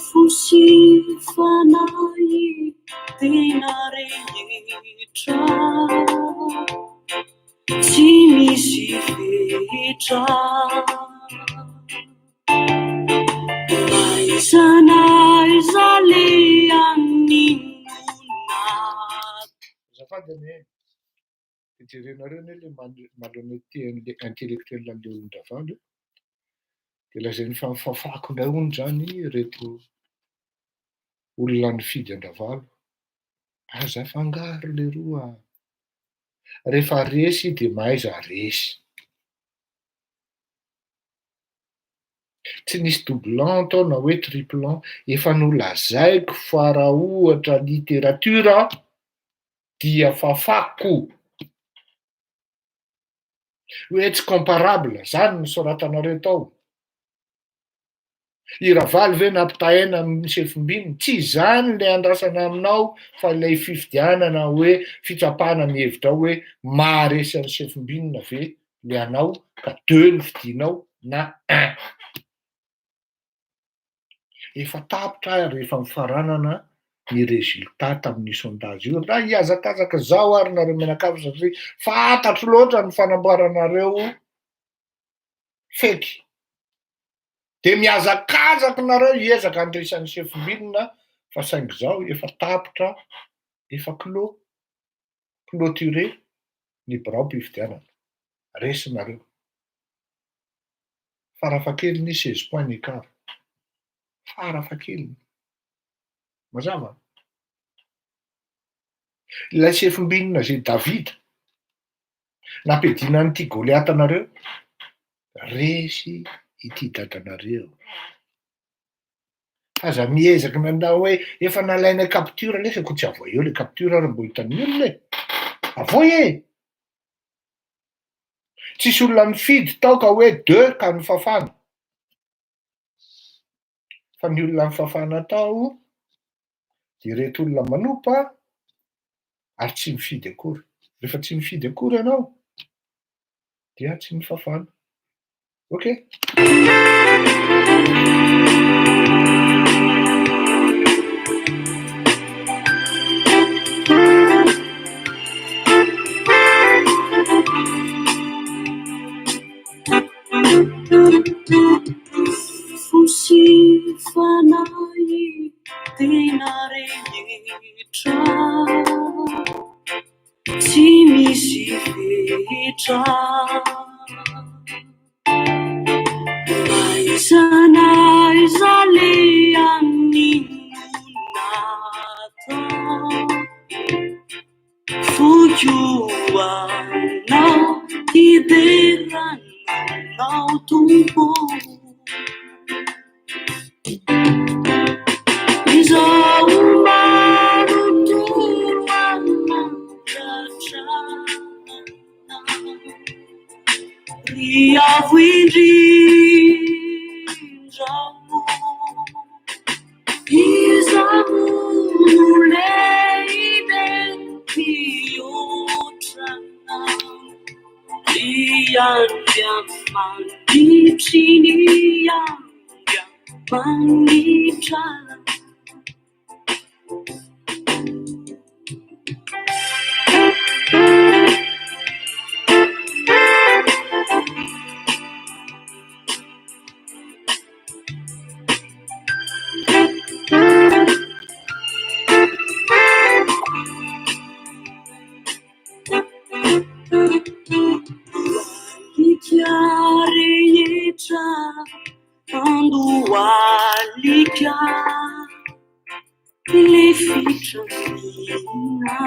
Fo sy fanahy tena rehetra tsy misy fetra. Na aiza na aiza alehan'ny nona. Azafady anie, de jerenareo anie le malhonnêteté an'le intellectuel an'le olon-dRavalo e. De lazainy fa mifafako indray hono zany ireto olona nifidy an-dRavalo. Aza afangaro leroa a! Rehefa resy de mahaiza resy. Tsy nisy doublant tao na hoe triplant, efa nolazaiko fa raha ohatra littérature dia fafako. Hoe tsy comparable, zany no soratanareo tao. I Ravalo ve nampitahaina amin'ny sefombininy? Tsy izany ilay andrasana aminao fa ilay fifidianana hoe fitsapana ny hevitrao hoe maharesy an'i sefombinina ve le anao ka deux no fidinao na un. Efa tapitra ary efa mifaranana. ny résultat tamin'io sondage io. Raha hihazakazaka zao ary nareo mianakavy satria fantatro loatra ny fanamboaranareo feky. De mihazakazaka nareo hiezaka handresy an'i Sefo-Mbinina fa saingy zao efa tapitra, efa clos, clôturé ny biraom-pifidianana. Resinareo. Farafahakeliny 16 points d'écart. Farafahakeliny. Mazava? Ilay Sefo-Mbinina zay Davida nampiadiana an'ity Goliata nareo, resy ity dadanareo. Aza miezaky nanao hoe efa nalainay capture lesy ko tsy avoay eo le capture ary mbo hitan'ny olona e. Avoay e! Tsisy olona nifidy tao ka hoe deux ka nifafana. Fa ny olona nifafana tao de ireto olona manompa ary tsy mifidy akory. Rehefa tsy mifidy akory ianao dia tsy nifafana. Ok. Fo sy fanahy tena rehetra tsy misy fetra. Na aiza na aiza alehan'ny natao, foko ho anao hiderana anao Tompo. Izaho manontolo hanandratra anao, ry Avo indrindra ô. Izaho no lehibe mihoatra anao, ry Andriamanitry ny Andriamanitra. Alika rehetra andohalika lefitra mihina.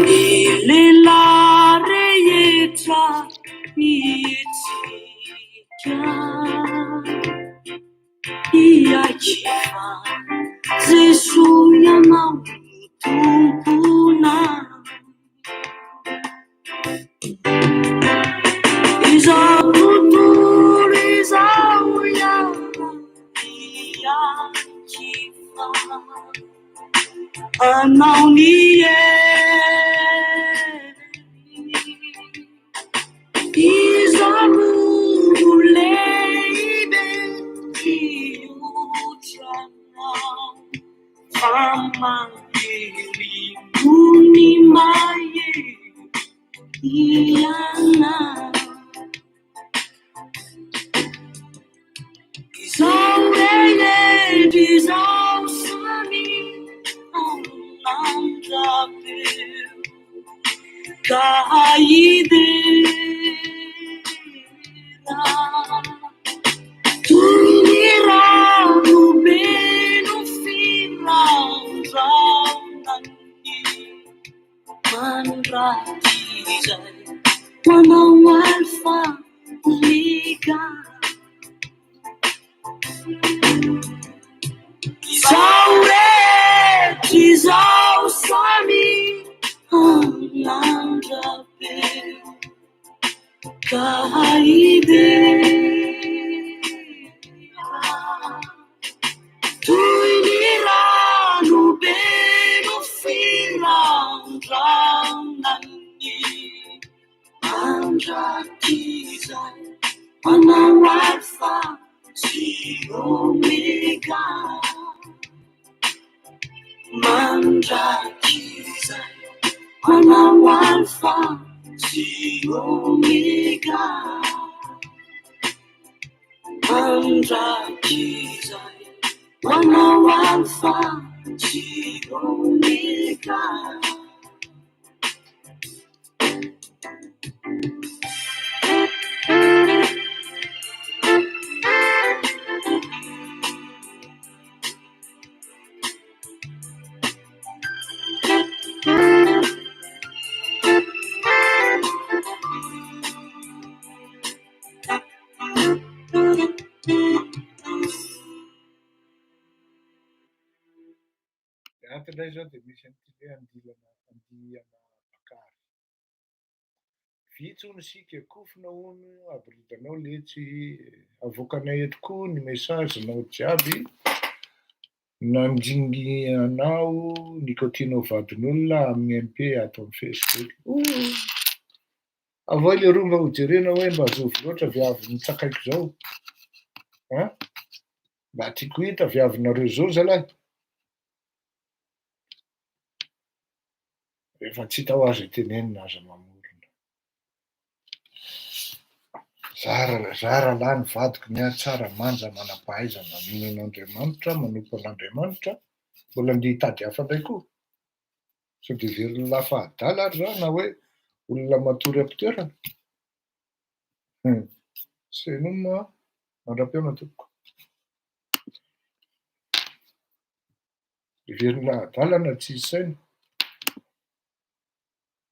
Ny lehilahy rehetra mihetsika hiaiky fa Jesoa ianao no Tomponay. Izao tontolo izao hiaiky fa anao ny hery. Iza no lehibe mihoatra anao, fa mahery noho ny mahery ianao. Izao rehetra izao samy hanandra-peo ka hidera. Toy ny rano be no firandraonany mandrakizay ho anao Alfa Omega. Izao rehetra izao samy hanandra-peo ka hidera. Toy ny rano be no firandraonany mandrakizay ho anao Alfa. sy Omega. Mandrakizay, manao Alfa sy Omega. Mandrakizay, manao Alfa sy Omega. Dia ato indray izao dia misy an'ity hoe andilana andiana mpakary. Vitsy hono isika, kofona hono aboridanao letsy, avoakanay eto koa ny message-nao jiaby, nandringanao nikaotianao vadin'olona amin'ny MP ato amin'ny Facebook. Ooh! Avoay leroa mba ho jerena hoe mba zovy loatra viavy nitsakaiko zao an! Mba tiako hita viavinareo zao zalahy. Rehefa tsy hita ho aza tenenina aza mamorona. Zara zara lahy ny vadiko ny ahy tsara manja manam-pahaizana mino an'Andriamanitra manompo an'Andriamanitra mbola andeha hitady hafa indray koa. Sao dia heverin'ny lahy fa adala ary za na hoe olona matory am-pitoerana. Hum. Seloma mandra-pihaona tompoko. Heverin'ny lahy adala na tsisy saina.